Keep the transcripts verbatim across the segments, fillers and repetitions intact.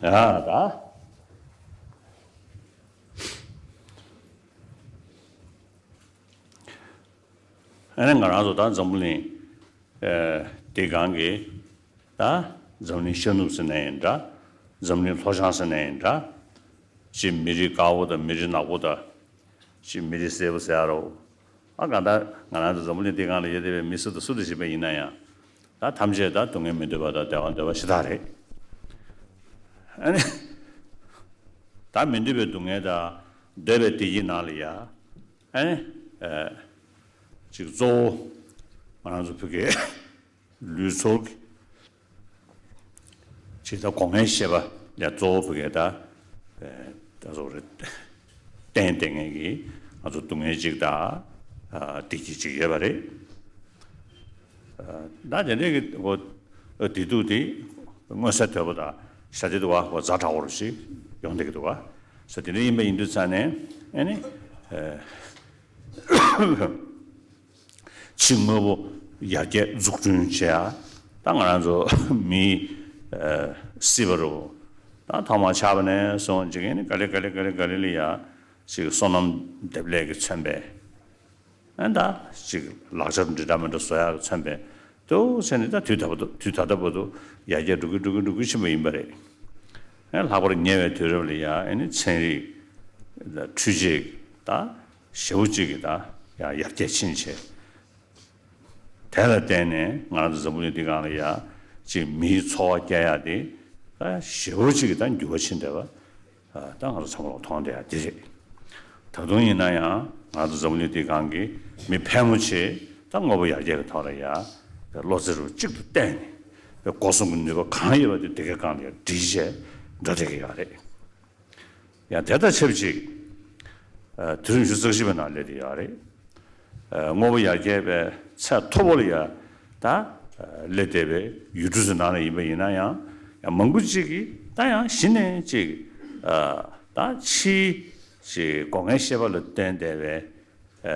ཡ་ད། ཨ་ནི་ང་རང་ཚོ་ད་འཛམ་བུ་གླིང་ཨ་འདི་སྒང་གི་ད་འཛམ་གླིང་ཤར་ནུབ་ཟེར་ན་ཡང་འདྲ། འཛམ་གླིང་ལྷོ་བྱང་ཟེར་ན་ཡང་འདྲ། ཅིག་མི་རིགས་དཀར་པོ་དང་མི་རིགས་ནག་པོ་དང་། ཅིག་མི་རིགས་སེར་པོ་ཟེར་ཡ་རོ། ཨ་གང་ལྟར་ང་རང་ཚོ་འཛམ་བུ་གླིང་འདི་སྒང་ལ་ཡོད་བསྡད་པའི་མི་སུ་དང་སུ་དང་བྱེད་པ་ཡིན་ན་ཡང་། ད་ཐམས་ཅད་ད་སྡུག་བསྔལ་མི་འདོད་པ་དང་བདེ་བ་འདོད་པ་ཞེ་དྲག་རེད། ཨ་ནི། ད་མི་འདོད་པའི་སྡུག་བསྔལ་དང་འདོད་པའི་བདེ་སྐྱིད་ནང་ལ་ཡ། ཨ་ནི། ཨ་ཅིག་གཙོ་བོ་ང་རང་ཚོ་བོད་སྐད་ལུས་ཚོར་གྱི་ཅིག་ད་སྒོ་ལྔའི་ཤེས་པ་ལ་གཙོ་བོ་བོད་སྐད་ད་ད་སོགས་རེད། བསྟན་བསྟན་མཁན་གྱི་ང་ཚོ་སྡུག་བསྔལ་ཅིག་དང་བདེ་སྐྱིད་ཅིག་ཡོད་པ་རེད། ད་དེ་འདྲའི་གི་འོ་བདེ་སྡུག་དེ་མངོན་གསལ་དོད་པོ་དང་ཤ་སྟག་དུ་བ་འོ་ཛ་དྲག་པོ་རུ་ཞིག་ཡོང་བསྡད་ཀྱི་འདུག་བ། ས་དེ་འདྲ་ཡིན་པ་ཡིན་དུས་ཙང་ནས་ཨ་ནི། ཕྱི་དངོས་པོ་ཡར་རྒྱས་འཛུགས་སྐྲུན་བྱེད་ཡ། ད་ང་རང་ཚོ་མི་སྲིད་པ་རུ་ད་ཐོག་མར་ཆགས་པ་ནས་བཟུང་ཅིག་ཨ་ནི་ག་ལེ་ག་ལེ་ག་ལེ་ག་ལེ་ལ་ཡ་ཅིག་བསོད་ནམས་འདེབས་ལས་ཀྱིས་མཚོན་པའི། ཨ་ད་ཅིག་ལག་ཆ་འདྲ་འདྲ་མི་འདྲ་བཟོ་ཡག་མཚོན་པའི་དུ་ཟེར་ནས་ད་དུས་ད་བར་དུ་དུས་ད་ལྟ་བར་དུ་ཡར་རྒྱས་འགྲོ་གི་འགྲོ་གི་འགྲོ་གི་ཕྱིན་པ་ཡིན་པ་རེད། ཨ་ལྷག་པར་ཉེ་བའི་དུས་རབས་ལ་ཡ་ཨ་ནི་ཚན་རིག་ད་འཕྲུལ་ཆས་ད་ཞེ་པོ་ཅིག་གི་ད་ཡ་ཡར་རྒྱས་ཕྱིན་བྱས། དེ་ལ་བརྟེན་ནས་ང་རང་ཚོ་འཛམ་བུ་གླིང་འདི་སྒང་ལ་ཡ་ཅིག་མིའི་འཚོ་བ་སྐྱེལ་ཡག་དེ་ད་ཞེ་པོ་ཅིག་གི་ད་འགྱུར་བ་ཕྱིན་བསྡད་པ། ད་ང་ཚོ་ཚང་མ་ལ་མཐོང་བསྡད་ཡག་དེ་རེད། ད་དུང་ཡིན་ན་ཡང་ང་ཚོ་འཛམ་བུ་གླིང་འདི་སྒང་གི་མི་ཕལ་མོ་ཆེ་ད་དངོས་པོ་ཡར་རྒྱས་ཀྱི་ཐོག་ལ་ཡ་བློ་རྩེ་རུ་གཅིག་ཏུ་གཏད་ནས་སྒོ་གསུམ་གྱི་ནུས་པ་གང་ཡོད་པ་དེ་དེ་གའི་སྒང་ལ་ཡ་སྒྲིལ་བྱས་འགྲོ་བསྡད་ཀྱི་ཡོད་རེད། ཡང་དེ་དང་ཆབས་ཅིག་ཨ་དུས་རིམ་ཉི་ཤུ་རྩ་བཞི་པའི་ནང་སླེབས་བསྡད་ཡོད་རེད། ཨ་དངོས་པོ་ཡར་རྒྱས་པའི་ཚད་མཐོ་པོ་ལ་ཡ་ད་ཨ་སླེབས་བསྡད་པའི་ཡུལ་གྲུ་ཚོའི་ནང་ལ་ཡིན་པ་ཡིན་ན་ཡང་ཡང་མང་པོ་ཅིག་གིས་ད་ཡང་གཞི་ནས་ཅིག་ཨ་ད་ཕྱིའི་ཅིག་སྒོ་ལྔའི་ཤེས་པ་ལ་བརྟེན་བསྡད་པའི་ཨ་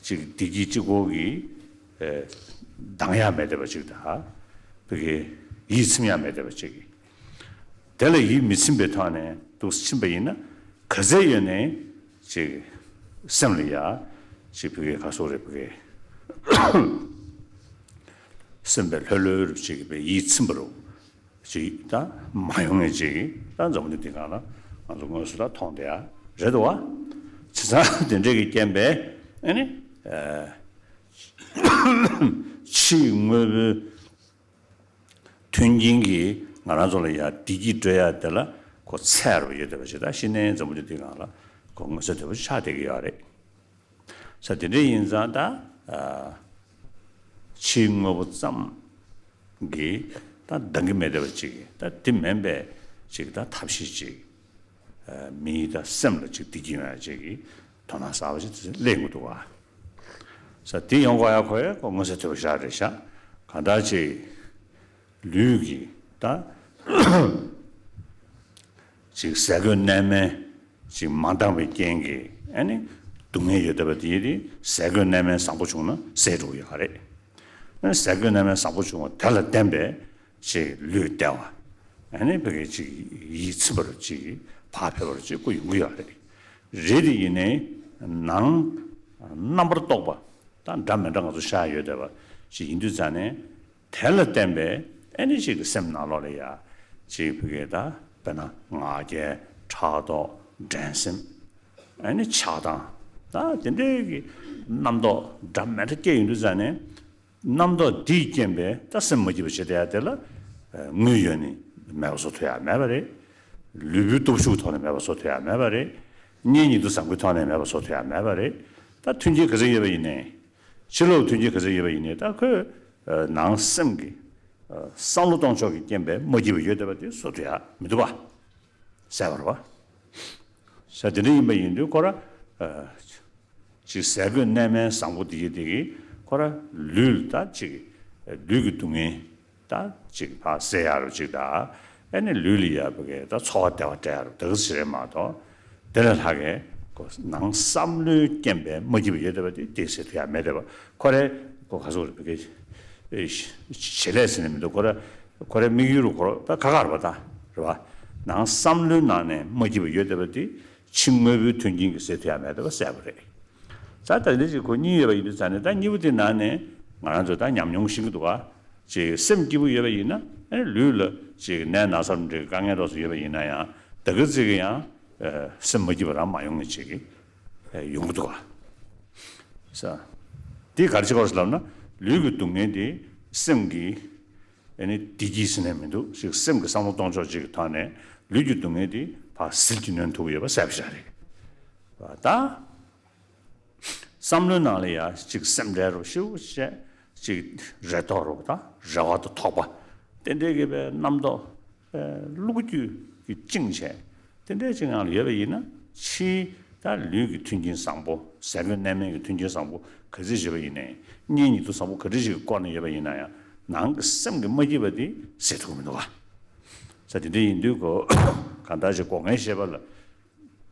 ཅིག་བདེ་སྐྱིད་གཅིག་པོ་གིས་ཨ་འདང་ཡག་མེད་བསྡད་པ་ཅིག་དང་། བོད་ཀྱི་ཡིད་ཚིམ་ཡག་མེད་བསྡད་པ་ཅིག་གིས། དེ་ལ་ཡིད་མི་ཚིམ་པའི་ཐོག་ནས་འདུག་ཕྱིན་པ་ཡིན་ན་ག་ཚད་ཡོད་ནའི་ཅིག་སེམས་ལ་ཡ་ཅིག་བོད་སྐད་ག་སོག་རེད་བོད་སྐད་སེམས་པའི་ལྷོད་ལྷོད་རུ་ཅིག་པའི་ཡིད་ཚིམ་པ་རུ་ཅིག་ད་མ་ཡོང་ངེས་ཅིག་ད་འཛམ་བུ་གླིང་འདི་སྒང་ལ་ང་ཚོ་དངོས་སུ་ད་མཐོང་བསྡད་ཡ་རེད་འདུག་བ། བྱས་ཙང་དེ་འདྲས་ཀྱི་རྐྱེན་པས་ཨ་ནི་ཕྱིའི་དངོས་པོའི་མཐུན་རྐྱེན་གྱིས་ང་རང་ཚོ་ལ་ཡ་བདེ་སྐྱིད་སྤྲོད་ཡ་དེ་ལ་ཁོ་ཚད་རུ་ཡོད་བསྡད་པ་ཞིག་ད་གཞི་ནས་འཛམ་བུ་གླིང་འདི་སྒང་ལ་ཁོ་མངོན་གསལ་དོད་པོ་ཆགས་བསྡད་ཀྱི་ཡོད་རེད། ས་དེ་འདྲ་ཡིན་ཙང་ད་ཨ་ཕྱིའི་དངོས་པོ་ཙམ་གྱིས་ད་འདང་གི་མེད་བསྡད་པ་ཅིག་ད་དེ་མིན་པའི་ཅིག་ད་ཐབས་ཤེས་ཅིག་ཨ་མིའི་ད་སེམས་ལ་ཅིག་བདེ་སྐྱིད་ཡོང་ཡ་ཅིག་གི་དོ་སྣང་གསར་པ་ཞིག་སླེབས་ཀྱི་འདུག་བ། ས་དེ་ཡོང་དགོས་ཡ་ཁོ་ཡ་ཁོ་མངོན་གསལ་དོད་པོ་ཞིག་རེད་ཤག་གང་ལྟར་ཅིག་ལུས་ཀྱི་ད་ཅིག་ཟས་གོས་གནས་མལ་ཅིག་མ་འདང་བའི་རྐྱེན་གྱིས་ཨ་ནི་སྡུག་བསྔལ་ཡོད་བསྡད་པ་དེ་དེ་ཟས་གོས་གནས་མལ་བཟང་པོ་བྱུང་ན་སེལ་འགྲོ་གི་ཡོད་རེད། ཨ་ནི་ཟས་གོས་གནས་མལ་བཟང་པོ་བྱུང་བ་དེ་ལ་བརྟེན་པའི་ཅིག་ལུས་བདེ་བ། ཨ་ནི་བོད་སྐད་ཅིག་ཡིད་ཚིམ་པ་རུ་ཅིག་བག་ཕེབས་པ་རུ་ཅིག་ཁོ་ཡོང་གི་ཡོད་རེད། རེད་དེ་ཡིན་ནའི་ནང་རྣམ་པར་རྟོག་པ་དང་འདྲ་མི་འདྲ་ང་ཚོ་ཤར་ཡོད་བསྡད་པ་ཅིག་ཡིན་དུས་ཙང་ནས། དེ་ལ་བརྟེན་པའི་ཨ་ནི་ཅིག་གི་སེམས་ནང་ལོགས་ལ་ཡ་ཅིག་བོད་སྐད་ད་དཔེར་ན་ང་རྒྱལ་ཕྲག་དོག་འགྲན་སེམས་ཨ་ནི་ཆགས་སྡང་ད་དེ་འདྲའི་གི་རྣམ་རྟོག་འདྲ་མི་འདྲ་སྐྱེ་ཡོང་དུས་ཙང་ནས་རྣམ་རྟོག་འདིས་རྐྱེན་པས་ད་སེམས་མ་སྐྱིད་པ་བྱེད་བསྡད་ཡ་དེ་ལ་དངོས་ཡོད་ནས་མེད་པ་བཟོ་ཐུབ་ཡ་མེད་པ་རེད། ལུས་པོའི་སྟོབས་ཤུགས་ཐོག་ནས་མེད་པ་བཟོ་ཐུབ་ཡ་མེད་པ་རེད། གཉེན་ཉེ་དུ་བཟང་པོའི་ཐོག་ནས་མེད་པ་བཟོ་ཐུབ་ཡ་མེད་པ་རེད། ད་མཐུན་རྐྱེན་ག་ཚོད་ཡོད་པ་ཡིན་ནའི། ཕྱི་ལོགས་མཐུན་རྐྱེན་ག་ཚོད་ཡོད་པ་ཡིན་ནའི་ད་ཁོས་ཨ་ནང་སེམས་ཀྱི་ཨ་བསམ་བློ་གཏོང་ཕྱོགས་ཀྱི་རྐྱེན་པས་མ་སྐྱིད་པ་ཡོད་བསྡད་པ་དེ་བཟོ་ཐུབ་ཡ་མི་འདུག་པ། ཟེར་བ་རེད་པ། ཟེར་དེ་འདྲ་ཡིན་པ་ཡིན་དུས་ཁོ་ར་ཨ་ཅིག་ཟས་གོས་གནས་མལ་བཟང་པོ་དེ་ཡི་དེ་གིས་ཁོ་ར་ལུས་ལ་ད་ཅིག་ལུས་ཀྱི་སྡུག་བསྔལ། ད་ཅིག་ཕར་སེལ་ཡ་རུ་ཅིག་ད་ཨ་ནི་ལུས་ལ་ཡ་བོད་སྐད་ད་འཚོ་བ་བདེ་བ་སྤྲད་ཡ་རུ་དེ་ག་ཅིག་རེད་མ་གཏོགས་དེ་ལས་ལྷག་གི་ཁོ་ནང་བསམ་བློའི་རྐྱེན་པས་མ་སྐྱིད་པ་ཡོད་བསྡད་པ་དེ་དེ་སེལ་ཐུབ་ཡ་མེད་བསྡད་པ་ཁོ་རའི་ཁོ་ག་ཟེར་དགོས་རེད་བོད་སྐད་ཨེ་བྱེད་ལས་ཟེར་ནས་མི་འདུག་ཁོ་ར་ཁོ་རའི་དམིགས་ཡུལ་རུ་ཁོ་ར་ད་ཁ་ཁ་རེད་པ་ད་རེད་པ། ནང་བསམ་བློའི་ནང་ནས་མ་སྐྱིད་པ་ཡོད་བསྡད་པ་དེ་ཕྱི་དངོས་པོའི་མཐུན་རྐྱེན་གྱིས་སེལ་ཐུབ་ཡ་མེད་བསྡད་པ་གསལ་པོ་རེད། ད་ད་འདི་ཅིག་ཁོ་གཉིས་ཡོད་པ་ཡིན་དུས་ཙང་ནས། ད་གཉིས་པོ་དེ་ནང་ནས་ང་རང་ཚོ་ད་ཉམས་མྱོང་ཤེས་ཀྱི་འདུག་ག་ཅིག་སེམས་སྐྱིད་པོ་ཡོད་པ་ཡིན་ན། ཨེ་ལུས་ལ་ཅིག་ནད་ན་ཚ་འདྲ་དཀའ་ངལ་འདྲ་སོགས་ཡོད་པ་ཡིན་ན་ཡང་། ད་ག་ཙིག་གི་ཡང་ཨ་སེམས་མ་སྐྱིད་པ་རང་མ་ཡོང་ངེས་ཅིག་གི་ཨ་ཡོང་གི་འདུག་ག་ས། དེ་ག་རེ་བྱེད་དགོས་ལབ་ན། ལུས་ཀྱི་སྡུག་བསྔལ་དེ་སེམས་ཀྱི་ཨ་ནི་བདེ་སྐྱིད་ཟེར་ནས་མི་འདུག་ཅིག་སེམས་ཀྱི་བསམ་བློ་གཏོང་ཕྱོགས་ཅིག་གི་ཐོག་ནས་ལུས་ཀྱི་སྡུག་བསྔལ་དེ་ཕར་ཟིལ་གྱིས་གནོན་ཐུབ་ཀྱི་ཡོད་པ་གསལ་པོ་ཞིག་རེད་བ། ད་བསམ་བློའི་ནང་ལ་ཡ་ཅིག་སེམས་ཁྲལ་རོ་ཞེ་པོ་བྱས། ཅིག་རེ་དོགས་རོ། ད་རེ་བ་དང་དོགས་པ་དེ་འདྲའི་གི་པའི་རྣམ་རྟོག་ཨེ་བློ་འགྱོད་ཀྱིས་བཅིངས་བྱས། དེ་འདྲའི་ཅིག་ངང་ལ་ཡོད་པ་ཡིན་ན། ཕྱིའི་ད་ལུས་ཀྱི་མཐུན་རྐྱེན་བཟང་པོ། ཟས་གོས་གནས་མལ་གྱི་མཐུན་རྐྱེན་བཟང་པོ་ག་ཚོད་བྱས་པ་ཡིན་ནའི། གཉེན་ཉེ་དུ་བཟང་པོ་ག་འདྲ་ཞིག་གི་བསྐོར་ནས་ཡོད་པ་ཡིན་ན་ཡང་། ནང་གི་སེམས་ཀྱི་མ་སྐྱིད་པ་དེ་སེལ་ཐུབ་ཀྱི་མི་འདུག་ག་ས། དེ་འདྲ་ཡིན་དུས་ཁོ་གང་ལྟར་ཅིག་སྒོ་ལྔའི་ཤེས་པ་ལ་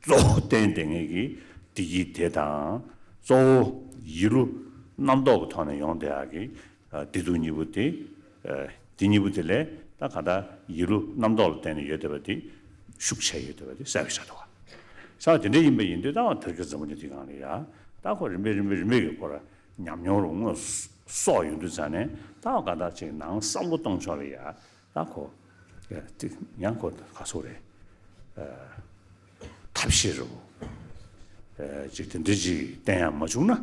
གཙོ་བོ་བརྟེན་བསྡད་མཁན་གྱི་བདེ་སྐྱིད་དེ་དང་། གཙོ་བོ་ཡིད་བློ་རྣམ་རྟོག་གི་ཐོག་ནས་ཡོང་བསྡད་ཡག་གི་ཨ་བདེ་སྡུག་གཉིས་པོ་དེ། ཨ་དེ་གཉིས་པོ་དེ་ལས་ད་གང་ལྟར་ཡིད་བློ་རྣམ་རྟོག་ལ་བརྟེན་ནས་ཡོད་བསྡད་པ་དེ་ཤུགས་ཆེ་ཡོད་བསྡད་པ་དེ་གསལ་པོ་ཆགས་འདུག་ག་ས། དེ་འདྲ་ཡིན་པ་ཡིན་དུས། ད་བར་དུ་གི་འཛམ་བུ་གླིང་འདི་སྒང་ལ་ཡ། ད་ཁོ་རིམ་པས་རིམ་པས་རིམ་པས་ཀྱི་ཁོ་ར་ཉམས་མྱོང་རུ་དངོས་སུ་གསོག་ཡོང་དུས་ཙང་ནས། ད་གང་ལྟར་ཅིག་ནང་བསམ་བློ་གཏོང་ཕྱོགས་ལ་ཡ། ད་ཁོ་ཡ་དེ་ཡང་ཁོ་ག་སོ་རེད། ཨ་ཐབས་ཤེས་རུ་ཨ་ཅིག་དེ་འདྲ་ཅིག་བསྟེན་ཡག་མ་བྱུང་ན།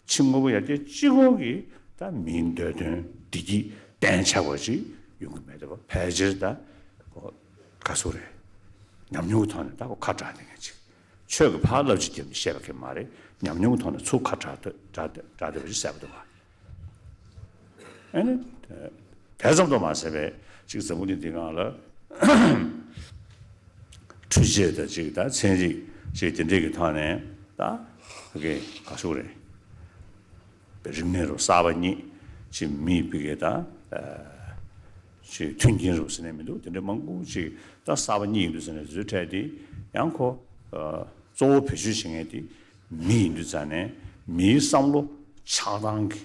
ཕྱི་དངོས་པོ་ཡར་རྒྱས་གཅིག་པོ་གིས་ད་མིའི་འདོད་དོན་བདེ་སྐྱིད་གཏན་ཆགས་པ་ཅིག་ཡོང་གི་མེད་བསྡད་པ། ཕལ་ཆེར་ད་ཁོ་ག་སོ་རེད། ཉམས་མྱོང་གི་ཐོག་ནས་ད་ཁོ་ཁ་གྲགས་བསྡད་མཁན་ཅིག་ཆོས་ཀྱི་ཕར་བསླབ་བྱ་བརྒྱབ་ནས་བཤད་པ་གི་མ་རེད། ཉམས་མྱོང་གི་ཐོག་ནས་ཚུར་ཁ་གྲགས་བསྡད་གྲགས་བསྡད་གྲགས་བསྡད་པ་ཅིག་གསལ་པོ་འདུག་ག་ཨ་ནི་དེ་ཙམ་དུ་མ་ཟད་པའི་ཅིག་འཛམ་བུ་གླིང་འདི་སྒང་ལ་འཕྲུལ་ཆས་དང་ཅིག་ད་ཚན་རིག་ཅིག་དེ་འདྲས་ཀྱི་ཐོག་ནས། ད་ཕ་གི་ག་སོ་རེད། རིག་གནས་རུ་གསར་པ་རྙེད། ཅིག་མིའི་ཕ་གི་ད་ཨ་ཅིག་མཐུན་རྐྱེན་རུ་ཟེར་ནས་མི་འདུག་དེ་འདྲ་མང་པོ་ཅིག་ད་གསར་པ་རྙེད་ཡོང་དུས་ཟེར་ནས། དེ་ཚོའི་གྲས་དེ་ཡང་ཁོ་ཨ་གཙོ་བོ་བེད་སྤྱོད་བྱེད་མཁན་དེ་མི་ཡིན་དུས་ཙང་ནས། མིའི་བསམ་བློ་ཆགས་སྡང་གི་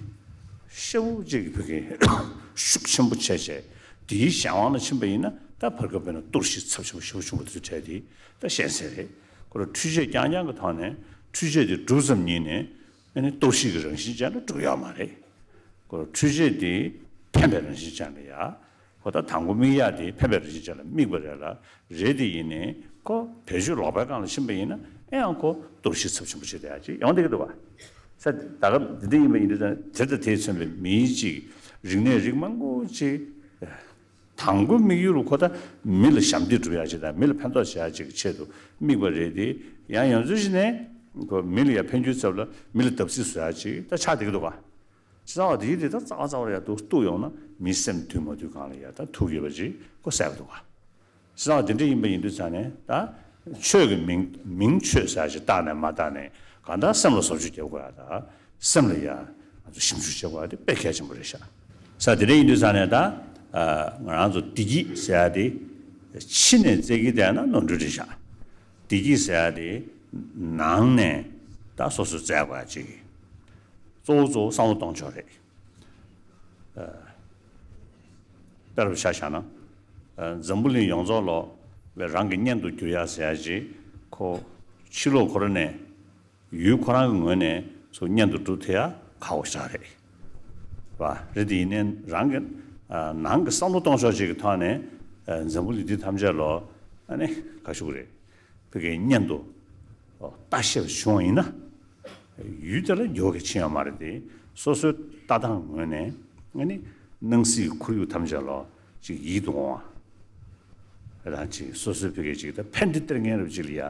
ཤུགས་ཅིག་གི་ཕ་གི་ཤུགས་ཆེན་པོ་ཆེ་བྱས། དེའི་གཞན་དབང་ལ་ཕྱིན་པ་ཡིན་ན། ད་ཕར་ཁ་བོད་ན་གཏོར་བཤིག་ཚབས་ཆེན་པོ་ཞེ་པོ་བྱུང་བ་དེ་ཚོའི་གྲས་དེ་ད་ཤེས་གསལ་རེད། ཁོ་རང་འཕྲུལ་ཆས་རྐྱང་རྐྱང་གི་ཐོག་ནས། འཕྲུལ་ཆས་དེ་གྲུབ་ཙམ་ཉིད་ནས་ཨ་ནི་གཏོར་བཤིག་གི་རང་བཞིན་ཅན་ལ་འགྲོ་ཡོད་མ་རེད། ཁོ་རང་འཕྲུལ་ཆས་དེ་ཕན་པའི་རང་བཞིན་ཅན་ལ་ཡ། ཁོ་ད་དང་པོ་དམིགས་ཡག་དེ་ཕན་པའི་རང་བཞིན་ཅན་ལ་དམིགས་པ་རེད་ལ། རེད་དེ་ཡིན་ནའི་ཁོ་བེད་སྤྱོད་ལོག་པའི་སྒང་ལ་ཕྱིན་པ་ཡིན་ན། ཨེ་ཡང་ཁོ་གཏོར་བཤིག་ཚབས་ཆེན་པོ་བྱེད་བསྡད་ཡག་ཅིག་ཡོང་བསྡད་ཀྱི་འདུག་བ། ས། ད་སྐབས་འདི་འདྲ་ཡིན་པ་ཡིན་དུས་ཙང་། དེ་དང་དེས་མཚོན་པའི་མིའི་ཅིག་རིག་གནས་རིགས་མང་པོ་ཅིག་དང་པོའི་དམིགས་ཡུལ་ཁོ་ད་མི་ལ་ཞབས་འདེགས་སྒྲུབ་ཡག་ཅིག་དང་། མི་ལ་ཕན་ཐོགས་བྱེད་ཡག་ཅིག་གི་ཆེད་དུ་དམིགས་པ་རེད་དེ། ཡང་ཡང་ཚུལ་ཞིག་ནས་ཁོ་མི་ལ་ཡ་ཕན་རྒྱུའི་ཚབ་ལ་མི་ལ་བརྡབ་གསིག་བཟོ་ཡག་ཅིག་ད་ཆགས་བསྡད་ཀྱི་འདུག་བ། བྱས་ཙང་དེའི་དེ་ད་རྩ་བ་རྩ་བ་ལ་ཡ་འདུག་གཏུགས་ཡོང་ན། མིའི་སེམས་འདུལ་མ་འདུལ་སྒང་ལ་ཡ་ད་ཐུག་ཡོད་པ་ཅིག་ཁོ་གསལ་པོ་འདུག་བ། བྱས་ཙང་དེ་འདྲ་ཡིན་པ་ཡིན་དུས་ཙང་ནས། ད་ཆོས་ཀྱི་མིང་མིང་ཆོས་ཟེར་ཡག་ཅིག་བཏགས་ནས་མ་བཏགས་ནས། གང་ལྟར་སེམས་ལ་བཟོ་བཅོས་རྒྱག་དགོས་ཡག་དང་། སེམས་ལ་ཡ་ང་ཚོ་ཞིབ་འཇུག་བྱེད་དགོས་ཡག་དེ་དཔེ་གལ་ཆེན་པོ་རེད་ཤག་ས། དེ་འདྲ་ཡིན་དུས་ཙང་ནས། ད་ཨ་ང་རང་ཚོ་བདེ་སྐྱིད་ཟེར་ཡག་དེ་ཕྱི་ནས་བཙལ་གྱི་བསྡད་ན་ནོར་འཁྲུལ་རེད་ཤག་བདེ་སྐྱིད་ཟེར་ཡག་དེ་ནང་ནས་ད་སོ་སོས་བཙལ་དགོས་ཡག་ཅིག་གཙོ་བོ་གཙོ་བོ་བསམ་བློ་གཏོང་ཕྱོགས་རེད། ཨ་དཔེ་རུ་ཆ་བཞག་ན། ཨ་འཛམ་བུ་གླིང་ཡོངས་རྫོགས་ལོག་པའི་རང་གི་གཉེན་དུ་གྱུར་ཡག་ཟེར་ཡག་ཅིག་ཁོ་ཕྱི་ལོགས་ཁོ་རང་ནས། ཡུལ་ཁོ་རང་གི་ངོས་ནས་ཚུར་གཉེན་དུ་སྒྲུབ་ཐུབ་ཡག་ཁག་པོ་ཞེ་དྲག་རེད། བ། རེད་དེ་ཡིན་ནའི་རང་གི་ཨ་ནང་གི་བསམ་བློ་གཏོང་ཕྱོགས་ཅིག་གི་ཐོག་ནས། ཨ་འཛམ་བུ་གླིང་འདི་ཐམས་ཅད་ལོག་ཨ་ནི་ག་ཞུ་གི་རེད། ཕ་གིའི་གཉེན་དུ་ཨོ་ལྟ་ཤེས་པ་བྱུང་བ་ཡིན་ན། ཡུལ་དེ་ལ་འགྱུར་བ་ཕྱིན་ཡོད་མ་རེད་དེ། སོ་སོའི་ལྟ་སྟངས་ངོས་ནས་ཨ་ནི་སྣང་སྲིད་ཁོར་ཡུག་ཐམས་ཅད་ལོག་ཅིག་ཡིད་དུ་འོང་བ། རང་ཅིག་སོ་སོའི་ཕ་གི་ཅིག་ད་ཕན་བདེ་སྟེར་མཁན་རབ་ཅིག་ལ་ཡ་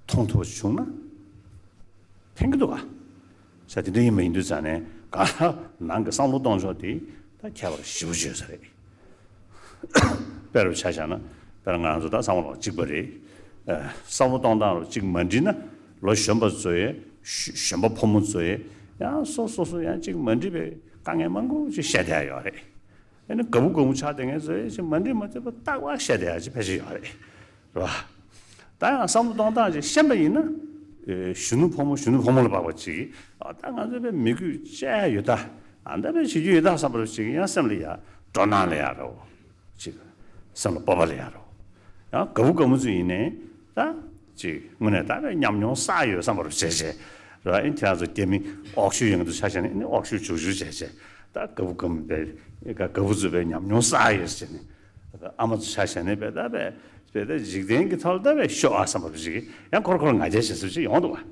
མཐོང་ཐུབ་པ་བྱུང་ན་ཕན་གྱི་འདུག་ག་ས། དེ་འདྲ་ཡིན་པ་ཡིན་དུས་ཙང་ནས། གང་ལྟར་ནང་གི་བསམ་བློ་གཏོང་ཕྱོགས་དེ་ད་ཁྱད་པར་ཞེ་པོ་ཅིག་ཡོད་ས་རེད། དཔེ་རུ་ཆ་བཞག་ན། དཔེར་ང་རང་ཚོ་ད་བསམ་བློ་གཅིག་པ་རེད། ཨ་བསམ་བློ་གཏོང་སྟངས་རུ་གཅིག་མ་འགྲིག་ན། ལོ་གཞོན་པ་ཚོ་ཡས། གཞོན་པ་ཕོ་མོ་ཚོ་ཡས། ཡང་སོ་སོ་སོ་ཡང་གཅིག་མ་འགྲིག་པའི་དཀའ་ངལ་མང་པོ་ཅིག་བཤད་བསྡད་ཡོད་རེད། ཨ་ནི་དགའ་པོ་དགའ་མོ་ཆགས་བསྡད་མཁན་ཚོ་ཡས་ཅིག་མ་འགྲིག་མ་འགྲིག་པ་རྟག་པར་བཤད་བསྡད་ཡག་ཅིག་ཕལ་ཆེར་ཡོད་རེད། རེད་བ། ད་ཡང་བསམ་བློ་གཏོང་སྟངས་ཅིག་ཤེས་པ་ཡིན་ན། ཨེ་གཞོན་ནུ་ཕོ་མོ་གཞོན་ནུ་ཕོ་མོ་ལ་དཔག་པ་ཅིག་ཨ་ད་ང་ཚོ་དཔེ་མི་དགོས་བྱས་ཡོད་ད། ཨ་ད་དཔེ་བྱེད་རྒྱུ་ཡོད་ད་བསམ་པ་ཅིག་ཡང་སེམས་ལ་ཡ་སྤྲོ་སྣང་ལ་ཡ་རོ། ཅིག་སེམས་ལ་སྤོབས་པ་ལ་ཡ་རོ། ཡང་དགའ་བོ་དགའ་མོ་ཚོ་ཡིན་ནའི་ད་ཅིག་དངོས་གནས་ད་བས་ཉམས་མྱོང་བསགས་ཡོད་བསམ་པ་རུ་བྱས་བྱས་ར། ཨེ་ཁྱེད་རང་ཚོ་རྒྱ་མི་ཨོག་ཤུ་ཡོང་དུ་ཆ་བཞག་ནས་ཨེ་ནི་ཨོག་ཤུ་བྱུག་བྱུག་བྱས་བྱས་ད་དགའ་བོ་དགའ་མོ་བས་དགའ་བོ་ཚོ་བས་ཉམས་མྱོང་བསགས་ཡོད་ཟེར་ནས་ཨ་མ་ཚོ་ཆ་བཞག་ནས་བས་ད་བས་བས་ད་འཇིག་རྟེན་གྱི་ཐོག་ལ་ད་བས་ཤོག་ཨ་བསམ་པ་རུ་ཅིག་ཡང་ཁོར་ཁོར་ང་རྒྱལ་བྱེད་ཚུལ་ཅིག་ཡོང་འདུག་བ།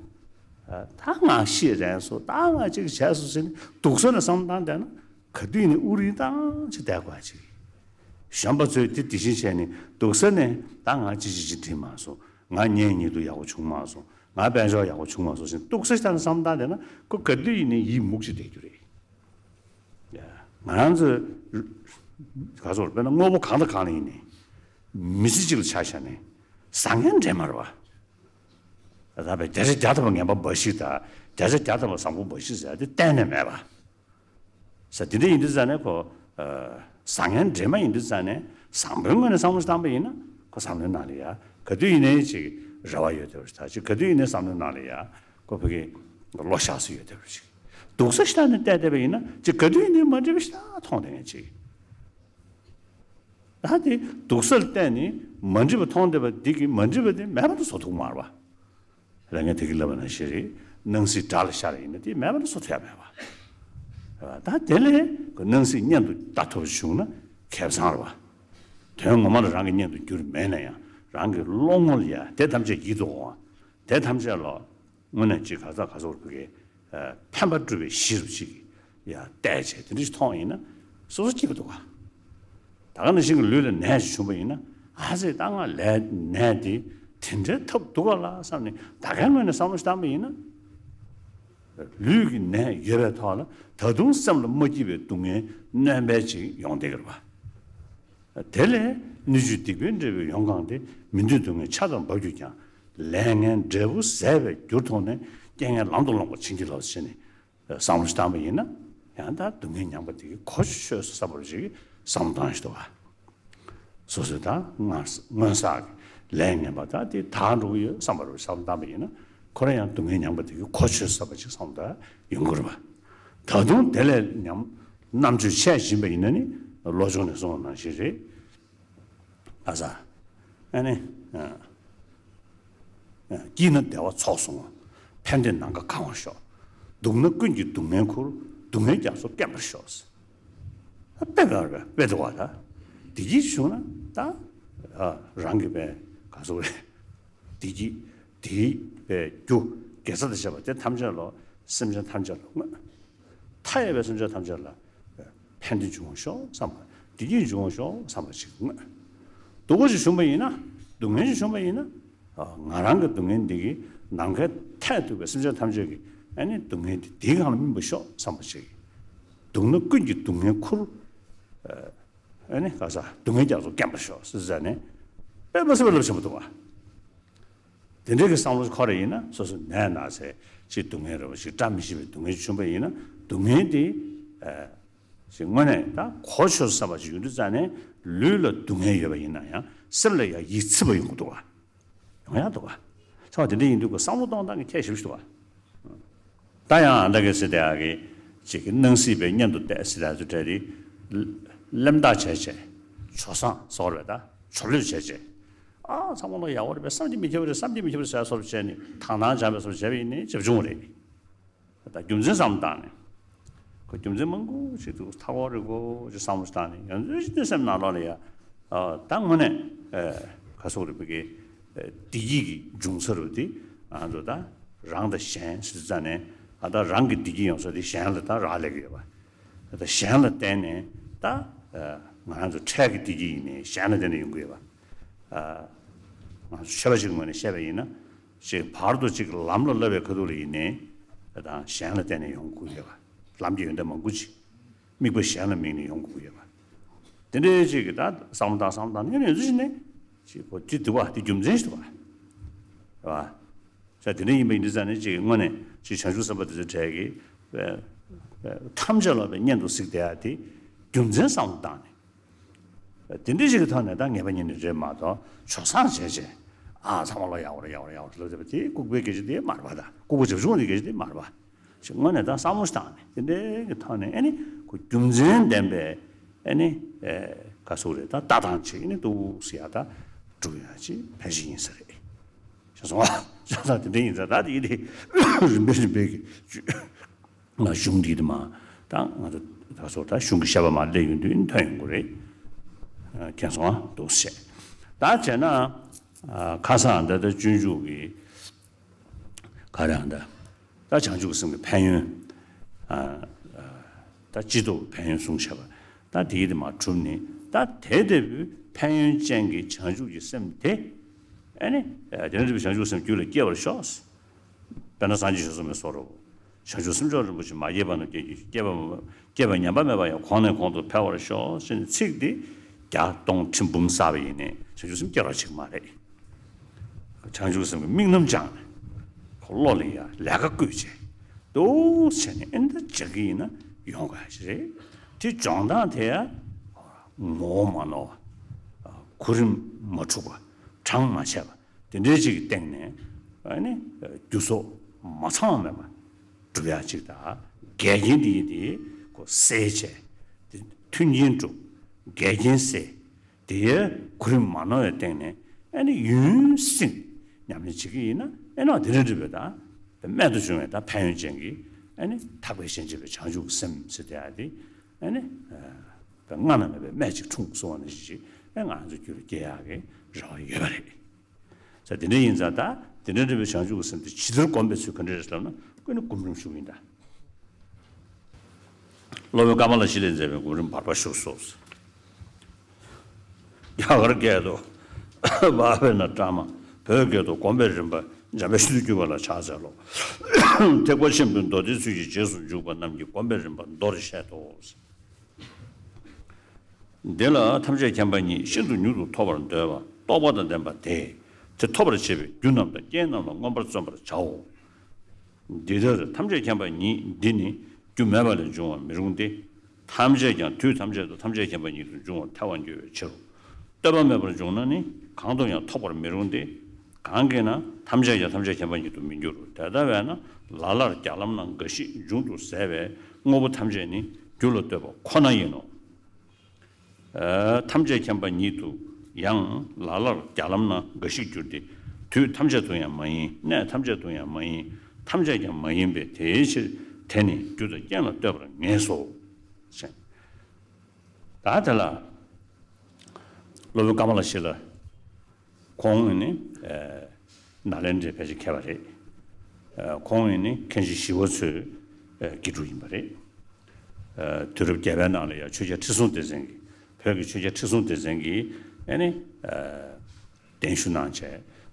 ད་ང་ཤེས་རན་སོང་། ད་ང་ཅིག་བྱས་སོང་ཟེར་ནས་སྡུག་ས་ནས་བསམ་བཏང་བསྡད་ན་ག་དུས་ནས་དབུགས་རིང་བཏང་ཅིག་བསྡད་དགོས་ཅིག་གཞོན་པ་ཚོས་དེ་དེ་བཞིན་བྱས་ནས་སྡུག་ས་ནས་ད་ང་ཅི་ཅི་ཅི་འགྲིག་མ་སོང་། ང་གཉེན་ཉེ་དུ་ཡག་པོ་བྱུང་མ་སོང་། ང་དཔལ་འབྱོར་ཡག་པོ་བྱུང་མ་སོང་ཟེར་ནས་སྡུག་ས་ཞིག་བཏང་ནས་བསམ་བཏང་བསྡད་ན་ཁོ་ག་དུས་ཡིན་ནའི་ཡིད་མུག་ཅིག་བསྡད་རྒྱུ་རེད། ང་རང་ཚོ་ག་ཚོད་དཔེར་ན་དངོས་པོ་གང་དང་གང་ལ་ཡིན་ནའི་མི་ཚེ་གཅིག་ལ་ཆ་བཞག་ནས་བཟང་ངན་འདྲེས་མ་རེད་བ། ད་བས་བརྒྱ་ཆ་བརྒྱ་ཐམ་པ་ངན་པ་འབའ་ཞིག་དང་བརྒྱ་ཆ་བརྒྱ་ཐམ་པ་བཟང་པོ་འབའ་ཞིག་ཟེར་ཡ་དེ་གཏན་ནས་མེད་པ། ས་དེ་འདྲ་ཡིན་དུས་ཙ་ནས་ཁོ་བཟང་ངན་འདྲེས་མ་ཡིན་དུས་ཙ་ནས་བཟང་པོའི་ངོས་ནས་བསམ་བློ་བཏང་པ་ཡིན་ན་ཁོ་བསམ་བློའི་ནང་ལ་ཡ་ག་དུས་ཡིན་ནའི་ཅིག་རེ་བ་ཡོད་དེ་བ་ཞིག་ད་ཅིག་ག་དུས་ཡིན་ནའི་བསམ་བློའི་ནང་ལ་ཡ་ཁོ་ཕ་གི་བློ་ཤག་སུ་ཡོད་དེ་བ་ཞིག་སྡུག་ས་ཞིག་ལ་ནས་བལྟས་བསྡད་པ་ཡིན་ན་ཅིག་ག་དུས་ཡིན་ནའི་མ་འགྲིག་པ་ཞིག་ད་མཐོང་བསྡད་མཁན་ཅིག་ད་དེ་སྡུག་ས་ལ་བལྟས་ནས་མ་འགྲིག་པ་མཐོང་བསྡད་པ་འདི་གི་མ་འགྲིག་པ་དེ་མེད་པ་དུ་བཟོ་ཐུབ་མ་རེད་པ། རང་ངས་དེ་གི་ལབ་པ་ནང་བཞིན་རེད། སྣང་སྲིད་དགྲ་ལ་ཤར་ཡིན་ན་དེ་མེད་པ་དུ་བཟོ་ཐུབ་ཡ་མེད་པ། ད་དེ་ལས་ཁོ་སྣང་སྲིད་གཉེན་དུ་ལྟ་ཐུབ་བྱུང་ན་ཁེ་བཟང་རེད་པ། དོན་ངོ་མ་ལ་རང་གི་གཉེན་དུ་གྱུར་མེད་ན་ཡང་རང་གི་བློ་ངོ་ལ་ཡ་དེ་ཐམས་ཅད་ཡིད་དུ་འོང་བ། དེ་ཐམས་ཅད་ལ་དངོས་གནས་ཅིག་ག་ས་ག་ས་བར་ཕུག་གི་ཕན་པ་སྒྲུབ་པའི་གཞི་རུ་ཅིག་ཡ་བལྟས་བྱས་དེ་འདྲ་ཞིག་མཐོང་ཡིན་ན་སོ་སོ་སྐྱིད་པོ་འདུག་ག་ད་ག་ནང་བཞིན་གྱི་ལུས་ལ་ནད་ཅིག་བྱུང་བ་ཡིན་ན་ཨ་ཙི་ད་ང་ལས་ནད་དེ་དེ་འདྲའི་ཐབས་འདུག་ག་ལ་བསམ་ནས་ད་གའི་ངོས་ནས་བསམ་བློ་ཞིག་བཏང་པ་ཡིན་ན་ལུས་ཀྱི་ནད་ཡོད་པའི་ཐོག་ལ་ད་དུང་སེམས་ལ་མ་སྐྱིད་པའི་སྡུག་བསྔལ་སྣོན་པ་ཅིག་ཡོང་བསྡད་ཀྱི་རེད་པ། དེ་ལས་སྣོད་བཅུད་སྡིག་པའི་འབྲས་བུས་ཡོངས་གང་སྟེ། མི་འདོད་སྡུག་བསྔལ་ཆར་ལྟར་འབབ་གྱུར་ཀྱང་། ལས་ངན་འབྲས་བུ་ཟད་པའི་རྒྱུར་མཐོང་ནས། རྐྱེན་ངན་ལམ་དུ་སློང་བར་བྱིན་གྱིས་རློབས་ཟེར་ནས་བསམ་བློ་ཞིག་བཏང་པ་ཡིན་ན་ཡང་ད་སྡུག་བསྔལ་མྱངས་པ་དེ་གི་གོ་ཆོད་སོང་བསམ་པ་རུ་ཞིག་བསམ་བློ་བཏང་ཞིག་འདུག་ག་སོ་སོའི་ད་སྔར་སྔོན་བསགས་ཀྱི་ལས་ངན་པ་ད་དེ་དག་འགྲོ་གི་ཡོད་བསམ་པ་རུ་བསམ་བློ་བཏང་པ་ཡིན་ན་ཁོ་རང་ཡང་སྡུག་བསྔལ་མྱངས་པ་དེ་གི་གོ་ཆོད་སོང་བ་ཅིག་བསམ་བློ་ད་ཡོང་གི་རེད་པ། ད་དུང་དེ་ལས་ཉམས་རྣམ་དཔྱོད་ཆེ་བཞིན་པ་ཡིན་ན་ནི་བློ་སྦྱོང་ནས་གསུངས་པ་ནང་བཞིན་རེད། ཨ་ས། ཨ་ནི། ཨ། ཨ། སྐྱིད་ན་བདེ་བ་ཚོགས་བསྲུང་བ། ཕན་བདེ་ནམ་མཁའ་གང་བར་ཤོག་སྡུག་ན་ཀུན་གྱིས་སྡུག་བསྔལ་ཁུར། སྡུག་བསྔལ་རྒྱ་མཚོ་སྐེམ་པར་ཤོག་ཨ་དཔེ་ག་རེ་དཔེ་འདུག་བ་ད། བདེ་སྐྱིད་བྱུང་ན་ད། ཨ། རང་གི་པའི་ག་སོ་རེད། བདེ་སྐྱིད་དེའི་པའི་རྒྱུ་དགེ་རྩ་དང་བཅས་པ་དེ་ཐམས་ཅད་ལ་སེམས་ཅན་ཐམས་ཅད་ལ་བསྔོ། མཐའ་ཡས་པའི་སེམས་ཅན་ཐམས་ཅད་ལ་ཕན་བདེ་འབྱུང་ཤོག་བསམ་པ། བདེ་སྐྱིད་འབྱུང་ཤོག་བསམ་པ་ཞིག་བསྔོ། སྡུག་པ་ཞིག་བྱུང་བ་ཡིན་ན། སྡུག་བསྔལ་ཞིག་བྱུང་བ་ཡིན་ན། ཨ། ང་རང་གི་སྡུག་བསྔལ་འདི་གིས་ནམ་མཁའི་མཐས་གཏུགས་པའི་སེམས་ཅན་ཐམས་ཅད་ཀྱི་ཨ་ནི་སྡུག་བསྔལ་འདི་འདིའི་སྒང་ལ་སྨིན་པར་ཤོག་བསམ་པ་ཞིག་སྡུག་ན་ཀུན་གྱིས་སྡུག་བསྔལ་ཁུར། ཨ་ནི་ག་ས་སྡུག་བསྔལ་རྒྱ་མཚོ་སྐེམ་པར་ཤོག་ཟེར་ཟེར་ནས་དཔེ་མ་སྲིད་པ་རླབས་ཆེན་པོ་འདུག་བ། དེ་འདྲའི་གི་བསམ་བློ་འཁོར་རེ་ཡིན་ན་སོ་སོ་ནད་ན་ཚེ་ཅིག་སྡུག་བསྔལ་རེ་བ་ཞིག་བཀྲ་མི་ཤིས་པའི་སྡུག་བསྔལ་བྱུང་བ་ཡིན་ན་སྡུག་བསྔལ་དེ་ཨ་ཞིག་དངོས་གནས་ད་གོ་ཆོད་ས་བ་ཞིག་ཡོང་དུས་ཙ་ནས་ལུས་ལ་སྡུག་བསྔལ་ཡོད་པ་ཡིན་ན་ཡང་སེམས་ལ་ཡང་ཡིད་ཚིམ་པ་ཡོང་གི་འདུག་བ། ཡོང་ཡག་འདུག་བ། ཚོགས་དེ་འདྲ་ཡིན་དུས་ཀྱི་བསམ་བློ་གཏོང་སྟངས་ཀྱི་ཁྱད་ཞིབ་ཞིག་འདུག་བ། ད་ཡང་ཨ་འདྲ་གི་སྲིད་དེ་ཨ་གི་ཅིག་གི་སྣང་སྲིད་པའི་གཉེན་དུ་བལྟས་སྲིད་དེ་ཨ་ཚོ་གྲས་དེ་གླེན་རྟགས་བྱས་བྱས་ཇོ་བཟང་ཟོར་བས་ད་ཇོ་ལོད་བྱས་བྱས་ཨ་ཚང་མ་ལོ་ཡག་པོ་རེད་པས་བསམ་གྱིས་མི་ཁྱབ་པ་རེད་བསམ་གྱིས་མི་ཁྱབ་པ་རེད་ཟེར་སོར་བྱས་ནས་དང་དང་བྱ་བའི་སོར་བྱས་པ་ཡིན་ནས་བྱབ་ཆུང་རེད། ད་རྒྱུ་མཚན་བསམ་བཏང་ནས་ཁོ་རྒྱུ་མཚན་མང་པོ་ཞིག་འདུག་མཐའ་འཁོར་རེད་གོ་ཅེས་བསམ་བློ་བཏང་ནས་ཡང་འཛུལ་ཞིག་ནས་སེམས་ནང་ལོགས་ལ་ཡ་ད་དངོས་གནས་ག་སོག་རེད་པ་གི་བདེ་སྐྱིད་ཀྱི་འབྱུང་ས་རུ་དེ་ང་ཚོ་ད་རང་དང་གཞན་ཟེར་ཙ་ནས་ཨ་ད་རང་གི་བདེ་སྐྱིད་ཡོང་ས་དེ་གཞན་ལ་ད་རག་ལས་ཀྱི་ཡོད་པ། ད་གཞན་ལ་བརྟེན་ནས་ད་ང་རང་ཚོ་འཕྲལ་གྱི་བདེ་སྐྱིད་ཡིན་ནའི་གཞན་ལ་བརྟེན་ནས་ཡོང་གི་ཡོད་པ། ང་ཚོ་ཆོས་པ་ཞིག་གི་ངོས་ནས་བཤད་པ་ཡིན་ན་ཅིག་བར་དུ་ཅིག་ལམ་ལ་བསླབ་པའི་ཁ་ཐུག་ལ་ཡིན་ནའི་ད་གཞན་ལ་བརྟེན་ནས་ཡོང་དགོས་ཡོད་པ། ལམ་གྱི་ཡོན་ཏན་མང་པོ་ཅིག་དམིགས་པ་གཞན་ལ་དམིགས་ནས་ཡོང་དགོས་ཡོད་པ། དེ་འདྲའི་ཅིག་གི་ད་བསམ་བློ་བཏང་བསམ་བློ་བཏང་ནས་ཡོད་ཚུལ་ཞིག་ནས་ཅིག་གོ་ཅི་འདུག་བ་དེ་རྒྱུ་མཚན་ཞིག་འདུག་བ། རེད་བ། ས་དེ་འདྲ་ཡིན་པ་ཡིན་དུས་ཙང་ནས་ཅིག་དངོས་གནས་ཅིག་བྱང་ཆུབ་སེམས་དཔའ་དེ་ཚོའི་གྲས་ཀྱི་ཐམས་ཅད་ལ་བའི་གཉེན་དུ་གཟིགས་བསྡད་ཡ་དེ་རྒྱུ་མཚན་བསམ་བློ་བཏང་ནས། དེ་འདྲའི་ཞིག་གི་ཐོག་ནས་ད་ངེས་པ་ཉིད་ནི་རེད་མ་གཏོགས་ཇོ་བཟང་བྱས་བྱས་ཨ་ཚང་མ་ལོ་ཡག་པོ་རེད་ཡག་པོ་རེད་ཡག་པོ་རེད་ལབ་བསྡད་པ་དེ་ལྐུགས་པའི་སྐད་ཆ་དེ་མ་རེད་པ། ད་ལྐུགས་པ་བྱབ་ཆུང་གི་སྐད་ཆ་དེ་མ་རེད་པ། ཞིག་དངོས་གནས་ད་བསམ་བློ་ཞིག་བཏང་ནས་དེ་འདྲའི་གི་ཐོག་ནས་ཨ་ནི་ཁོ་རྒྱུ་མཚན་ལྡན་པའི་ཨ་ནི་ག་ཟེར་རེད་ད་ལྟ་སྟངས་ཅིག་ཨ་ནི་འདུག་ཟེར་ཡ་ད་ སྒྲུབ་ཡ་ཅིག་ཕལ་ཆེར་ཡིན་ས་རེད། ཤེས་སོང་ཨ། ཤ་ཚ་དེ་འདྲ་ཡིན་ས། ད་དེ་དེ་རིམ་པས་རིམ་པས་ཀྱི་ང་གཞུང་འདི་དེ་མ་ད་ང་ཚོ་ད་སོ་ད་གཞུང་གི་བཤད་པ་མ་སླེབས་ཡོང་དུས་ཐོན་ཡོང་གི་རེད། མཁྱེན་སོང་ཨ། འདུག་བཤད། ད་བྱས་ན་ཁ་སང་ད་ལྟ་སྤྱོད་འཇུག་གི་ག་རེ་ཨང་ད། ད་བྱང་ཆུབ་སེམས་ཀྱི་ཕན་ཡོན། ཨ་ཨ་ད་སྤྱི་ལྡོག་གི་ཕན་ཡོན་གསུངས་བྱས་པ། ད་དེའི་དེ་མ་གྲུབ་ནས་ད་དེ་ལྟ་བུའི་ཕན་ཡོན་ཅན་གྱི་བྱང་ཆུབ་ཀྱི་སེམས་དེ། ཨ་ནི་དེ་འདྲ་བའི་བྱང་ཆུབ་སེམས་རྒྱུད་ལ་སྐྱེ་བར་ཤོག། དཔེར་ན་སངས་རྒྱས་བྱང་སེམས་ཀྱི་གསུང་རབ། བྱང་ཆུབ་སེམས་མཆོག་རིན་པོ་ཆེ་མ་སྐྱེས་པ་རྣམས་སྐྱེ་གྱུར་ཅིག། སྐྱེས་པ་སྐྱེས་པ་ཉམས་པ་མེད་པ་ཡང་གོང་ནས་གོང་དུ་འཕེལ་བར་ཤོག་ཟེར་ནས་ཚིག་འདི་བརྒྱ་སྟོང་ཁྲི་འབུམ་བསགས་པ་ཡིན་ནའི་བྱང་ཆུབ་སེམས་སྐྱེ་བར་བྱེད་ཀྱི་མ་རེད། བྱང་ཆུབ་སེམས་ཀྱི་དམིགས་རྣམ་སྦྱངས་ནས་ཁོ་བློ་ལ་ཡ་ལས་ཀ་བཀོལ་བྱས་འདུག་བྱས་ནས་ཨེ་འདྲ་བྱེད་ཀྱི་ཡིན་ན་ཡོང་དགོས་ཡ་ཞིག་རེད། དེ་སྦྱོང་སྟངས་དེ་ཡ་ངོ་བོ་མ་ནོར་བ། གོ་རིམ་མ་འཁྲུགས་པ། གྲངས་མ་ཆད་པ། དེ་འདྲའི་ཅིག་གི་སྟེང་ནས་ཨ་ནི་རྒྱུ་ཚོགས་མ་ཚང་བ་མེད་པ་སྒྲུབ་ཡ་ཅིག་དང་། འགལ་རྐྱེན་འདི་ཡིན་དེ་ཁོ་སེལ་བྱས། དེ་མཐུན་རྐྱེན་སྒྲུབ། འགལ་རྐྱེན་སེལ། དེ་ཡའི་གོ་རིམ་མ་ནོར་བའི་སྟེང་ནས་ཨ་ནི་ཡུན་རིང་ཉམས་ལེན་བྱེད་ཀྱི་ཡིན་ན་ཨེ་ནོ་དེ་འདྲ་འདྲ་བའི་ད་རྨད་དུ་བྱུང་བའི་ད་ཕན་ཡོན་ཅན་གྱི་ཨ་ནི་ཐེག་པའི་གཞན་གཅེས་པའི་བྱང་ཆུབ་ཀྱི་སེམས་ཟེར་དེ་ཡ་དེ་ཨ་ནི་སྔ་ན་མེད་པའི་རྨད་ཅིག་འཁྲུངས་སོང་བ་ནང་བཞིན་ཅིག་ཨེ་ང་ཚོ་རྒྱུད་ལ་སྐྱེ་ཡག་གི་རེ་བ་ཡོད་པ་རེད། ས་དེ་འདྲ་ཡིན་ཙང་ད་དེ་འདྲ་འདྲ་བའི་བྱང་ཆུབ་ཀྱི་སེམས་དེ་ཇི་ལྟར་བསྒོམ་པའི་ཚུལ་ག་འདྲ་རེད་ལབ་ན་ཀུན་ནས་སྒོམ་རིམ་ཞུགས་ཡིན་ད། སློབ་དཔོན་ཀ་མ་ལ་ཤཱི་ལས་མཛད་པའི་སྒོམ་རིམ་བར་པ་བཞུགས་སོ། རྒྱ་གར་སྐད་དུ་བྷ་བེ་ན་ཀྲ་མ། བོད་སྐད་དུ་སྒོམ་པའི་རིམ་པ་འཇམ་དཔལ་ཤིན་ཏུ་བརྒྱུད་པ་ལ་ཕྱག་འཚལ་ལོ། ཐེག་པ་ཆེན་པོའི་མདོ་སྡེའི་ཚུལ་གྱིས་རྗེས་སུ་འཇུག་པ་རྣམས་ཀྱི་སྒོམ་པའི་རིམ་པ་མདོར་བཤད་དོ། འདི་ལ་ཐམས་ཅད་མཁྱེན་པ་ཉིད་ཤིན་ཏུ་མྱུར་དུ་ཐོབ་པར་འདོད་པ་རྟོགས་པ་དང་ལྡན་པ་དེས་དེ་ཐོབ་པར་བྱེད་པའི་རྒྱུ་རྣམས་དང་རྐྱེན་རྣམས་ལ་མངོན་པར་བརྩོན་པར་བྱའོ། འདི་ལྟར་ཐམས་ཅད་མཁྱེན་པ་ཉིད་འདི་ནི་རྒྱུ་མེད་པ་ལས་འབྱུང་བར་མི་རུང་སྟེ། ཐམས་ཅད་ཀྱང་དུས་ཐམས་ཅད་དུ་ཐམས་ཅད་མཁྱེན་པ་ཉིད་དུ་འབྱུང་བར་ཐལ་བར་འགྱུར་བའི་ཕྱིར་རོ། ལྟོས་པ་མེད་པར་འབྱུང་ན་ནི་གང་དུ་ཡང་ཐོབ་པར་མི་རུང་སྟེ། གང་གིས་ན་ཐམས་ཅད་ཀྱང་ཐམས་ཅད་མཁྱེན་པ་ཉིད་དུ་མི་འགྱུར་རོ། དེ་ལྟ་བས་ན་ལ་ལར་བརྒྱ་ལམ་ན་འགའ་ཞིག་འབྱུང་དུ་ཟད་པའི་དངོས་པོ་ཐམས་ཅད་ནི་རྒྱུ་ལ་ལྟོས་པ་ཁོ་ན་ཡིན་ནོ། ཨ་ཐམས་ཅད་མཁྱེན་པ་ཉིད་དུ་ཡང་ལ་ལར་བརྒྱ་ལམ་ན་འགའ་ཞིག་འགྱུར་ཏེ། དུས་ཐམས་ཅད་དུ་ཡང་མ་ཡིན། གནས་ཐམས་ཅད་དུ་ཡང་མ་ཡིན། ཐམས་ཅད་ཀྱང་མ་ཡིན་པས་དེའི་ཕྱིར་དེ་ནི་རྒྱུ་དང་རྐྱེན་ལ་ལྟོས་པར་ངེས་སོ། ཟེར། ད་དེ་ལ་སློབ་དཔོན་ཀ་མ་ལ་ཤཱི་ལ། ཁོང་ནི་ཨ་ནཱ་ལེནྡྲའི་ཕལ་ཆེར་མཁས་པ་རེད། ཨ་ཁོང་ནི་མཁན་ཆེན་ཞི་བ་འཚོའི་ཨ་དགེ་ཕྲུག་ཡིན་པ་རེད། ཨ་དུས་རབས་བརྒྱད་པའི་ནང་ལ་ཡང་ཆོས་རྒྱལ་ཁྲི་སྲོང་ལྡེ་བཙན་གྱིས། བོད་ཀྱི་ཆོས་རྒྱལ་ཁྲི་སྲོང་ལྡེ་བཙན་གྱིས་ཨ་ནི་ཨ་གདན་ཞུ་གནང་བྱས་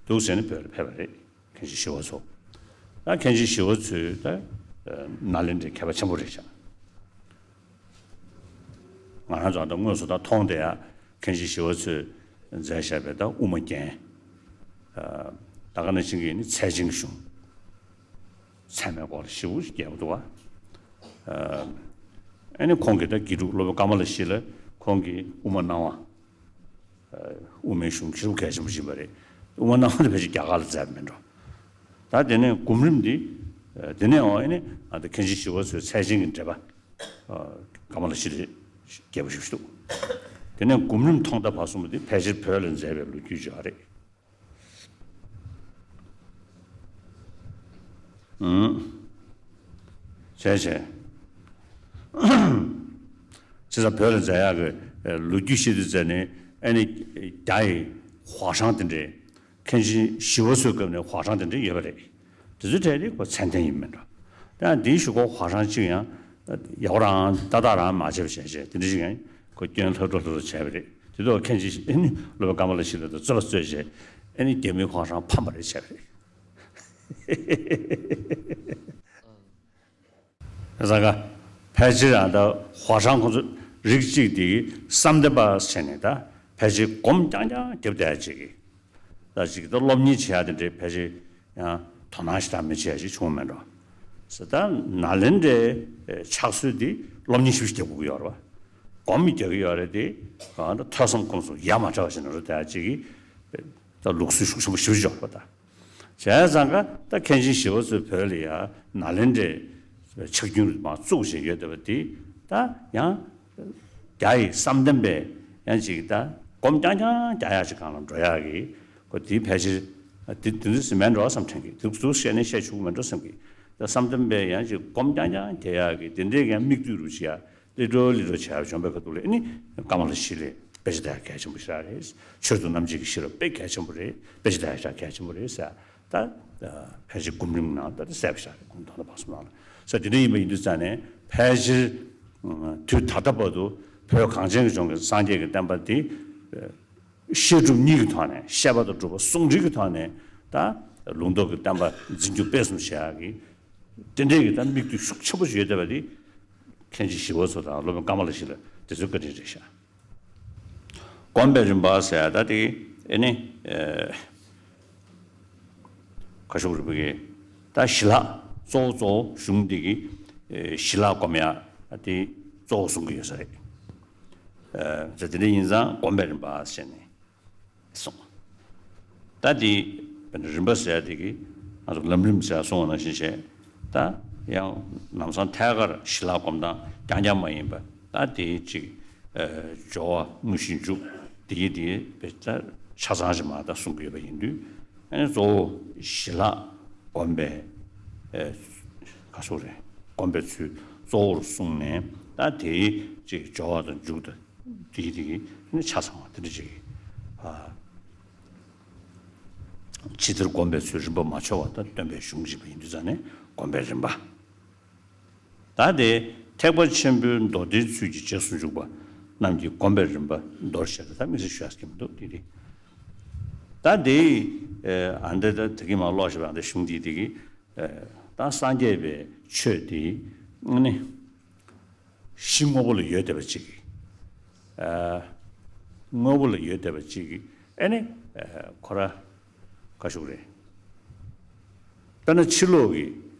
འདུག་ཟེར་ནས་བོད་ལ་ཕེབས་པ་རེད། མཁན་ཆེན་ཞི་བ་འཚོ། ད་མཁན་ཆེན་ཞི་བ་འཚོས་ད་ཨ་ནཱ་ལེནྡྲའི་མཁས་པ་ཆེན་པོ་རེད་ཤག། ང་རང་ཚོ་ད་དངོས་སུ་ད་མཐོང་བསྡད་ཡ། མཁན་ཆེན་ཞི་བ་འཚོས་མཛད་བཞག་པའི་ད་དབུ་མ་རྒྱན། ཨ་ད་ག་ནང་བཞིན་གྱི་ནི་ཚད་ཆེན་གྱི་གཞུང་ཚད་མའི་སྐོར་ཞེ་པོ་ཞིག་རྒྱས་པོ་འདུག་བ། ཨ་ཨ་ནི་ཁོང་གི་ད་དགེ་ཕྲུག་སློབ་དཔོན་ཀ་མ་ལ་ཤཱི་ལ་ཁོང་གི་དབུ་མ་སྣང་བ། ཨ་དབུ་མའི་གཞུང་ཞེ་པོ་གལ་ཆེན་པོ་ཞིག་ཡིན་པ་རེད། དབུ་མ་སྣང་བ་དེ་ཕལ་ཆེར་རྒྱ་གར་ལ་མཛད་པ་མིན་འགྲོ། ད་དེ་ནས་སྒོམ་རིམ་འདི། ཨ་དེ་ནས་འོ་ཨ་ནི་ཨ་ད་མཁན་ཆེན་ཞི་བ་འཚོའི་ཚད་ཆེན་གྱི་འགྲེལ་པ། ཀ་མ་ལ་ཤཱི་ལ་རྒྱས་པོ་ཞིག་འདུག། དེ་ནས་སྒོམ་རིམ་ཐོག་མཐའ་བར་གསུམ་པ་དེ་ཕལ་ཆེར་བོད་ལ་མཛད་པའི་ལོ་རྒྱུས་ཅིག་རེད། ཨང་། བྱས་བྱས། བྱས་ཙང་བོད་ལ་མཛད་ཡག་གི་ལོ་རྒྱུས་ཤེས་དུས་ཙམ་ནས་ཨ་ནི་རྒྱ་ཡི་ཧྭ་ཤང་དེ་འདྲའི། མཁན་ཆེན་ཞི་བ་འཚོའི་སྐབས་ནས་ཧྭ་ཤང་དེ་འདྲ་ཡོད་པ་རེད། དེ་ཚོའི་གྲས་དེ་ཁོ་མཚན་ལྡན་ཡིན་མིན་འགྲོ། ད་ཡང་དེའི་གཞུག་གུ་ཧྭ་ཤང་གཅིག་ཡང་ཡག་པོ་རང་ཏག་ཏག་རང་མ་བྱས་པ་བྱས་བྱས་དེ་འདྲ་ཞིག་ཡང་ཁོ་སྐྱོན་ལྷག་འཕྲོ་ལྷག་འཕྲོ་བྱས་པ་རེད། དེ་ཐོག་མཁན་ཆེན་ཨ་ནི་སློབ་དཔོན་ཀ་མ་ལ་ཤཱི་ལ་དང་རྩོད་པ་རྩོད་བྱས་ཨ་ནི་རྒྱ་མིའི་ཧྭ་ཤང་ཕམ་པ་རེད་བྱས་པ་རེད། ཟ་ག་ཕལ་ཆེར་ཨ་ད་ཧྭ་ཤང་ཁོང་ཚོ་རིགས་གཅིག་དེ་བསམ་གཏན་པ་བྱས་ནས་ད་ཕལ་ཆེར་སྒོམ་རྐྱང་རྐྱང་རྒྱབ་བསྡད་ཡ་ཅིག་གིས། ད་ཅིག་ད་སློབ་གཉེར་བྱེད་ཡ་དེ་འདྲའི་ཕལ་ཆེར་ཡང་དོ་སྣང་ཞེ་དྲག་མི་བྱེད་ཡ་ཞིག་བྱུང་བ་མེད་འགྲོ། ཟེར་ད་ནཱ་ལེནྡྲའི་ཕྱག་སྲོལ་འདི་སློབ་གཉེར་ཞེ་པོ་ཞིག་རྒྱག་དགོས་ཀྱི་ཡོད་རེད་བ། སྒོམ་རྒྱག་གི་ཡོད་རེད་དེ། ད་ཐོས་བསམ་སྒོམ་གསུམ་ཡ་མ་བྲལ་བ་ཞིག་ནང་རུ་བསྡད་ཡ་ཅིག་གིས་ད་ལུགས་སྲོལ་ཤུགས་ཆེན་པོ་ཞེ་པོ་ཅིག་ཡོད་རེད་བ་ད། བྱས་ཙང་ཀ་ད་མཁན་ཆེན་ཞི་བ་འཚོས་བོད་ལ་ཡ་ནཱ་ལེནྡྲའི་ཕྱག་རྒྱུན་མར་བཙུགས་བཞིན་ཡོད་བསྡད་པ་དེ་ད་ཡང་རྒྱ་ཡི་བསམ་གཏན་པའི་ཡང་ཅིག་ད་ སྒོམ་རྐྱང་རྐྱང་རྒྱག་ཡག་ཅིག་སྒང་ལ་འགྲོ་ཡག་གི་ཁོ་དེ་ཕལ་ཆེར་དེ་དེ་འདྲ་ཞིག་མེད་འགྲོ་བསམ་དྲན་གི། དེ་ཚོ་བཤད་ནས་བཤད་ཆོག་གི་མེད་འགྲོ་བསམ་གི། ད་བསམ་གཏན་པས་ཡང་ཅིག་སྒོམ་རྐྱང་རྐྱང་རྒྱག་ཡག་གི་དེ་འདྲའི་ཡང་མིག་ལྟོས་རུ་བྱེད་ཡག་ལི་ཏྲོ་ལི་ཏྲོ་བྱས་བྱོན་པའི་ཁ་ཐུག་ལ་ཨ་ནི་ཀ་མ་ལ་ཤཱི་ལའི་དཔེ་ཆ་དེ་གལ་ཆེན་པོ་ཞེ་དྲག་རེད། ཆོས་རྡོ་རྣམ་འབྱེད་ཀྱི་ཤེས་རབ་དཔེ་གལ་ཆེན་པོ་རེད། དཔེ་ཆ་དེ་ཞེ་དྲག་གལ་ཆེན་པོ་རེད་ཟེར། ད་ཕལ་ཆེར་སྒོམ་རིམ་ནང་ད་ལྟ་གསལ་པོ་ཞིག་རེད། སྒོམ་དོན་དང་བར་གསུམ་ནང་ལ་ཟེར། དེ་འདྲ་ཡིན་པ་ཡིན་དུས་ཙང་ནས་ཕལ་ཆེར་དུས་ད་ལྟ་བར་དུ་བོད་གངས་ཅན་གྱི་ལྗོངས་ཀྱི་སངས་རྒྱས་ཀྱི་བསྟན་པ་འདི་བཤད་སྒྲུབ་གཉིས་ཀྱི་ཐོག་ནས། བཤད་པ་དང་སྒྲུབ་པ་ཟུང་འབྲེལ་གྱི་ཐོག་ནས་ད་ལུང་རྟོགས་ཀྱི་བསྟན་པ་འཛིན་སྐྱོང་སྤེལ་གསུམ་བྱེད་ཡག་གི་དེ་འདྲའི་གི་ད་མིག་ལྟོས་ཤུགས་ཆེན་པོ་ཞིག་ཡོད་བསྡད་པ་འདི་མཁན་ཆེན་ཞི་བ་འཚོ་དང་སློབ་དཔོན་ཀ་མ་ལ་ཤཱི་ལ་དེ་ཚོའི་བཀའ་དྲིན་རེད་ཤག་སྒོམ་པའི་རིམ་པ་ཟེར་ཡ་ད་དེ་ཨེ་ནི་ཨེ་ག་ཤོག་རིམ་པ་གི་ད་ཞི་ལྷག་གཙོ་བོ་གཙོ་བོ་གཞུང་འདི་གི་ཨེ་ཞི་ལྷག་སྒོམ་ཡ་དེ་གཙོ་བོ་གསུང་གི་ཡོད་ས་རེད། ཨེ་ད་དེ་འདྲ་ཡིན་ཙང་སྒོམ་པའི་རིམ་པ་ཟེར་ནས་གསུངས། ད་དེ་དཔེར་ན་རིམ་པ་ཟེར་ཡ་དེ་གི་ང་ཚོ་ལམ་རིམ་ཟེར་ཡ་གསུངས་པ་ནང་བཞིན་བྱས། ད་ཡང་ལམ་སང་ཐད་ཀར་ཞི་ལྷག་སྒོམ་སྟངས་རྐྱང་རྐྱང་མ་ཡིན་པ། ད་དེའི་ཅིག་ཨ་སྦྱོར་བ་དངོས་གཞི་མཇུག་དེའི་དེའི་དཔེ་ད་ཆ་ཚང་ཞིག་མ་ད་གསུང་གི་ཡོད་པ་ཡིན་དུས། ཨ་ནི་གཙོ་བོ་ཞི་ལྷག་སྒོམ་པའི་ཨ་ག་སོགས་རེད། སྒོམ་པའི་ཚུལ་གཙོ་བོར་གསུངས་ནས། ད་དེའི་ཅིག་སྦྱོར་བ་དང་མཇུག་དང་དེའི་དེ་གི་ནི་ཆ་ཚང་བ་དེ་འདྲ་ཅིག་ཨ། ཇི་ལྟར་བསྒོམ་པའི་ཚུལ་རིམ་པ་མ་འཆོལ་བ་དང་སྟོན་པའི་གཞུང་ཅིག་ཡིན་དུས་ཙང་ནས་སྒོམ་པའི་རིམ་པ། ད་དེ་ཐེག་པ་ཆེན་པོའི་མདོ་སྡེའི་ཚུལ་གྱིས་རྗེས་སུ་འཇུག་པ་རྣམས་ཀྱི་སྒོམ་པའི་རིམ་པ་མདོར་བཤད་དེ། ད་དམིགས་བསལ་ཞུ་ཡག་གི་མི་འདུག་དེ་རེད། ད་དེ་ཨ་འདི་ད་དེ་གི་མ་ཀློག་ཤེས་པ་འདི་གཞུང་འདི་དེ་གི་ཨ་ད་སངས་རྒྱས་པའི་ཆོས་དེ་ནི། གཞི་དངོས་པོ་ལ་ཡོད་བསྡད་པ་ཅིག་ཨ་དངོས་པོ་ལ་ཡོད་བསྡད་པ་ཅིག་ཨེ་ནི་ཨ་ཁོ་ར་ག་ཤོག་རེད། དཔེར་ན་ཕྱི་ལོགས་ཀྱི་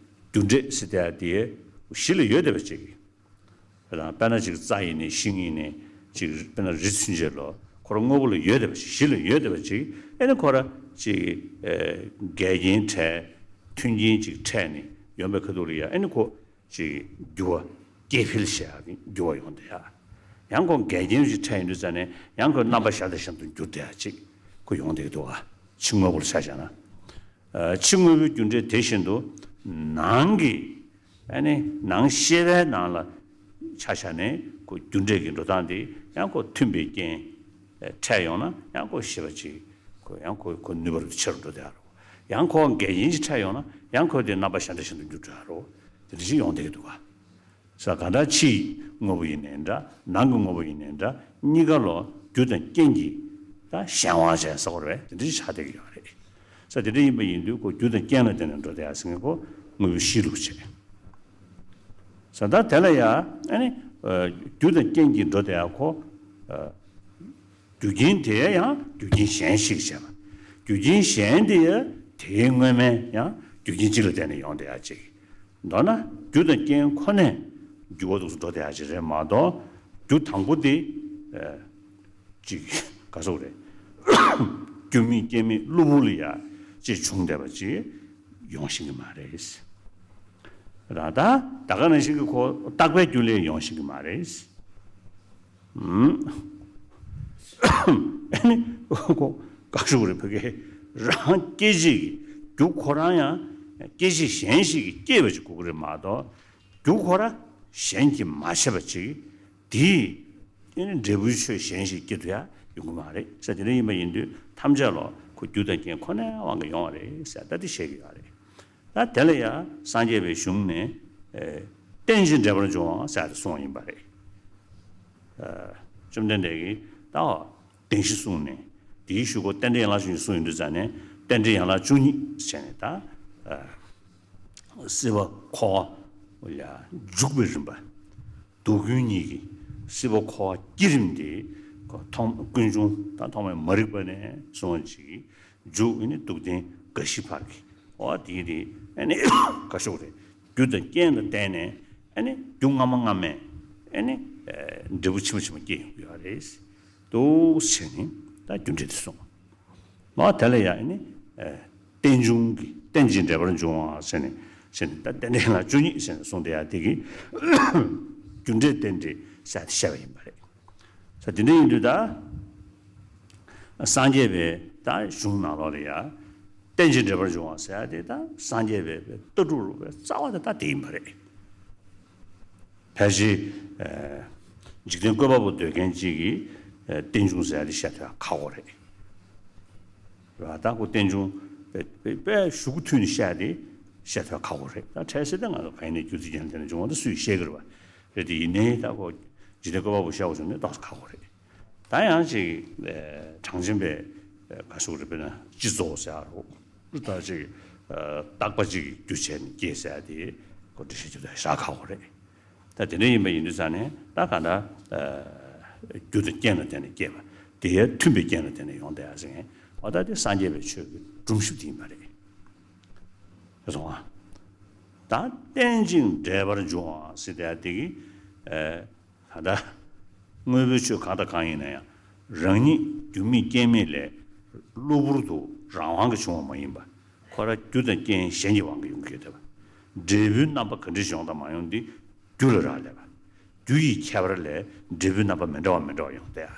རྒྱུ་འབྲས་ཟེར་བསྡད་ཡ་དེ་གཞི་ལ་ཡོད་བསྡད་པ་ཅིག་དཔེར་ན་དཔེར་ན་ཅིག་རྩྭ་ཡིན་ནའི་ཤིང་ཡིན་ནའི་ཅིག་དཔེར་ན་རི་ཚུན་ཆད་ལོ་ཁོ་ར་དངོས་པོ་ལ་ཡོད་བསྡད་པ་ཅིག་གཞི་ལ་ཡོད་བསྡད་པ་ཅིག་ཨེ་ནི་ཁོ་ར་ཅིག་ཨ་འགལ་རྐྱེན་འཕྲད། མཐུན་རྐྱེན་ཅིག་འཕྲད་ནས་ཡོང་པའི་ཁ་ཐུག་ལ་ཡ་ཨེ་ནི་ཁོ་ཅིག་འགྱུར་བ་སྐྱེ་འཕེལ་བྱེད་ཡག་གི་འགྱུར་བ་ཡོང་བསྡད་ཡ། ཡང་ཁོ་འགལ་རྐྱེན་ཅིག་འཕྲད་ཡོང་དུས་ཙང་ནས་ཡང་ཁོའི་རྣམ་པ་གཞན་དང་གཞན་དུ་འགྱུར་བསྡད་ཡ་ཅིག་ཁོ་ཡོང་བསྡད་ཀྱི་འདུག་ག་ཕྱི་དངོས་པོ་ལ་ཆ་བཞག་ན། ཨ་ཕྱི་དངོས་པོའི་རྒྱུ་འབྲས་དེ་བཞིན་དུ་ནང་གི་ཨ་ནི་ནང་ཤེས་པའི་ནང་ལ་ཆ་བཞག་ནས་ཁོ་རྒྱུ་འབྲས་ཀྱི་འགྲོ་སྟངས་དེ་ཡང་ཁོ་མཐུན་པའི་རྐྱེན་འཕྲད་ཡོང་ན་ཡང་ཁོ་ཤེས་པ་ཅིག་ཁོ་ཡང་ཁོ་ཁོ་ནུས་པ་ཆེ་རུ་འགྲོ་བསྡད་ཡ་རེད། ཡང་ཁོ་འགལ་རྐྱེན་ཅིག་འཕྲད་ཡོང་ན་ཡང་ཁོ་དེ་རྣམ་པ་གཞན་དང་གཞན་དུ་འགྱུར་འགྲོ་ཡ་རེད། དེ་འདྲ་ཞིག་ཡོང་བསྡད་ཀྱི་འདུག་ག་ས་གང་ལྟར་ཕྱིའི་དངོས་པོ་ཡིན་ནའི་འདྲ། ནང་གི་དངོས་པོ་ཡིན་ནའི་འདྲ། གཉིས་ཀ་ལོ་རྒྱུ་དང་རྐྱེན་གྱིས་ད་གཞན་དབང་བྱས་ཟེར་བ་རེད། དེ་འདྲ་ཞིག་ཆགས་བསྡད་ཀྱི་ཡོད་རེད། ས་དེ་འདྲ་ཡིན་པ་ཡིན་དུས་ཁོ་རྒྱུ་དང་རྐྱེན་ལ་བརྟེན་ནས་འགྲོ་བསྡད་ཡ་ཟེར་མཁན་ཁོ་དངོས་པོའི་གཞི་ལུགས་བྱས། ས་ད་དེ་ལ་ཡ་ཨ་ནི་ཨ་རྒྱུ་དང་རྐྱེན་གྱིས་འགྲོ་བསྡད་ཡ་ཁོ་ཨ་རྒྱུ་རྐྱེན་དེ་ཡང་རྒྱུ་རྐྱེན་གཞན་ཞིག་བྱས་པ། རྒྱུ་རྐྱེན་གཞན་དེ་ཡང་དེའི་སྔོན་མའི་ཡང་རྒྱུ་རྐྱེན་གཅིག་ལ་བརྟེན་ནས་ཡོང་བསྡད་ཡ་ཅིག་མདོར་ན་རྒྱུ་དང་རྐྱེན་ཁོ་ནས་འགྱུར་བ་འདུག་སེ་འགྲོ་བསྡད་ཡ་ཅིག་རེད་མ་གཏོགས། རྒྱུ་དང་པོ་དེ་ཨ་ཅིག་ག་སོགས་རེད། རྒྱུ་མེད་རྐྱེན་མེད་གློ་བུར་ལ་ཡ་ཅིག་བྱུང་བསྡད་པ་ཅིག་ཡོང་ཤེས་ཀྱི་མ་རེད། རང་ད་ད་ག་ནང་བཞིན་གྱི་ཁོ་རྟག་པའི་རྒྱུ་ལས་ཡོང་ཤེས་ཀྱི་མ་རེད། ཨ་ནི་ཁོ་ག་ཤོག་རེད། ཕ་གི་རང་སྐྱེད་བྱེད་ཀྱི་རྒྱུ་ཁོ་རང་ཡང་སྐྱེད་བྱེད་གཞན་ཞིག་གིས་བསྐྱེད་པ་ཅིག་དགོས་ཀྱི་རེད་མ་གཏོགས། རྒྱུ་ཁོ་རང་གཞན་གྱིས་མ་བྱས་པ་ཅིག་དེས་ཨ་ནི་འབྲས་བུའི་ཆོས་གཞན་ཞིག་སྐྱེད་ཐུབ་ཡ་ཡོང་གི་མ་རེད་ཟེར། དེ་འདྲ་ཡིན་པ་ཡིན་དུས་ཐམས་ཅད་ལོ་ཁོ་རྒྱུ་དང་རྐྱེན་ཁོ་ནའི་དབང་གིས་ཡོང་བ་རེད་ཟེར་ད་དེ་བཤད་ཀྱི་ཡོད་རེད། ད་དེ་ལ་ཡང་སངས་རྒྱས་པའི་གཞུང་ནས་ཨེ་རྟེན་ཅིང་འབྲེལ་པར་འབྱུང་བ་ཟེར་ཏེ་གསུངས་པ་ཡིན་པ་རེད། ཨ་བཅོམ་ལྡན་འདས་ཀྱིས་ད་བདེན་བཞི་གསུངས་ནས། དེའི་གཞུག་གུ་རྟེན་འབྲེལ་ཡན་ལག་བཅུ་གཉིས་གསུངས་ཡོང་དུས་ཙང་ནས་རྟེན་འབྲེལ་ཡན་ལག་བཅུ་གཉིས་བྱས་ནས་ད་ཨ་སྲིད་པ་འཁོར་བ་ལ་འཇུག་པའི་རིམ་པ། སྡུག་ཀུན་གཉིས་ཀྱི་སྲིད་པ་འཁོར་བ་བསྐྱེད་རིམ་དེ་ཐོག་ཀུན་འབྱུང་དང་ཐོག་མའི་མ་རིག་པ་ནས་བཟུང་བ་ཅིག་མཇུག་ཨ་ནི་སྡུག་བདེན་དགའ་ཞི་བར་གྱི་འོ་དེ་དེ་ཨ་ནི་ག་ཤོག་རེད། རྒྱུ་དང་རྐྱེན་ལ་བརྟེན་ནས་ཨ་ནི་རྒྱུ་སྔ་མ་སྔ་མས་ཨ་ནི་འབྲས་བུ་ཕྱི་མ་ཕྱི་མ་སྐྱེ་ཡོང་གི་ཡོད་རེད། འདུག་བྱས་ནས་ད་རྒྱུ་འབྲས་དེ་གསུངས། ནོ་དེ་ལ་ཡང་ཨ་ནི་རྟེན་འབྱུང་གི་རྟེན་ཅིང་འབྲེལ་པར་འབྱུང་བ་ཟེར་ནས་ཟེར་ནས་ད་རྟེན་འབྲེལ་ཡན་ལག་བཅུ་གཉིས་ཟེར་ནས་གསུངས་བསྡད་ཡ་དེ་གི་རྒྱུ་འབྲས་རྟེན་འབྲེལ་ཟེར་ཏེ་བཤད་པ་ཡིན་པ་རེད། ས་དེ་འདྲ་ཡིན་དུས་ད་ སངས་རྒྱས་པའི་ད་གཞུང་ནང་ལོགས་ལ་ཡ། རྟེན་ཅིང་འབྲེལ་པར་འབྱུང་བ་ཟེར་ཡ་དེ་ད་སངས་རྒྱས་པའི་ལྟ་གྲུབ་རུ་པའི་རྩ་བ་དེ་ད་དེ་ཡིན་པ་རེད། ཕལ་ཆེར། ཨ། འཇིག་རྟེན་བཀོད་པ་པོ་འདོད་མཁན་གཅིག་གིས། ཨ། རྟེན་འབྱུང་ཟེར་ཡ་དེ་བཤད་ཐུབ་ཡ་ཁག་པོ་རེད། རེད་བ། ད་ཁོ་རྟེན་འབྱུང་དཔེ་དཔེ་དཔེ་ཞུ་གུ་མཐུད་ནས་བཤད་དེ་བཤད་ཐུབ་ཡ་ཁག་པོ་རེད། ད་འཕྲལ་སེལ་དེ་ང་ཚོ་གང་ཡིན་ནའི་རྒྱུ་མཚན་རྐྱེན་དེ་ནས་འབྱུང་བ་དེ་སུས་ཤེས་ཀྱི་རེད་བ། རེད་དེ་ཡིན་ནའི་ད་ཁོ་འཇིག་རྟེན་བཀོད་པ་པོ་བཤད་དགོས་བྱུང་ནས་ཏོག་ཙམ་ཁག་པོ་རེད། ད་ཡང་ཅིག་ཨ། གྲངས་ཅན་པའི་ཨ། ག་ཟེར་དགོས་རེད། དཔེར་ན་སྤྱི་ཚོགས་ཟེར་ཡ་རོ། ད་ཅིག་ཨ། རྟག་པ་ཅིག་གི་རྒྱུ་བྱས་ནས་སྐྱེས་ཟེར་ཡ་དེ་ཁོ་འགྲེལ་བཤད་རྒྱུ་དང་ཞེ་དྲག་ཁག་པོ་རེད། ད་དེ་འདྲ་ཡིན་པ་ཡིན་དུས་ཙང་ནས་ད་ག་འདྲ། ཨ། རྒྱུ་དང་རྐྱེན་ལ་བརྟེན་ནས་སྐྱེས་པ་དེ་ཡང་མཐུན་པའི་རྐྱེན་ལ་བརྟེན་ནས་ཡོང་བསྡད་ཡ་ཟེར་མཁན་འོ་ད་དེ་སངས་རྒྱས་པའི་ཆོས་ཀྱི་སྒྲོམ་གཞི་དེ་ཡིན་པ་རེད། རེད་སོང་ང་། ད་རྟེན་ཅིང་འབྲེལ་པར་འབྱུང་བ་ཟེར་བསྡད་ཡ་དེ་གི། ཨ། ད་ལྟ་དངོས་པོའི་ཆོས་གང་དང་གང་ཡིན་ན་ཡང་རང་ཉིད་རྒྱུ་མེད་རྐྱེན་མེད་ལས་གློ་བུར་དུ་རང་དབང་གིས་བྱུང་བ་མ་ཡིན་པ། ཁོ་རང་རྒྱུ་དང་རྐྱེན་གཞན་གྱི་དབང་གིས་ཡོང་གི་ཡོད་བསྡད་པ། འབྲས་བུའི་རྣམ་པ་ག་འདྲ་ཞིག་ཡོང་དང་མ་ཡོང་འདི་རྒྱུ་ལ་རག་ལས་པ། རྒྱུ་ཡི་ཁྱད་པར་ལས་འབྲས་བུའི་རྣམ་པ་མི་འདྲ་བ་མི་འདྲ་བ་ཡོང་བསྡད་ཡ།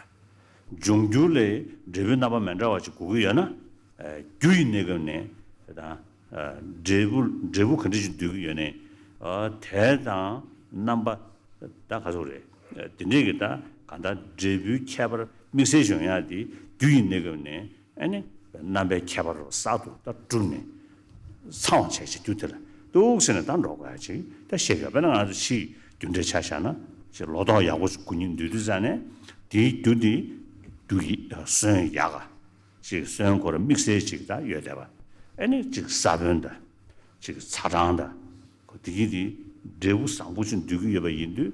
འབྱུང་འགྱུར་ལས་འབྲས་བུའི་རྣམ་པ་མི་འདྲ་བ་ཅིག་དགོས་ཀྱི་ཡོད་ན། ཨ། རྒྱུ་ཡི་གནས་སྐབས་ནས་དེ་དང་། ཨ། འབྲས་བུ་འབྲས་བུ་ག་འདྲ་ཞིག་འདོད་ཀྱི་ཡོད་ནའི། ཨ། དེ་དང་རྣམ་པ་ད་ག་ཟེར་དགོས་རེད། ཨ། དེ་འདྲས་ཀྱི་ད་གང་ལྟར་འབྲས་བུའི་ཁྱད་པར་དམིགས་བསལ་ཞིག་ཡོང་ཡ་དེ་རྒྱུ་ཡི་གནས་སྐབས་ནས་ཨ་ནི་རྣམ་པའི་ཁྱད་པར་རོ་གསར་དུ་ད་གྲུབ་ནས་ཚང་བ་བྱས་བྱས་རྒྱུ་དེ་ལ་འདུག་ཟེར་ནས་ད་འགྲོ་དགོས་ཡ་ཅིག་ད་བཤད་ཀྱི་ཡོད། དཔེར་ན་ང་ཚོ་ཕྱིའི་རྒྱུ་འབྲས་ཆ་བཞག་ན་ཅིག་ལོ་ཏོག་ཡག་པོ་ཞིག་དགུ་ཉིན་སྡོད་དུས་ཙང་ནས་དེའི་རྒྱུ་དེ་རྒྱུ་ཡི་སོན་ཡག་ག་ཅིག་སོན་ཁོ་ར་དམིགས་བསལ་ཅིག་ད་ཡོད་བསྡད་པ། ཨ་ནི་ཅིག་ས་བོན་དང་ཅིག་ཚ་གྲང་དང་ཁོ་དེ་གི་དེ་འབྲས་བུ་བཟང་པོ་ཅིག་འདོད་ཀྱི་ཡོད་པ་ཡིན་དུས་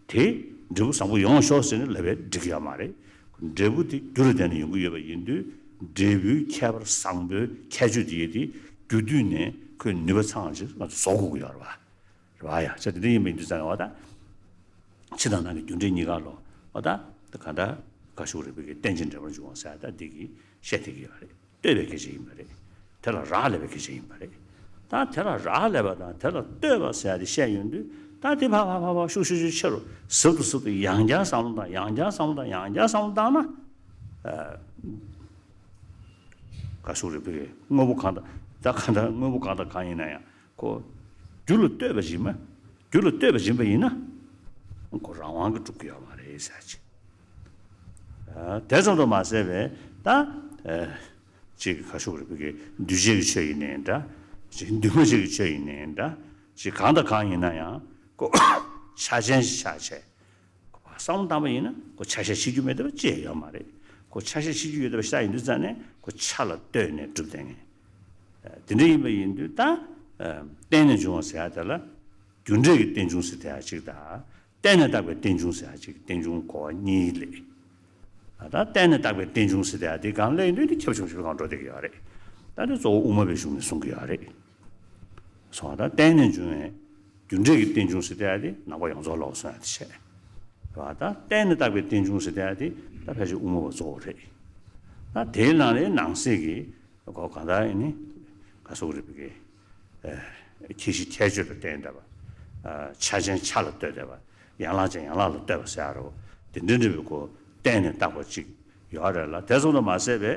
དེ་འབྲས་བུ་བཟང་པོ་ཡོང་ཤོག་ཟེར་ནས་ལབ་པས་འགྲིག་གི་ཡོད་མ་རེད། འབྲས་བུ་དེ་རྒྱུ་ལ་བརྟེན་ནས་ཡོང་གི་ཡོད་པ་ཡིན་དུས་འབྲས་བུའི་ཁྱད་པར་བཟང་པོའི་ཁྱད་ཆོས་དེ་ཡི་དེ་རྒྱུ་དུས་ནས་ཁོའི་ནུས་པ་ཚང་ཅིག་ང་ཚོ་བཟོ་དགོས་ཀྱི་ཡོད་རེད་བ། རེད་བ་ཡ། ཅག་དེ་འདྲ་ཡིན་པ་ཡིན་དུས་ཙང་ནས་བ་ད། ཕྱི་དང་ནང་གི་རྒྱུ་འབྲས་གཉིས་ཀ་ལོ། འོ་ད། ད་ག་འདྲ། ག་ཤུག་རིག་པའི་གི་རྟེན་ཅིང་འབྲེལ་བར་འབྱུང་བ་ཟེར་ད་འདི་གི་བཤད་བསྡད་ཀྱི་ཡོད་རེད། ལྟོས་པའི་སྐད་ཆ་ཡིན་པ་རེད། དེ་ལ་རག་ལས་པའི་སྐད་ཆ་ཡིན་པ་རེད། ད་དེ་ལ་རག་ལས་པ་དང་དེ་ལ་ལྟོས་པ་ཟེར་ཡ་དེ་བཤད་ཡོང་དུས་ད་དེ་ཕ་ཕ་ཕ་ཕ་ཤུག་ཤུག་ཤུག་ཆེ་རུ་ཟབ་ཏུ་ཟབ་ཏུ་ཡང་བསྐྱར་བསམ་བློ་བཏང་ཡང་བསྐྱར་བསམ་བློ་བཏང་ཡང་བསྐྱར་བསམ་བློ་བཏང་ན། ཨ། ག་ཤུག་རིག་པའི་གི་དངོས་པོ་གང་དང་ད་གང་དང་དངོས་པོ་གང་དང་གང་ཡིན་ན་ཡང་། ཁོ། རྒྱུ་ལ་ལྟོས་པ་ཡིན་མ། རྒྱུ་ལ་ལྟོས་པ་ཡིན་པ་ཡིན་ན། ཁོ་རང་དབང་གིས་གྲུབ་ཀྱི་ཡོད་མ་རེད་ཟེར་ཅིག་ཨ། དེ་ཙམ་དུ་མ་ཟད་པའི་ད། ཨ། ཅིག་ག་ཤུག་རིག་པའི་གི་འདུས་བྱས་ཀྱི་ཆོས་ཡིན་ནའི་འདྲ། ཅིག་འདུས་མ་བྱས་ཀྱི་ཆོས་ཡིན་ནའི་འདྲ། ཅིག་གང་དང་གང་ཡིན་ན་ཡང་ཁོ། ཆ་ཅན་ཞིག་ཆགས་བྱས། བསམ་བློ་བཏང་པ་ཡིན་ན་ཁོ་ཆ་ཤས་ཤེས་རྒྱུ་མེད་པ་ཅི་ཡང་ཡོད་མ་རེད། ཁོ་ཆ་ཤས་ཤེས་རྒྱུ་ཡོད་པ་ཤ་ཡིན་དུས་ཙང་ནས་ཁོ་ཆ་ལ་ལྟོས་ནས་གྲུབ་བསྡད་མཁན། དེ་འདྲ་ཡིན་པ་ཡིན་དུས་ད། བརྟེན་ནས་འབྱུང་བ་ཟེར་ཡ་དེ་ལ། རྒྱུ་འབྲས་ཀྱི་རྟེན་འབྱུང་ཟེར་དེ་ཡ་གཅིག་དང་། བརྟེན་ནས་བཏགས་པའི་རྟེན་འབྱུང་ཟེར་ཡ་གཅིག་རྟེན་འབྱུང་གོ་བ་གཉིས་ལས། ད་བརྟེན་ནས་བཏགས་པའི་རྟེན་འབྱུང་ཟེར་དེ་ཡ་དེ་གང་ལས་ཡིན་དུས་དེ་ཁྱབ་ཆུང་ཆུང་གང་འགྲོ་བསྡད་ཀྱི་ཡོད་རེད། ད་དེ་གཙོ་བོ་དབུ་མ་པའི་གཞུང་ནས་གསུང་གི་ཡོད་རེད། སོང་བ་ད་བརྟེན་ནས་འབྱུང་བའི་རྒྱུ་འབྲས་ཀྱི་རྟེན་འབྱུང་ཟེར་བསྡད་ཡ་དེ་ནང་པ་ཡོངས་རྫོགས་ལོག་སོང་ཡ་དེ་བྱས། རེད་བ། ད་བརྟེན་ནས་བཏགས་པའི་རྟེན་འབྱུང་ཟེར་བསྡད་ཡ་དེ་ད་ཕལ་ཆེར་དབུ་མ་པ་གཙོ་བོ་རེད། ད་དེའི་ནང་ལས་ནང་གསེས་ཀྱི་གོ་གང་ལྟར་ཡིན་ནི་ག་སོགས་རིག་པའི་གི་ཁྱད་གཞི་ཁྱད་ཆོས་ལ་བརྟེན་བསྡད་པ། ཆ་ཅན་ཆ་ལ་ལྟོས་བསྡད་པ། ཡན་ལག་ཅན་ཡན་ལག་ལ་ལྟོས་པ་ཟེར་ཡ་རེད་བ། དེ་འདྲ་འདྲ་བའི་གོ་བརྟེན་ནས་བཏགས་པ་ཅིག་ཡོད་རེད་ལ། དེ་ཚོ་ལ་མ་ཟད་པའི་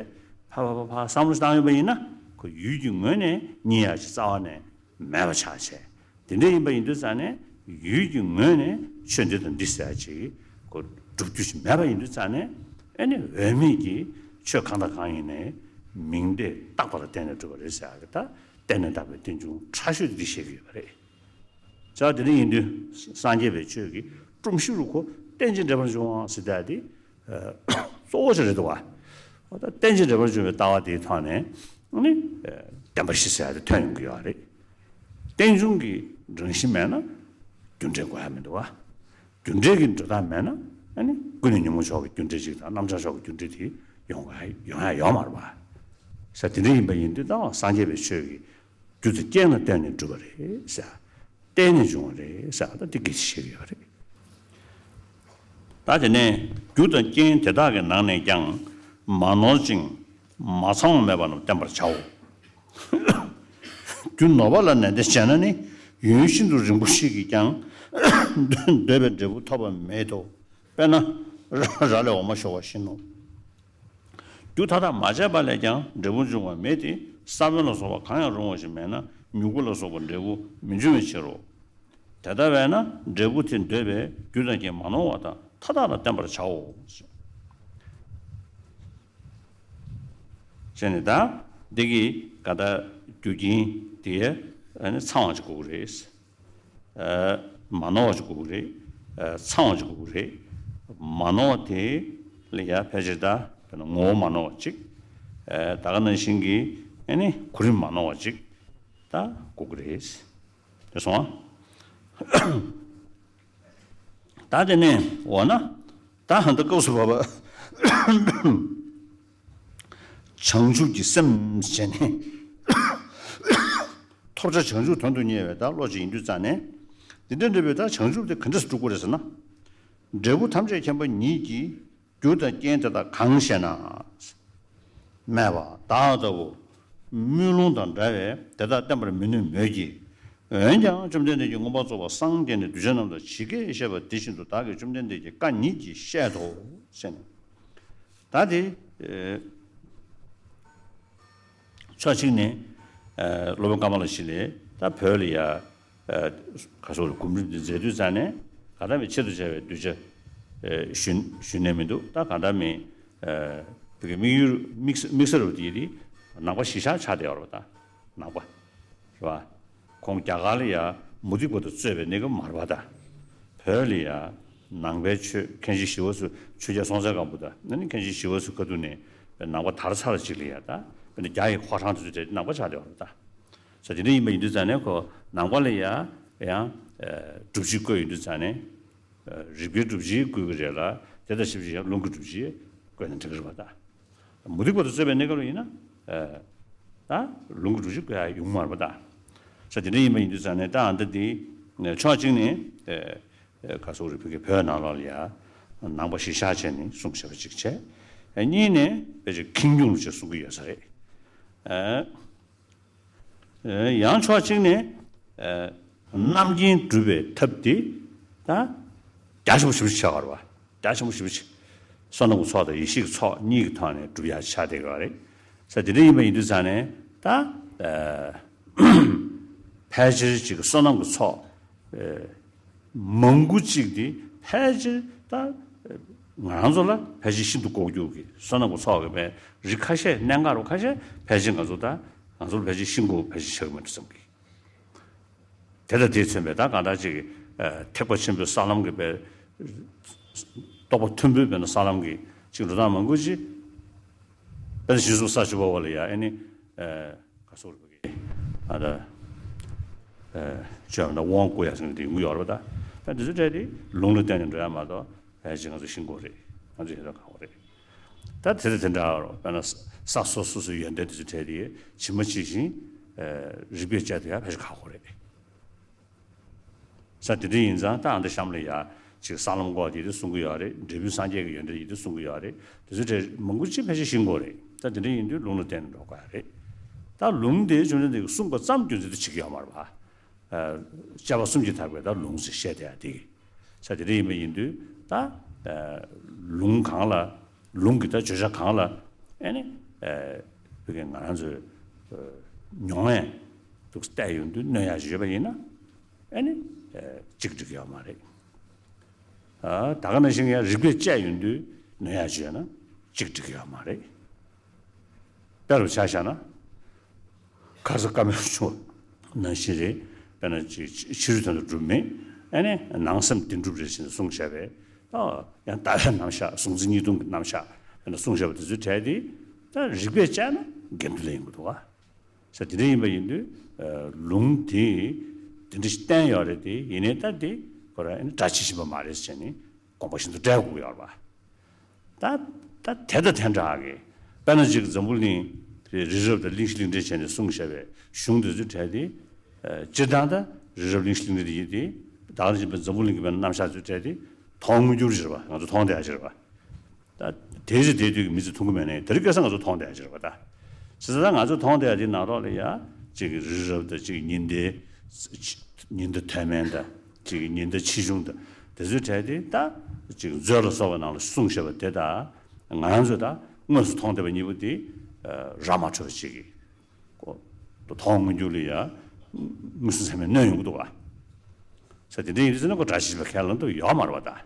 ཕ་ཕ་ཕ་ཕ་བསམ་བློ་བཏང་ཡོད་པ་ཡིན་ན་ཁོ་ཡུལ་གྱི་ངོས་ནས་རྙེད་ཡ་ཅིག་རྩ་བ་ནས་མེད་པ་ཆགས་བྱས། དེ་འདྲ་ཡིན་པ་ཡིན་དུས་ཙང་ནས་ཡུལ་གྱི་ངོས་ནས་ཆོས་འདི་དང་འདི་ཟེར་ཡ་ཅིག་ཁོ་སྒྲུབ་རྒྱུ་ཞིག་མེད་པ་ཡིན་དུས་ཙང་ནས་ཨེ་ནི་འོས་མེད་ཀྱི་ཆོས་གང་དང་གང་ཡིན་ནའི་མིང་དེ་བཏགས་པ་ལ་བརྟེན་ནས་གྲུབ་པ་རེད་ཟེར་ཡ་གི་ད་བརྟེན་ནས་བཏགས་པའི་རྟེན་འབྱུང་ཕྲ་ཤོས་འདི་བཤད་ཀྱི་ཡོད་པ་རེད། ཅག་དེ་འདྲ་ཡིན་དུས་སངས་རྒྱས་པའི་ཆོས་ཀྱི་སྒྲོམ་གཞི་རུ་ཁོ་རྟེན་ཅིང་འབྲེལ་པར་འབྱུང་བ་ཟེར་ཡ་དེ་གཙོ་བོ་ཞིག་རེད་འདུག་བ། འོ་ད་རྟེན་ཅིང་འབྲེལ་པར་འབྱུང་བའི་ལྟ་བ་དེའི་ཐོག་ནས་ནི་བདེན་པ་བཞི་ཟེར་ཡ་དེ་ཐོན་ཡོང་གི་ཡོད་རེད། རྟེན་འབྱུང་གི་རང་བཞིན་མེད་ན་རྒྱུ་འབྲས་དགོས་ཡ་མི་འདུག་བ། རྒྱུ་འབྲས་ཀྱི་འགྲོ་སྟངས་མེད་ན་ཨ་ནི་ཀུན་ནས་ཉོན་མོངས་ཕྱོགས་ཀྱི་རྒྱུ་འབྲས་ཅིག་དང་རྣམ་བྱང་ཕྱོགས་ཀྱི་རྒྱུ་འབྲས་དེ་ཡོང་ག་ཡོང་ཡ་ཡོད་མ་རེད་བ། ས་དེ་འདྲ་ཡིན་པ་ཡིན་དུས་ད་སངས་རྒྱས་པའི་ཆོས་ཀྱི་རྒྱུ་དང་རྐྱེན་ལ་བརྟེན་ནས་གྲུབ་པ་རེད་ཟེར། བརྟེན་ནས་བྱུང་བ་རེད་ཟེར་ད་འདི་སྐད་ཆ་བཤད་ཀྱི་ཡོད་རེད། ད་དེ་ནས་རྒྱུ་དང་རྐྱེན་དེ་དག་གི་ནང་ནས་ཀྱང་མ་ནོར་ཅིང་མ་ཚང་བ་མེད་པ་རྣམས་བསྟེན་པར་བྱའོ། རྒྱུ་ནོར་བ་ལ་ནན་ཏན་བྱས་ན་ནི་ཡུན་ཤིན་ཏུ་རིང་པོ་ཞིག་གིས་ཀྱང་འདོད་པའི་འབྲས་བུ་ཐོབ་པ་མེད་དོ། དཔེར་ན་ར་ལས་འོ་མ་ཤོར་བ་བཞིན་ནོ། རྒྱུ་མཐའ་དག་མ་བྱས་པ་ལས་ཀྱང་འབྲས་བུ་འབྱུང་བ་མེད་དེ། ས་བོན་ལ་སོགས་པ་གང་ཡང་རུང་བ་ཞིག་མེད་ན་མྱུ་གུ་ལ་སོགས་པ་འབྲས་བུ་མི་འབྱུང་བའི་ཕྱིར་རོ། དེ་ལྟ་བས་ན་འབྲས་བུ་དེ་འདོད་པས་རྒྱུ་དང་རྐྱེན་མ་ནོར་བ་དང་མཐའ་དག་ལ་བརྟེན་པར་བྱའོ། ཞེས་ནས་ད་འདི་གི་ག་ད་རྒྱུ་རྐྱེན་དེ་ཚང་བ་ཅིག་དགོས་ཀྱི་རེད། མ་ནོར་བ་ཅིག་དགོས་ཀྱི་རེད། ཚང་བ་ཅིག་དགོས་ཀྱི་རེད། མ་ནོར་བ་དེ་ལ་ཡ་ཕལ་ཆེར་ད་དཔེར་ན་ངོ་བོ་མ་ནོར་བ་ཅིག་ད་ག་ནང་བཞིན་གྱི་ཨ་ནི་གོ་རིམ་མ་ནོར་བ་ཅིག་ད་དགོས་ཀྱི་རེད། དེ་སོང་ཨ། ད་དེ་ནས་འོ་ན་ད་ཧན་ད་སྐབས་སུ་བབ་པ། བྱང་ཆུབ་ཀྱི་སེམས་བྱས་ནས་ཐོབ་བྱ་བྱང་ཆུབ་དོན་དུ་གཉེར་བའི་ད་བློ་ཅིག་ཡིན་དུས་ཙང་ནས། འདི་འདྲ་འདྲ་བའི་ད་བྱང་ཆུབ་དེ་ག་འདྲ་སེ་སྒྲུབ་དགོས་རེད་ཟེར་ན། འབྲས་བུ་ཐམས་ཅད་མཁྱེན་པ་ཉིད་ཀྱིས་རྒྱུ་དང་རྐྱེན་དེ་དག་གང་ཞེ་ན། སྨྲས་པ། བདག་ལྟ་བུ་དམུས་ལོང་དང་འདྲ་བས་དེ་དག་བསྟན་པར་མི་ནུས་མོད་ཀྱི། འོན་ཀྱང་བཅོམ་ལྡན་འདས་ཀྱིས་མངོན་པར་རྫོགས་པར་སངས་རྒྱས་ནས་གདུལ་བྱ་རྣམས་ལ་ཇི་སྐད་བཤད་པ་དེ་བཞིན་དུ་བདག་གིས་བཅོམ་ལྡན་འདས་ཀྱི་བཀའ་ཉིད་ཀྱིས་བཤད་དོ། ཞེས་ནས། ད་དེ་ཕྱོགས་གཅིག་ནས་སློབ་དཔོན་ཀ་མ་ལ་ཤཱི་ལས་ད་བོད་ལ་ཡ། ག་སོགས་རེད། གོམས་འདྲིས་འདི་མཛད་དུས་ཙང་ནས་ག་ད་མི་ཆེད་དུ་བྱ་བའི་གདུལ་བྱ་ཞུ་ནས་མི་འདུག་ད་ག་ད་མི་བོད་ཀྱི་དམིགས་ཡུལ་དམིགས་དམིགས་བསལ་རུ་དེ་ཡི་ནང་པ་གཞི་བཞག་ཆགས་བསྡད་ཡོད་རེད་པ། ད་ནང་པ་རེད་པ། ཁོང་རྒྱ་གར་ལ་ཡ་མུ་སྟེགས་པ་དང་རྩོད་པའི་གནས་སྐབས་མ་རེད་པ། ད་བོད་ལ་ཡ་ནང་པའི་ཆོས་མཁན་ཆེན་ཞི་བ་འཚོ་ཆོས་རྒྱལ་སྲོང་བཙན་སྒམ་པོ་དང་ཨ་ནི་མཁན་ཆེན་ཞི་བ་འཚོ་ཁ་ཐུག་ནས་ནང་པ་དར་ཚར་ཅིག་ལ་ཡ་ད་དཔེར་ན་རྒྱ་ཡི་ཕོ་བྲང་དེ་ཚོ་དེ་ནང་པ་ཆགས་བསྡད་ཡོད་རེད་པ། ད། ས་དེ་འདྲ་ཡིན་པ་ཡིན་དུས་ཙང་ནས་ཁོ་ནང་པ་ལ་ཡ་ཡང་སྒྲུབ་བྱེད་བཀོད་ཡོང་དུས་ཙང་ནས་རིགས་པའི་སྒྲུབ་བྱེད་བཀོད་ཀྱི་རེད་ལ། དེ་དང་ཞིབ་ཅིང་ཡང་ལུང་གི་སྒྲུབ་བྱེད་བཀོད་ན་འགྲིག་གི་རེད་པ། ད་མུ་སྟེགས་པ་དང་རྩོད་པའི་གནས་སྐབས་ལ་ཡིན་ན་ད་ལུང་གི་སྒྲུབ་བྱེད་བཀོད་ཡ་ཡོང་མ་རེད་པ། ད་ས་དེ་འདྲ་ཡིན་པ་ཡིན་དུས་ཙང་ནས་ད་ཨ་ད་འདི་ཕྱོགས་གཅིག་ནས་ག་སོགས་རེད། བོད་ཀྱི་བོད་ནང་ལོགས་ལ་ཡ་ནང་པ་གཞི་བཞག་བྱས་ནས་གསུང་བྱས་པ་གཅིག་བྱས། གཉིས་ནས་ཕལ་ཆེར་ཁེངས་སྐྱུང་ལ་ཅིག་གསུང་གི་ཡོད་ས་རེད། ཡང་ཕྱོགས་གཅིག་ནས་རྣམ་མཁྱེན་སྒྲུབ་པའི་ཐབས་དེ་ད་རྒྱ་ཆེན་པོ་ཞེ་པོ་ཅིག་ཆགས་ཀྱི་རེད་པ། རྒྱ་ཆེན་པོ་ཞེ་པོ་ཅིག་བསོད་ནམས་ཀྱི་ཚོགས་དང་ཡེ་ཤེས་ཀྱི་ཚོགས་གཉིས་ཀྱི་ཐོག་ནས་སྒྲུབ་ཡ་ཆགས་བསྡད་ཡོད་རེད། ས་དེ་འདྲ་ཡིན་པ་ཡིན་དུས་ཙང་ནས་ད་ཕལ་ཆེར་ཅིག་བསོད་ནམས་ཀྱི་ཚོགས་མང་པོ་ཅིག་དེ་ཕལ་ཆེར་ད་ང་རང་ཚོ་ལ་ཕལ་ཆེར་ཤིན་ཏུ་ལྐོག་གྱུར་གྱི་བསོད་ནམས་ཀྱི་ཚོགས་ཀྱི་རིགས་ཁ་ཤས་གནད་འགག་རུ་ཁ་ཤས་ཕལ་ཆེར་ང་ཚོ་ད་ང་ཚོ་ལ་ཕལ་ཆེར་ཤེས་དགོས་ཕལ་ཆེར་ཆགས་ཀྱི་མ་འགྲོ་བསམ་གྱི། དེ་དང་དེས་མཚོན་པའི་ད་གང་ལྟར་ཅིག་ཐེག་པ་ཆེན་པོའི་ས་ལམ་གྱི་དཔེ་རྟོགས་པ་མཐོན་པོའི་དཔེར་ན་ས་ལམ་གྱི་ཅིག་འགྲོ་སྟངས་མང་པོ་ཅིག་དཔེར་ན་གཞི་གསུམ་ས་བཅུ་པ་བ་ལ་ཡ་ཨ་ནི་ག་སོགས་རེད་པ། ཨ་ད། ཨེ། བཅོམ་ན་དབང་བསྐུར་ཡ་ཟེར་ནས་དེ་ཡོང་གི་ཡོད་རེད་པ། ད་ཨ་འདི་ཚོ་གྲས་དེ་ལུང་ལ་བརྟེན་ནས་འགྲོ་ཡ་མ་གཏོགས་ཕལ་ཆེར་ང་ཚོ་ཤེས་དགོས་རེད། ང་ཚོ་ཤེས་དགོས་རེད། ད་དེ་ཚོ་དེ་འདྲ་རོ། དཔེར་ན་ས་སོ་སོ་སོའི་ཡོན་ཏན་དེ་ཚོ་གྲས་དེ་ཇི་མ་ཇི་བཞིན་རིགས་པས་དཔྱད་དེ་ཡ་ཕལ་ཆེར་ཁག་པོ་རེད། ས་དེ་འདྲ་ཡིན་ཙང་ད་ཨ་འདི་གཤམ་ལ་ཡ་ཅིག་ས་ལམ་འགོག་དེ་དེ་གསུང་གི་ཡོད་རེད། འབྲས་བུ་སངས་རྒྱས་ཀྱི་ཡོན་ཏན་ཡིན་དེ་གསུང་གི་ཡོད་རེད། དེ་ཚོ་གྲས་མང་པོ་ཅིག་ཕལ་ཆེར་ཤེས་དགོས་རེད། ད་དེ་འདྲ་ཡིན་དུས་ལུང་ལ་བརྟེན་ནས་འགྲོ་དགོས་ཡ་རེད། ད་ལུང་དེ་བཅོམ་ལྡན་འདས་ཀྱིས་གསུངས་པ་ཙམ་རྒྱུ་མཚན་དུ་བྱེད་ཀྱི་ཡོད་མ་རེད་པ། ཨ། དཔྱད་པ་གསུམ་གྱིས་དག་པའི་ད་ལུང་ཟེར་བཤད་བསྡད་ཡ་དེ། ས་དེ་འདྲ་ཡིན་པ་ཡིན་དུས་ད་ལུང་གང་ལ་ལུང་གི་ད་བརྗོད་བྱ་གང་ལ་ཨ་ནི་བོད་ཀྱི་ང་རང་ཚོའི་མྱོང་ཡས་འདུག་བལྟས་ཡོང་དུས་གནོད་ཡ་ཞིག་ཡོད་པ་ཡིན་ན་ཨ་ནི་གཅིག་འགྲིག་གི་ཡོད་མ་རེད། ད་ག་ནང་བཞིན་ཡང་རིགས་པས་དཔྱད་ཡོང་དུས་གནོད་ཡ་ཞིག་ཡོད་ན་གཅིག་འགྲིག་གི་ཡོད་མ་རེད། དཔེ་རུ་ཆ་བཞག་ན། ཁ་ས་བཀའ་མོལ་བྱུང་བ་ནང་བཞིན་རེད། དཔེར་ན་ཅིག་ཕྱི་རོལ་དོན་དུ་གྲུབ་མེད། ཨ་ནི་ནང་སེམས་བདེན་གྲུབ་རེད་ཟེར་ནས་གསུངས་བཞག་པས། ད་ཡང་ལྟ་བའི་རྣམ་གཞག་གཟུང་འཛིན་གཉིས་སྟོང་གི་རྣམ་གཞག་དཔེར་ན་གསུངས་བཞག་པ་དེ་ཚོའི་གྲས་དེ་ད་རིགས་པས་དཔྱད་ན་འགལ་འདུ་ལ་ཡོང་གི་འདུག་ག་ས་དེ་འདྲ་ཡིན་པ་ཡིན་དུས་ལུང་དེ་དེ་འདྲ་ཞིག་བསྟན་ཡོད་རེད་དེ། ཡིན་ནའི་ད་དེ་ཁོ་རང་ཨ་ནི་སྒྲ་ཇི་བཞིན་པ་མ་རེད་ཟེར་ནས་དགོངས་པ་བཞིན་དུ་འགྲེལ་དགོས་ཀྱི་ཡོད་རེད་པ། ད་ད་དེ་དང་དེ་འདྲ་གི་དཔེར་ན་ཅིག་འཛམ་བུ་གླིང་རི་རབ་དང་གླིང་བཞི་གླིང་ཕྲན་བྱས་ནས་གསུངས་བཞག་པའི་གཞུང་དེ་ཚོའི་གྲས་དེ། སྤྱིར་བཏང་ད་རི་རབ་གླིང་བཞི་གླིང་ཕྲན་དེ་ཡིན་ཏེ། ད་ག་ནང་བཞིན་པའི་འཛམ་བུ་གླིང་གི་དཔེར་ན་རྣམ་གཞག་ཚོའི་གྲས་དེ་མཐོང་མི་འགྱུར་ཞེས་པ་ང་ཚོ་མཐོང་བསྡད་ཡ་ཅིག་རེད་པ། ད་དེ་རེད། དེ་དུས་ཀྱི་མི་ཚོས་མཐོང་གི་མེད་ནའི་དེ་རིང་ཁ་སང་ང་ཚོ་མཐོང་བསྡད་ཡ་ཅིག་རེད་པ། ད་བྱས་ཙང་ང་ཚོ་མཐོང་བསྡད་ཡ་དེ་ནང་ལོགས་ལ་ཡ་གཅིག་གི་རི་རབ་དང་གཅིག་གི་ཉི་ཟླའི་ཉི་ཟླ་ཐོག་མའི་དང་གཅིག་གི་ཉི་ཟླ་ཆེ་ཆུང་དང་དེ་ཚོའི་གྲས་དེ་ད་གཅིག་མཛོད་ལ་སོགས་པ་ནང་ལ་གསུངས་བཞག་པ་དེ་དང་ང་རང་ཚོས་ད་ དངོས་སུ་མཐོང་བསྡད་པ་གཉིས་པོ་དེ་ར་མ་འཕྲོད་པ་ཅིག་གིས་ཁོ་མཐོང་མངོན་གྱུར་ལ་ཡ་མངོན་སུམ་ཚད་མས་གནོན་ཡོང་གི་འདུག་བ། ས་དེ་འདྲ་ཡིན་དུས་ཙམ་ན་ཁོ་སྒྲ་ཇི་ལྟར་ཁས་བླངས་ཐུབ་ཡོད་མ་རེད་བ་ད།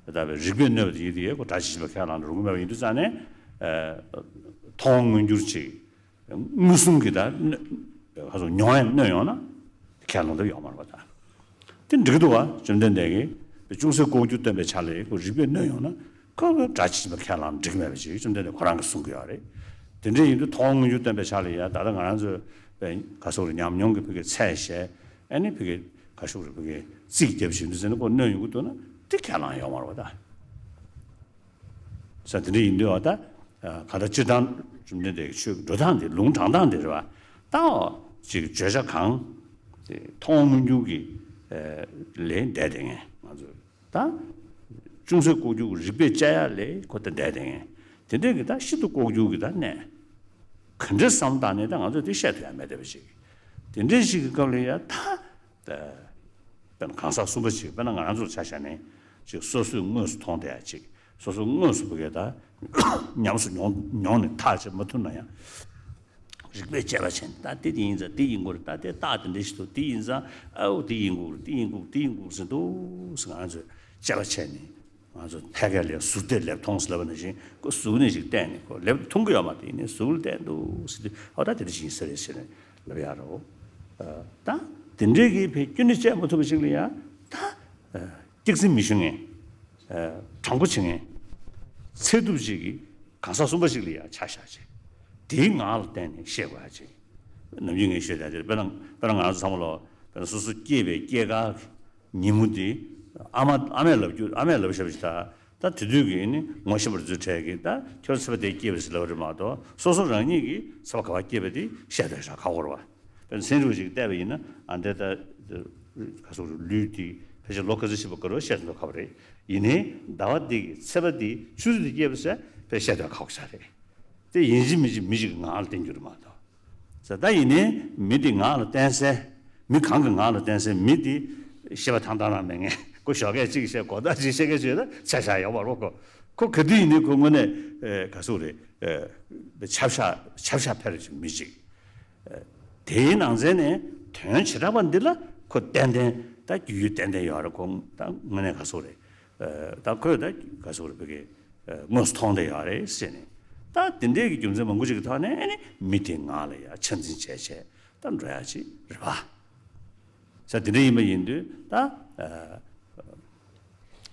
ད་ལྟ་བའི་རིགས་པས་གནོན་པ་དེ་ཡིན་དུས་ཁོ་སྒྲ་ཇི་ལྟར་ཁས་བླངས་རུང་གི་མེད་པ་ཡིན་དུས་ཙང་ནས་མཐོང་མངོན་གྱུར་ཅིག་མངོན་སུམ་གྱི་ད་ཁ་སོགས་མྱོང་ཡང་གནོན་ཡོང་ན་ཁས་བླངས་ཐུབ་ཡོད་མ་རེད་བ་ད། དེ་འགྲིག་གི་འདུག་བ། བཅོམ་ལྡན་འདས་ཀྱིས་ཅུང་ཟད་ལྐོག་གྱུར་སྟོན་པའི་ཆ་ལ་ཁོ་རིགས་པས་གནོན་ཡོང་ན་ཁོ་སྒྲ་ཇི་ལྟར་ཁས་བླངས་འགྲིག་མེད་པ་ཅིག་བཅོམ་ལྡན་འདས་ཁོ་རང་གིས་གསུང་གི་ཡོད་རེད། དེ་འདྲ་ཡིན་དུས་མཐོང་མངོན་གྱུར་སྟོན་པའི་ཆ་ལ་ཡ་ད་ལྟ་ང་རང་ཚོས་པའི་ག་སོགས་རེད་ཉམས་མྱོང་གི་ཕ་གིའི་ཚད་བཤད་ཨ་ནི་ཕ་གི་ག་སོགས་རེད་ཕ་གི་རྩིས་རྒྱབ་བཞིན་དུ་ཟེར་ན་ཁོ་གནོན་ཡོང་གི་འདུག་ན་དེ་ཁས་བླངས་ཡོད་མ་རེད་བ་ད། ས་དེ་འདྲ་ཡིན་དུས་བ་ད་ག་ད་སྤྱིར་བཏང་བཅོམ་ལྡན་འདས་ཀྱི་ཆོས་ཀྱི་འགྲོ་སྟངས་དེ་ལུང་དྲངས་སྟངས་དེ་རེད་བ། ད་ཅིག་བརྗོད་བྱ་གང་དེ་མཐོང་མངོན་གྱུར་གྱི་ལས་འདས་དེ་ངས་ང་ཚོས། ད། ཅུང་ཟད་ལྐོག་གྱུར་རིགས་པས་དཔྱད་ཡ་ལས་ཁོ་ད་འདས་དེ་ངས། དེ་འདྲས་ཀྱི་ད་ཤིན་ཏུ་ལྐོག་གྱུར་གྱི་ད་གནས། ག་འདྲས་བསམ་བཏང་ནས་ད་ང་ཚོས་དེ་བཤད་ཐུབ་ཡ་མེད་བསྡད་པ་ཞིག་དེ་འདྲས་ཞིག་གི་སྐབས་ལ་ཡ་ད། ད། དཔེར་ན་གང་ཟག་གསུམ་པ་ཞིག་དཔེར་ན་ང་རང་ཚོར་ཆ་བཞག་ནས་ཅིག་སོ་སོས་དངོས་སུ་མཐོང་བསྡད་ཡ་ཅིག་སོ་སོ་དངོས་སུ་བུ་གས་ད། ཉམས་སུ་མྱོང་མྱོང་ནས་ཐག་བཅད་མ་ཐུབ་ན་ཡང་། རིགས་པས་དཔྱད་པ་བྱས་ནས་ད་དེ་དེ་ཡིན་ཙང་དེ་ཡིན་དགོས་རེད། ད་དེ་རྟགས་དེ་འདྲ་ཞིག་འདུག་དེ་ཡིན་ཙང་ཨའུ་དེ་ཡིན་དགོས་རེད། དེ་ཡིན་དགོས་དེ་ཡིན་དགོས་ཟེར་འདུག་ཟེར་ང་ཚོས་དཔྱད་པ་བྱས་ནས་ང་ཚོ་ཐད་ཀར་ལས་ཟུར་བལྟས་ལེབ་མཐོང་ཟེར་ལབ་པ་ནང་བཞིན་ཁོ་ཟུར་ནས་ཞིག་བལྟས་ནས་ཁོ་ལེབ་མཐོང་གི་ཡོད་མ་རེད། ཡིན་ནའི་ཟུར་བལྟས་འདུག་ཟེར་དུས་ཨོ་ད་དེ་འདྲ་ཞིག་ཡིན་ས་རེད་ཟེར་ནས་ལབ་ཡ་རོ། ད་དེ་འདྲའི་གི་ཕའི་སྐྱོན་ནི་བཅད་མ་ཐུབ་པ་ཞིག་ལ་ཡ་ད། སྐྱག་རྫུན་མི་ཞུ་མཁན། དྲང་པོ་བྱེད་མཁན། ཚད་ཐུབ་ཅིག་གིས་གང་ཟག་གསུམ་པ་ཞིག་ལ་ཡང་ཆ་བཞག་ཅིག་དེའི་ངག་ལ་བརྟེན་ནས་བཤད་དགོས་ཡ་ཅིག་ནམ་རྒྱུན་ངས་ཤོད་བསྡད་དེ་དཔེར་ན་དཔེར་ན་ང་ཚོ་ཚང་མ་ལོ་དཔེར་ན་སོ་སོ་སྐྱེས་པའི་སྐྱེས་སྐར་ཉིན་མོ་དེ་ཨ་མ་ཨ་མས་ལབ་རྒྱུ་ཨ་མས་ལབ་བཞག་པ་ཞིག་ད་ད་དེ་དུས་ཀྱི་ནི་ངོ་ཤེས་པར་བརྫུས་འཕྲལ་གྱི་ད་ཁྱོད་ཚེས་པ་དེ་སྐྱེས་པ་ཞིག་ལབ་རེད་མ་གཏོགས་སོ་སོ་རང་ཉིད་ཀྱིས་ཚེས་པ་ག་བ་སྐྱེས་པ་དེ་བཤད་སྡོད་ཤག་ཁག་པོ་རེད་བ། དཔེར་ན་ཚན་རིག་པ་ཞིག་བལྟས་པ་ཡིན་ན་ཨ་འདྲ་ད་ག་སོག་རེད་ལུས་དེ་ཕལ་ཆེར་ལོ་ག་ཚོད་ཕྱིན་པ་ག་རེ་བཤད་ཐུབ་ཁག་པོ་རེད། ཡིན་ནའི་ཟླ་བ་འདི་གི་ཚེས་པ་འདི་ཆུ་ཚོད་འདི་སྐྱེས་པ་ཟེར་ཕལ་བཤད་ཐུབ་ཁག་པོ་ཞིག་རེད། དེ་ཡིན་གཅིག་མིན་གཅིག་མི་ཞིག་གི་ངག་ལ་བསྟན་རྒྱུ་རེད་མ་གཏོགས། ཟེར་ད་ཡིན་ནའི་མི་འདི་ངག་ལ་བསྟན་སའི་མི་གང་གི་ངག་ལ་བསྟན་སའི་མི་འདི་ཤེས་པ་ཐང་ཐང་རང་མེད་མཁན་ཁོ་ཞོགས་ཀས་གཅིག་བཤད་གོ་ད་གཅིག་བཤད་མཁན་ཞིག་ཡོད་ན་ཆ་བཞག་ཡོད་པ་རེད་ཁོ། ཁོ་ག་དུས་ཡིན་ནའི་ཁོ་དངོས་གནས་ག་སོག་རེད། ཆ་བཞག་ཆ་བཞག་འཕེར་ཞིག་མི་ཞིག་དེའི་ནང་ཚན་ནས་དོན་བྱེ་བྲག་པ་འདི་ལ་ཁོ་ཏན་ཏན་ད་རྒྱུས་ཡོད་ཏན་ཏན་ཡོད་རེད། ཁོ་ད་དངོས་གནས་ག་སོག་རེད། ད་ཁོས་ད་ག་སོག་རེད་བོད་ཀྱི་དངོས་སུ་མཐོང་བསྡད་ཡོད་རེད་ཟེར་ནས་ད་དེ་འདྲའི་གི་རྒྱུ་མཚན་མང་པོ་ཅིག་གི་ཐོག་ནས་ཨ་ནི་མི་དེའི་ངག་ལ་ཡ་ཆ་འཛིན་བྱས་བྱས་ད་འགྲོ་ཡ་ཅིག་རེད་པ། ས་དེ་འདྲ་ཡིན་པ་ཡིན་དུས་ད།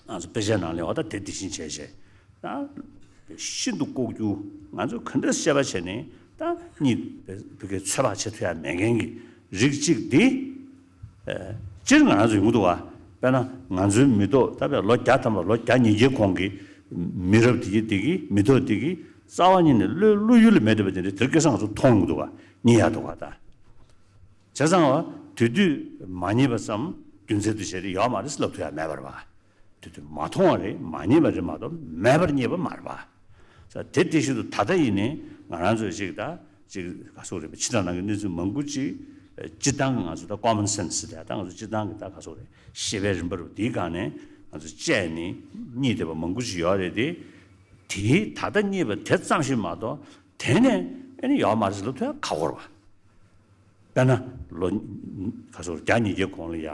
ང་ཚོ་དཔེ་ཆའི་ནང་ལ་འོ་ད་དེ་དེ་བཞིན་བྱས་བྱས། ད། ཤིན་ཏུ་ལྐོག་གྱུར་ང་ཚོས་ག་འདྲ་དཔྱད་པ་བྱས་ནས་ད་གཉིད་བུ་གའི་ཚོད་དཔག་བྱེད་ཐུབ་ཡ་མེད་མཁན་གྱི་རིགས་གཅིག་འདི། སྤྱིར་ང་རང་ཚོ་ཡོང་གི་འདུག་བ། དཔེར་ན་ང་ཚོའི་མི་ཐོག་ད་དཔེ་ལོ་བརྒྱ་ཐམ་པ་ལོ་བརྒྱ་ཉིས་བརྒྱའི་གོང་གི་མི་རབས་དེ་གི་དེ་གི་མི་ཐོག་དེ་གི་རྩ་བ་ཉིད་ནས་བློའི་བློ་ཡུལ་ལ་མེད་བསྡད་པ་དེ་འདྲ་དེར་སྐལ་བཟང་ང་ཚོ་མཐོང་ཡོང་གི་འདུག་བ། གཉིད་ཡག་འདུག་བ་ད། བྱས་ཙང་བ་དུས་དུས་མ་རྙེད་པ་ཙམ་རྒྱུ་མཚན་དུ་བྱས་ཏེ་ཡོད་མ་རེད་ལབ་ཐུབ་ཡ་མེད་པ་རེད་བ། དུས་དུས་མ་མཐོང་བ་རེད་མ་རྙེད་པ་རེད་མ་གཏོགས་མེད་པར་རྙེད་པ་མ་རེད་བ། ས་དེ་དེ་བཞིན་དུ་ད་ལྟ་ཡིན་ནའི་ང་རང་ཚོས་ཅིག་ད་ཅིག་ག་སོག་རེད་པ་ཕྱི་ནང་ནང་གི་གནས་ཚུལ་མང་པོ་ཅིག་སྤྱིར་བཏང་གི་ང་ཚོ་ད་common sense་ཟེར་ད་ད་ང་ཚོ་སྤྱིར་བཏང་གི་ད་ག་སོག་རེད་ཤེས་པའི་རིམ་པ་རུ་དེའི་སྒང་ནས་ང་ཚོ་དཔྱད་ནས་རྙེད་བསྡད་པ་མང་པོ་ཅིག་ཡོད་རེད་དེ། དེའི་ད་ལྟ་རྙེད་པ་དེ་ཙམ་ཞིག་མ་གཏོགས་དེ་ནས་ཨ་ནི་ཡོད་མ་རེད་ཟེར་ལབ་ཐུབ་ཡ་ཁག་པོ་རེད་བ། དཔེར་ན་ལོ་ག་ཚོད་བརྒྱ་ཉིས་བརྒྱའི་གོང་ལ་ཡ་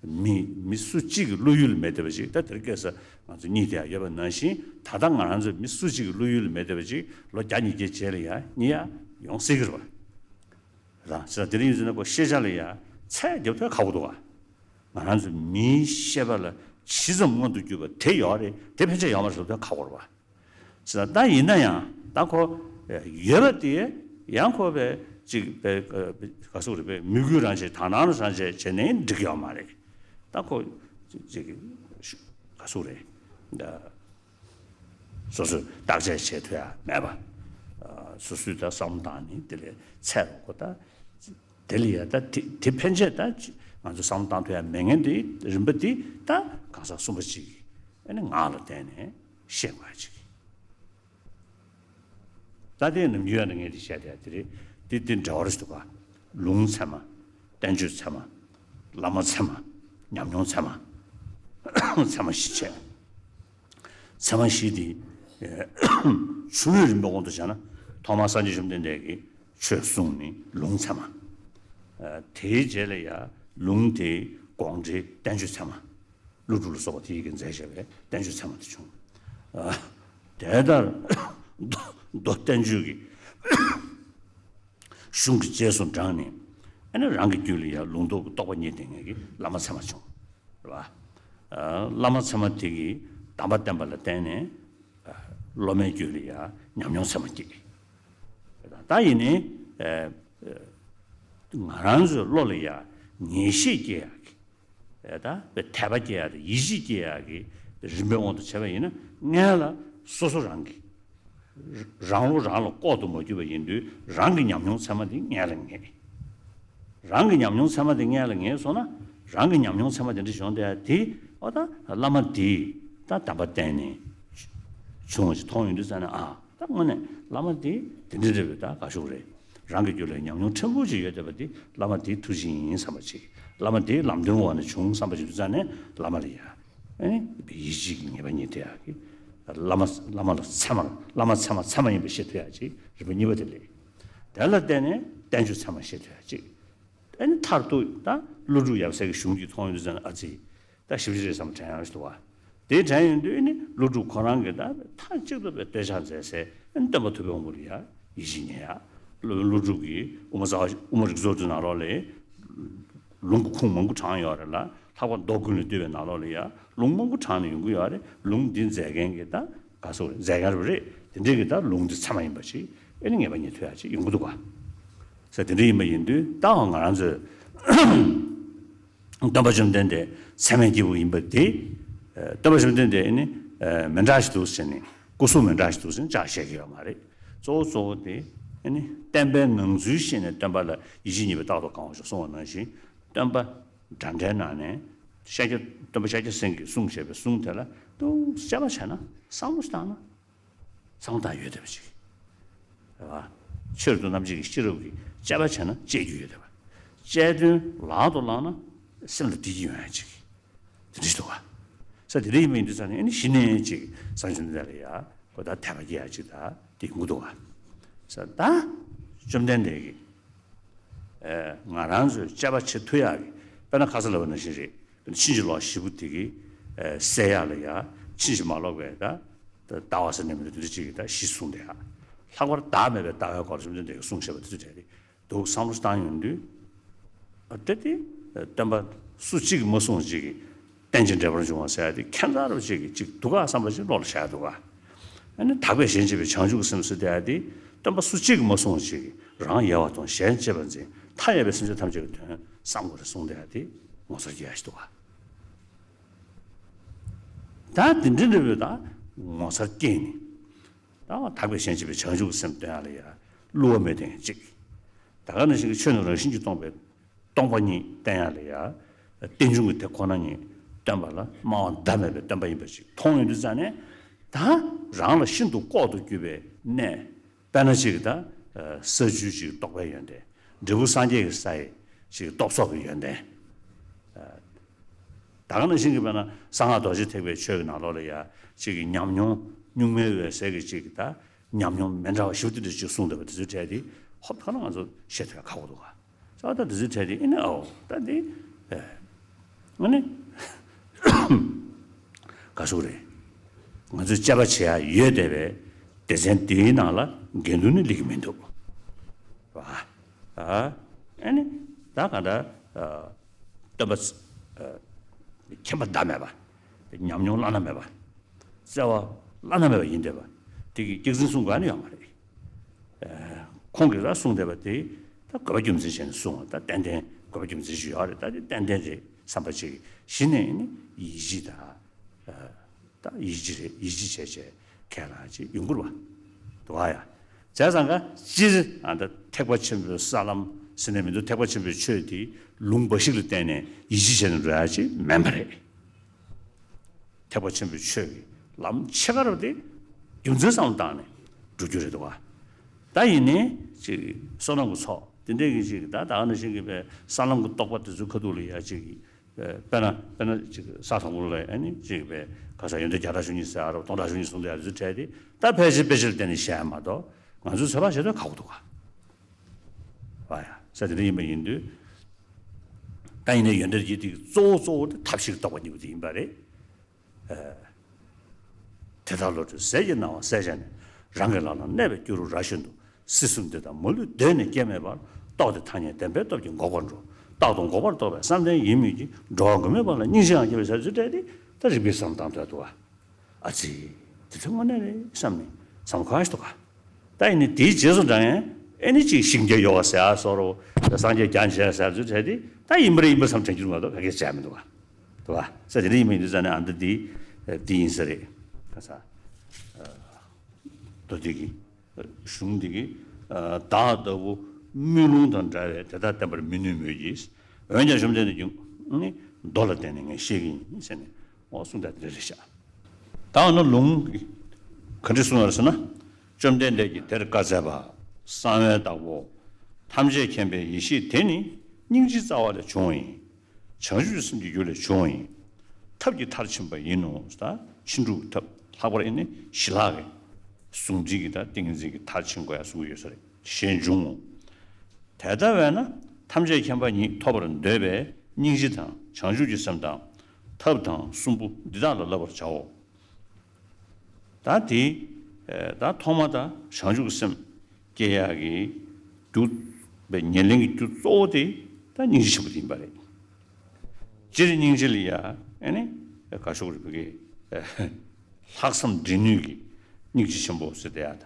མི་མི་སུ་གཅིག་གི་བློ་ཡུལ་ལ་མེད་བསྡད་པ་ཞིག་ད་དེར་སྐལ་བཟང་ང་ཚོ་གཉིད་དེ་ཡ་ཡོད་པ་ནང་བཞིན་ད་ལྟ་ང་རང་ཚོ་མི་སུ་གཅིག་གི་བློ་ཡུལ་ལ་མེད་བསྡད་པ་ཞིག་ལོ་བརྒྱ་ཉིས་བརྒྱའི་རྗེས་ལ་ཡ་རྙེད་ཡ་ཡོང་སྲིད་ཀྱི་རེད་བ། རང་ཟེར་ན་དེ་རིང་ཡིན་ཟེར་ན་ཁོ་ཤེས་བྱ་ལ་ཡ་ཚད་རྒྱབ་ཐུབ་ཁག་པོ་འདུག་བ། ང་རང་ཚོ་མིའི་ཤེས་པ་ལ་ཇི་ཙམ་མངོན་དུ་གྱུར་པ་དེ་ཡོད་རེད་དེ་ཕན་ཆད་ཡོད་མ་རེད་ཟེར་ཐུབ་ཁག་པོ་རེད་བ། ཟེར་ན་ད་ཡིན་ན་ཡང་ད་ཁོ་ཡོད་པ་དེ་ཡང་ཁོ་བས་ཅིག་བས་ག་སུ་རེད་པས་མི་གུས་རང་བྱས་དག་སྣང་རང་བྱས་བྱས་ནས་འགྲིག་ཡོད་མ་རེད། ད་ཁོ་ཅིག་ག་སུ་རེད། སོ་སོས་བརྟག་དཔྱད་བྱེད་ཐུབ་ཡ་མེད་པ། སོ་སོས་ད་བསམ་བློ་བཏང་ནས་དེ་ལས་ཚད་རུ་ཁོ་ད། དེ་ལ་ཡ་ད་དེ་དེ་ཕན་ཆད་ད་ཅི་ང་ཚོ་བསམ་བློ་བཏང་ཐུབ་ཡ་མེད་མཁན་དེ་རིམ་པ་དེ་ད་གང་ཟག་གསུམ་པ་ཅིག་གིས་ཨ་ནི་ངག་ལ་བསྟན་ནས་བཤད་དགོས་ཡ་ཅིག་ད་དེ་ནམ་རྒྱུན་ཡང་ངས་དེ་བཤད་དེ་དེ་རེད། དེ་དེ་འདྲ་བ་རེ་ཞིག་འདུག་ག་ལུང་ཚད་མ། བསྟན་བཅོས་ཚད་མ། བླ་མ་ཚད་མ། ཉམས་མྱོང་ཚད་མ། ཚད་མ་བཞི་བྱས། ཚད་མ་བཞི་དེ་ ཆུ་བོའི་རིམ་པའི་དབང་དུ་བྱས་ན་ཐོག་མར་སངས་རྒྱས་བཅོམ་ལྡན་འདས་ཀྱིས་ཆོས་གསུངས་ནི་ལུང་ཚད་མ། དེའི་རྗེས་ལ་ཡང་ལུང་དེའི་དགོངས་འགྲེལ་བསྟན་བཅོས་ཚད་མ། ཀླུ་སྒྲུབ་ལ་སོགས་པ་དེ་ཡི་གིས་མཛད་བཞག་པའི་བསྟན་བཅོས་ཚད་མ་དེ་བྱུང་། དེ་ལྟར་མདོ་བསྟན་བཅོས་ཀྱི་གཞུང་གི་རྗེས་སུ་འབྲངས་ནས། ཨ་ནི་རང་གི་རྒྱུད་ལ་ཡང་ལུང་རྟོགས་ཀྱི་རྟོགས་པ་རྙེད་བསྡད་མཁན་གྱི་བླ་མ་ཚད་མ་བྱུང་། རེད་བ། བླ་མ་ཚད་མ་དེ་གིས་གདམས་པ་བསྟན་པ་ལ་བརྟེན་ནས་སློབ་མའི་རྒྱུད་ལ་ཡང་ཉམས་མྱོང་ཚད་མ་སྐྱེས། ད་ཡིན་ནའི་ང་རང་ཚོའི་བློ་ལ་ཡང་ངེས་ཤེས་སྐྱེ་ཡག་གི། ད་དད་པ་སྐྱེ་ཡག་དང་ཡིད་ཆེས་སྐྱེ་ཡག་གི་རིམ་པའི་དབང་དུ་བྱས་པ་ཡིན་ན། སྔོན་ལ་སོ་སོ་རང་གི་རང་བློ་རང་ལ་ལྐོག་ཏུ་མ་གྱུར་པ་ཡིན་དུས། རང་གི་ཉམས་མྱོང་ཚད་མ་དེ་སྔོན་ལ་ངེས། རང་གི་ཉམས་མྱོང་ཚད་མ་དེ་སྔོན་ལ་ངེས་སོང་ན། རང་གི་ཉམས་མྱོང་ཚད་མ་དེ་འདྲ་བྱུང་དེ་དེ་ཨོ་ད་བླ་མ་དེས་ད་གདམས་པ་བསྟན་ནས་བྱུང་བ་ཅིག་མཐོང་ཡོང་དུས་ཙ་ན། ཨ། ད་དངོས་གནས་བླ་མ་དེ་དེ་འདྲ་འདྲ་བའི་ད་དགའ་ཤོས་རེད། རང་གི་རྒྱུད་ལ་ཉམས་མྱོང་ཕྲན་བུ་ཅིག་ཡོད་བསྡད་པ་དེ་བླ་མ་དེའི་ཐུགས་རྗེ་ཡིན་བསམ་པ་ཅིག་བླ་མ་དེའི་ལམ་སྟོན་འོག་ནས་བྱུང་བསམ་པ་ཅིག་དུས་ཙ་ནས། བླ་མ་ལ་ཡ་ཨེ་ཡིད་ཆེས་ཀྱི་ངེས་པ་རྙེད་ཐུབ་ཡག་གི། བླ་མ་བླ་མ་ལ་ཚད་མ། བླ་མ་ཚད་མ་ཚད་མ་ཡིན་པ་ཤེས་ཐུབ་ཡག་ཅིག་རིམ་པ་གཉིས་པ་དེ་ལས། དེ་ལ་བརྟེན་ནས་བསྟན་བཅོས་ཚད་མ་ཤེས་ཐུབ་ཡག་ཅིག་ཨ་ནི་མཐར་ཐུག་ད་ཀླུ་སྒྲུབ་ཡབ་སྲས་ཀྱི་གཞུང་གཅིག་མཐོང་ཡོང་དུས་ཙ་ན། ཨ་ཙི། ད་ཞིབ་ཅིག་རེད་བསམ་དྲན་ཡག་ཞིག་འདུག་བ། དེ་དྲན་ཡོང་དུས་ནི་ཀླུ་སྒྲུབ་ཁོ་རང་གིས་ད་མཐའ་གཅིག་ཏུ་བསྟོད་ཕྱག་མཛད་སའི་སྟོན་པ་ཐུབ་པའི་དབང་པོ་ལ་ཡ་ཡིད་ཆེས་རྙེད་ཡག་ཀླུ་ཀླུ་སྒྲུབ་ཀྱིས་དབུ་མ་རྩ་བ། དབུ་མ་རིགས་གཙོ་དེ་ནང་ལོགས་ལ་ལུང་གི་ཁུངས་མང་པོ་དྲངས་ཡོད་རེད་ལ། ལྷག་པར་མདོ་ཀུན་ལས་བཏུས་པའི་ནང་ལོགས་ལ་ཡ་ལུང་མང་པོ་དྲངས་ནས་ཡོང་གི་ཡོད་རེད། ལུང་འདི་མཛད་མཁན་གྱི་ད་ག་སོ་མཛད་མཁན་རེད། དེ་འདྲའི་གི་ད་ལུང་འདི་ཚད་མ་ཡིན་པ་ཞིག་ཨེ་ནི་ངེས་པ་རྙེད་ཐུབ་ཡག་ཅིག་ཡོང་གི་འདུག་ག། ས་དེ་འདྲ་ཡིན་པ་ཡིན་དུས། ད་ང་རང་ཚོས་སྟོན་པ་བཅོམ་ལྡན་འདས་ཚད་མའི་སྐྱེས་བུ་ཡིན་པ་དེ། སྟོན་པ་བཅོམ་ལྡན་འདས་ནི་མི་འདྲ་ཞིག་འདུག་ཟེར་ནས། སྐུ་གཟུགས་མི་འདྲ་ཞིག་འདུག་ཟེར་ནས་ཅང་བཤད་ཀྱི་ཡོད་མ་རེད། གཙོ་བོ་གཙོ་བོ་དེ་ཨ་ནི་བསྟན་པའི་ངང་ཚུལ་ཤེས་ནས་སྟོན་པ་ལ་ཡིད་ཆེས་རྙེད་པས་རྟག་ཏུ་གང་བ་ཞིག་གསུངས་པ་ནང་བཞིན། སྟོན་པ་འདྲ་འདྲའི་ནང་ནས་ཤཱཀྱ། སྟོན་པ་ཤཱཀྱ་སེང་གེས་གསུངས་བཞག་པའི་གསུང་དེ་ལ་ཏུ་དཔྱད་པ་བྱས་ན། བསམ་བློ་བཏང་ན། བསམ་བློ་བཏང་ཡོད་བསྡད་པ་ཅིག་རེད་བ། ཆོས་རབ་ཏུ་རྣམ་འབྱེད་ཀྱི་ཤེས་རབ་ཀྱིས་དཔྱད་པ་བྱས་ན་དཔྱད་རྒྱུ་ཡོད་བསྡད་པ། དཔྱད་དོན་ལག་ཏུ་བླངས་ན་སེམས་ལ་བསྡད་ཀྱི་ཡོང་ཡག་ཅིག་དེ་འདྲ་ཞིག་འདུག་བ། ས་དེ་འདྲ་ཡིན་པ་ཡིན་དུས་ཙ་ནས། ཨ་ནི་གཞི་ནས་ཅིག་སངས་རྒྱས་བཅོམ་ལྡན་འདས་ལ་ཡ་ཁོ་ད་དད་པ་སྐྱེ་ཡག་ཅིག་ད་དེ་ཡོང་གི་འདུག་བ། ས་ད་བཅོམ་ལྡན་འདས་ཀྱིས་ཨེ་ང་རང་ཚོས་དཔྱད་པ་བྱེད་ཐུབ་ཡག་གི། དཔེར་ན་ཁ་སང་ལབ་པ་ནང་བཞིན་རེད། ཕྱིན་ཅི་ལོག་བཞི་པོ་དེ་གི་ཨེ་སེལ་ཡག་ལ་ཡ། ཕྱིན་ཅི་མ་ལོག་པའི་ད་ད་ལྟ་བ་ཟེར་ནས་མི་འདུག་དེ་འདྲ་ཅིག་གི་ད་གཞི་གསུངས་བསྡད་ཡག་ལྷག་པར་བདག་མེད་པའི་ལྟ་བའི་སྐོར་བཅོམ་ལྡན་འདས་ཀྱིས་གསུངས་བཞག་པ་དེ་ཚོ་དྲན་ཏེ་འདུག་བསམ་བློ་བཏང་ཡོང་དུས། ཨ་དེ་དེ་སྟོན་པ་སུ་གཅིག་གིས་མ་གསུངས་པ་ཅིག་གིས་རྟེན་ཅིང་འབྲེལ་པར་འབྱུང་བ་ཟེར་ཡག་དེ་ཁྱད་མཚར་བ་ཅིག་གི་ཅིག་འདུག་ག་བསམ་པ་ཅིག་བློ་ལ་ཤར་འདུག་ག། ཨ་ནི་དག་པས་གཞན་གཅེས་པའི་བྱང་ཆུབ་ཀྱི་སེམས་ཟེར་བསྡད་ཡག་དེ། སྟོན་པ་སུ་གཅིག་གིས་མ་གསུངས་པ་ཅིག་གིས། རང་ཡལ་བ་དང་གཞན་གཅེས་པར་འཛིན། མཐའ་ཡས་པའི་སེམས་ཅན་ཐམས་ཅད་ཀྱི་དོན་བསམ་དགོས་རེད་གསུངས་བསྡད་ཡག་དེ་ངོ་མཚར་སྐྱེ་ཡག་ཞིག་འདུག་ག། ད་དེ་འདྲ་འདྲ་བོའི་ད་ངོ་མཚར་སྐྱེས་ནས། ད་དག་པས་གཞན་གཅེས་པའི་བྱང་ཆུབ་ཀྱི་སེམས་སྟོན་ཡག་ལ་ཡ་བསླུ་བ་མེད་མཁན་གཅིག། ད་ག་ནང་བཞིན་གྱི་ཆོས་ནི་རང་བཞིན་གྱིས་སྟོང་པའི་སྟོང་པ་ཉིད་བསྟན་ཡག་ལ་ཡ། རྟེན་འབྱུང་གི་དེ་ཁོ་ན་ཉིད་སྟོན་པ་ལ་སྨྲ་བ་ཟླ་མེད་པའི་སྟོན་པ་ཡིན་པ་ཞིག་མཐོང་ཡོང་དུས་ཙ་ནས། ད་རང་ལ་ཤིན་ཏུ་ལྐོག་ཏུ་གྱུར་པའི་གནས། དཔེར་ན་ཅིག་ད་ས་བཅུའི་ཅིག་རྟོགས་པའི་ཡོན་ཏན། འབྲས་བུ་སངས་རྒྱས་ཀྱི་ས་ཡི་ཅིག་རྟོགས་ཚོགས་ཀྱི་ཡོན་ཏན། ད་ག་ནང་བཞིན་གྱི་དཔེར་ན་གསང་སྔགས་རྡོ་རྗེ་ཐེག་པའི་ཆོས་ཀྱི་ནང་ལོགས་ལ་ཡ་ཅིག་གི་ཉམས་མྱོང་གཉུག་མའི་འོད་གསལ་གྱི་ཅིག་གི་ད་ཉམས་མྱོང་མི་འདྲ་བ་ཞིག་དེ་འདྲ་ཅིག་གསུངས་བསྡད་པ་དེ་ཚོའི་གྲས་དེ་ཧོབ་ཐོག་ན་ང་ཚོ་ཤེས་ཐུབ་ཡག་ཁག་པོ་འདུག་ག། ས་ད་དེ་ཚོའི་གྲས་དེ་ཨེ་ནི་ཨའོ་ད་དེ་ཨེ་ཨ་ནི་ག་ཟེར་དགོས་རེད། ང་ཚོས་དཔྱད་པ་བྱེད་ཡག་ཡོད་བསྡད་པའི་སྡེ་ཚན་དེའི་ནང་ལ་འགལ་འདུ་ནི་སླེབས་ཀྱི་མི་འདུག་བ། ཨ་ནི་ད་ག་འདྲ། སྟོན་པ། མཁྱེན་པ་ཟླ་མེད་པ། ཉམས་མྱོང་བླ་ན་མེད་པ། བརྩེ་བ་བླ་ན་མེད་པ་ཡིན་བསྡད་པ། དེ་གི་སྐྱག་རྫུན་གསུང་དགོས་ནི་ཡོད་མ་རེད། ཁོང་གིས་ར་གསུངས་བསྡད་པ་དེ་ད་དགོས་པ་རྒྱུ་མཚན་བྱས་ནས་གསུངས་པ། ད་ཏན་ཏན་དགོས་པ་རྒྱུ་མཚན་ཞིག་ཡོད་རེད། ད་དེ་ཏན་ཏན་རེད་བསམ་པ་ཅིག་གཞི་ནས་ནི་ཡིད་ཆེས་དང་། ད་ཡིད་ཆེས་རེད། ཡིད་ཆེས་བྱས་བྱས་ཁས་བླངས་ཅིག་ཡོང་གི་རེད་བ། འདུག་ག་ཡ། བྱས་ཙང་ཀ་སྤྱིར་ཨ་ད་ཐེག་པ་ཆེན་པོའི་ས་ལམ་ཟེར་ནས་མི་འདུག་ཐེག་པ་ཆེན་པོའི་ཆོས་དེ་ལུང་འབའ་ཞིག་ལ་བརྟེན་ནས་ཡིད་ཆེས་བྱས་ནས་འགྲོ་ཡག་ཅིག་མིན་པ་རེད། ཐེག་པ་ཆེན་པོའི་ཆོས་ཀྱི་ལམ་ཕྱེད་ཀ་རུ་དེ་རྒྱུ་མཚན་བསམ་བློ་བཏང་ནས་འགྲོ་རྒྱུ་རེད་འདུག་ག། ད་ཡིན་ནའི་ཅིག་བསོད་ནམས་ཀྱི་ཚོགས་དེ་འདྲས་ཀྱི་ཅིག་ད་ད་ག་ནང་བཞིན་གྱི་པའི་ས་ལམ་གྱི་རྟོགས་པ་དེ་ཚོའི་ཁ་ཐུག་ལ་ཡ་ཅིག་ དཔེར་ན་དཔེར་ན་ཅིག་ས་དང་པོ་ལ་ཨ་ནི་ཅིག་པའི་ག་ས་ཡོན་ཏན་བརྒྱ་ཕྲག་བཅུ་གཉིས་ཟེར་ཡ་རོ་སྟོང་ཕྲག་བཅུ་གཉིས་གསུངས་དེ་ཡ་ཚོ་བྲལ་ཏེ་ད་ཕལ་ཆེར་དཔེ་ཆ་ལ་བརྟེན་ནས་བཤད་ཡ་མ་གཏོགས་ང་ཚོའི་ཚོད་དཔག་བྱེད་དུས་ཁག་པོ་འདུག་ག་བ་ཡ་ས་དེ་འདྲ་ཡིན་པ་ཡིན་དུས། ད་ཡིན་ནའི་ཡོན་ཏན་གྱི་དེ་གཙོ་བོ་གཙོ་བོ་དེ་ཐབས་ཤེས་རྟོགས་པ་གཉིས་པོ་དེ་ཡིན་པ་རེད། དེ་ལྟར་བློ་གྲོས་ཟས་ཀྱི་སྣང་བ་གསལ་བྱས་ནས། རང་གི་ལག་ན་གནས་པའི་སྐྱུ་རུ་ར་བཞིན་དུ། སྲིད་གསུམ་འདི་དག་མ་ལུས་གདོད་ནས་སྐྱེ་མེད་པར། རྟོགས་ཏེ་ཐ་སྙད་བདེན་པའི་སྟོབས་ཀྱིས་འགོག་པར་འགྲོ། རྟག་ཏུ་འགོག་པར་རྟོགས་པའི་བསམ་གཏན་ཡིན་མོད་ཀྱི། འགྲོ་བ་མགོན་མེད་པ་ལ་སྙིང་རྗེའང་སྐྱེ་བའི་ཟེར་ཚུལ་བྲལ་ཏེ་ད་རིག་པའི་བསམ་སྟངས་དོད་དུ་བ། ཨ་ཙི། དེ་ཚོ་དངོས་གནས་རེད་བསམ་ནས་བསམ་བློ་གང་ཞིག་འདུག་ག་ད་ཡིན་ནའི་དེའི་རྗེས་སུ་འབྲང་ཡང་ཨེ་ནི་ཅིག་ཞིང་རྒྱས་ཡོ་ག་ཟེར་ཡ་སོགས་རོ། སངས་རྒྱས་རྒྱ་ཆེ་ཟེར་ཚུལ་བྲལ་ཏེ་ད་ཡིན་པ་རེད་ཡིན་པ་བསམ་དྲན་རྒྱུ་མ་གཏོགས་ག་གེ་བྱས་མི་འདུག་ག་འདུག་ག་ས་དེ་འདྲ་ཡིན་པ་ཡིན་དུས་ཙང་ནས་ཨ་མདའ་འདི་འདི་ཡིན་ས་རེད། ག་ས། མདོ་འདི་གི་གཞུང་འདི་གི་བདག་ལྟ་བུ་དམུས་ལོང་དང་འདྲ་བས་དེ་དག་བསྟན་པར་མི་ནུས་མོད་ཀྱི། འོན་ཀྱང་བཅོམ་ལྡན་འདས་ཀྱིས་ནི་མདོ་ལ་བརྟེན་ནས་ངས་བཤད་ཀྱི་ཡིན་ཟེར་ནས་འོ་གསུངས་དང་དེ་འདྲ་རེད་ཤག་ད་འོ་ན་ལུང་གི་ག་འདྲ་གསུངས་ཡོད་ཟེར་ན། བཅོམ་ལྡན་འདས་ཀྱིས་དེར་བཀའ་སྩལ་པ། གསང་བའི་བདག་པོ། ཐམས་ཅད་མཁྱེན་པའི་ཡེ་ཤེས་དེ་ནི་སྙིང་རྗེའི་རྩ་བ་ལས་བྱུང་བ་ཡིན། བྱང་ཆུབ་ཀྱི་སེམས་ཀྱི་རྒྱུ་ལས་བྱུང་བ་ཡིན། ཐབས་ཀྱི་མཐར་ཕྱིན་པ་ཡིན་ནོ། ད་ཕྱིན་དྲུག་གི་ཐབས་ལྷག་པར་ཨེ་ནི་ཞི་ལྷག་གི་གཟུང་འཛིན་གྱི་ད་ཏིང་འཛིན་གྱི་མཐར་ཕྱིན་དགོས་ཡ་གསུང་གི་ཡོད་ས་རེད། ཞེས་འབྱུང་ངོ་། དེ་ལྟ་བས་ན་ཐམས་ཅད་མཁྱེན་པ་ཉིད་ཐོབ་པར་འདོད་པས་སྙིང་རྗེ་དང་བྱང་ཆུབ་ཀྱི་སེམས་དང་། ཐབས་དང་གསུམ་པོ་འདི་དག་ལ་བསླབ་པར་བྱའོ། ད་དེ་ད་ཐོག་མ་ད་བྱང་ཆུབ་ཀྱི་སེམས་སྐྱེ་ཡག་གི་རྒྱུ་པའི་ཉེར་ལེན་གྱི་རྒྱུ་གཙོ་བོ་དེ་ད་སྙིང་རྗེ་ཆེན་པོ་དེ་ཡིན་པ་རེད། སྤྱིར་སྙིང་རྗེ་ལ་ཡ་ཨེ་ནི་ག་ཤོག་རེད་བུ་གེ་ལྷག་བསམ་འབྲེལ་ནུས་ཀྱི་སྙིང་རྗེ་ཆེན་པོ་ཟེར་དེ་ཡ་ད།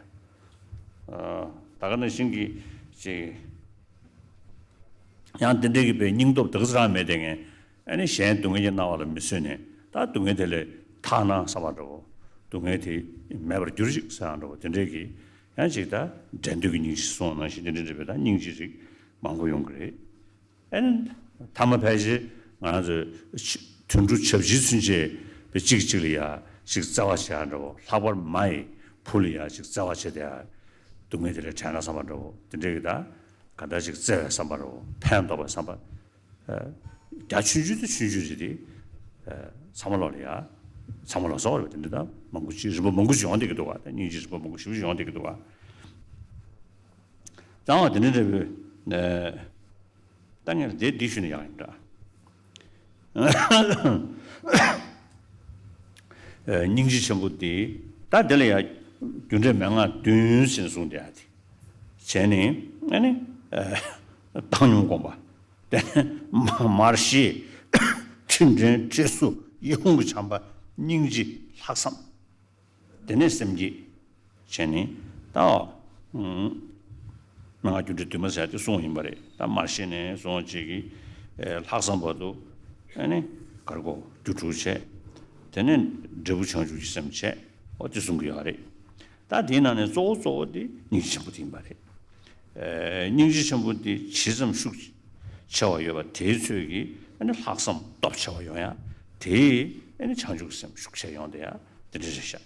ད་ག་ནང་བཞིན་གྱི་ཅིག་ཡང་དེ་འདྲའི་གི་པའི་སྙིང་སྟོབས་དེ་ག་ཚོད་རང་མེད་དེ་ངས་ཨ་ནི་གཞན་སྡུག་བསྔལ་གྱི་སྣང་བ་ལ་མི་བཟོད་ནས་ད་སྡུག་བསྔལ་དེ་ལས་ཐར་ན་བསམ་པ་འདྲ་བོ། སྡུག་བསྔལ་དེ་མེད་པར་གྱུར་ཅིག་བསམ་འདྲ་བོ་དེ་འདྲའི་གི་ཡང་ཅིག་ད་འགྲན་བསྡུར་གྱི་སྙིང་རྗེ་སོང་ནང་བཞིན་དེ་འདྲའི་འདྲ་བའི་ད་སྙིང་རྗེ་རིགས་མང་པོ་ཡོང་གི་རེད། ཨ་ནི་ཐ་མ་ཕལ་ཆེར་ང་རང་ཚོས་དུད་འགྲོ་བྱ་བྱིའུ་ཚུན་ཆད་པའི་གཅིག་གཅིག་ལ་ཡ་ཅིག་བརྩེ་བ་བྱེད་ཡ་འདྲ་བོ། ལྷག་པར་མ་ཡི་བུ་ལ་ཡ་ཅིག་བརྩེ་བ་བྱེད་དེ་ཡ་སྡུག་བསྔལ་དེ་ལས་བྲལ་ན་བསམ་པ་འདྲ་བོ་དེ་འདྲའི་གི་ད། ག་འདྲ་ཞིག་བརྩེ་བའི་བསམ་པ་རོ་ཕན་འདོགས་པའི་བསམ་པ། རྒྱ་ཆུང་ཆུང་དེ་ཆུང་ཆུང་རེད་དེ། ཚང་མ་ལོག་ལ་ཡ། ཚང་མ་ལོག་སོགས་རེད་དེ་འདྲ་ད་མང་པོ་ཅིག་རིམ་པ་མང་པོ་ཅིག་ཡོང་བསྡད་ཀྱི་འདུག་བ་དེ་སྙིང་རྗེ་རིམ་པ་མང་པོ་ཞེ་པོ་ཅིག་ཡོང་བསྡད་ཀྱི་འདུག་བ། ཙང་བ་དེ་འདྲ་འདྲ་བོའི། ད་ངས་དེ་འདི་ཞུས་ན་ཡག་ཡིན་འདྲ། སྙིང་རྗེ་ཆེན་པོ་དེ་ད་དེ་ལ་ཡ་རྒྱུ་འབྲས་མན་ངག་བདུན་ཟེར་གསུངས་དེ་ཡ་དེ། བྱས་ནས་ཨ་ནི། བཏང་སྙོམས་སྒོམ་པ། དེ་ནས་མར་ཤེས། ཁྲིམས་དྲན་ཁྲེལ་ཟུག་ཡིད་འོང་གི་བྱམས་པ་སྙིང་རྗེ་ལྷག་བསམ། དེ་ནས་སེམས་བསྐྱེད་བྱས་ནས་ད། མན་ངག་རྒྱུ་འབྲས་བདུན་མ་ཟེར་ཡ་དེ་གསུངས་ཡིན་པ་རེད། ད་མར་ཤེས་ནས་བཟུང་བྱས་ཀྱི་ལྷག་བསམ་བར་དུ་ཨ་ནི་གར་གོ་རྒྱུ་དྲུག་བྱས། དེ་ནས་འབྲས་བུ་བྱང་ཆུབ་ཀྱི་སེམས་བྱས། ཨོ་དེ་གསུང་གི་ཡོད་རེད། ད་དེའི་ནང་ནས་གཙོ་བོ་གཙོ་བོ་དེ་སྙིང་རྗེ་ཆེན་པོ་དེ་ཡིན་པ་རེད། སྙིང་རྗེ་ཆེན་པོ་དེ་ཇི་ཙམ་ཤུགས་ཆེ་བ་ཡོད་པ་དེའི་ཚོད་ཀྱིས་ཨ་ནི་ལྷག་བསམ་སྟོབས་ཆེ་བ་ཡོང་ཡ། དེས་ཨ་ནི་བྱང་ཆུབ་ཀྱི་སེམས་ཤུགས་ཆེ་ཡོང་དེ་ཡ་དེ་འདྲ་རེད་ཤག་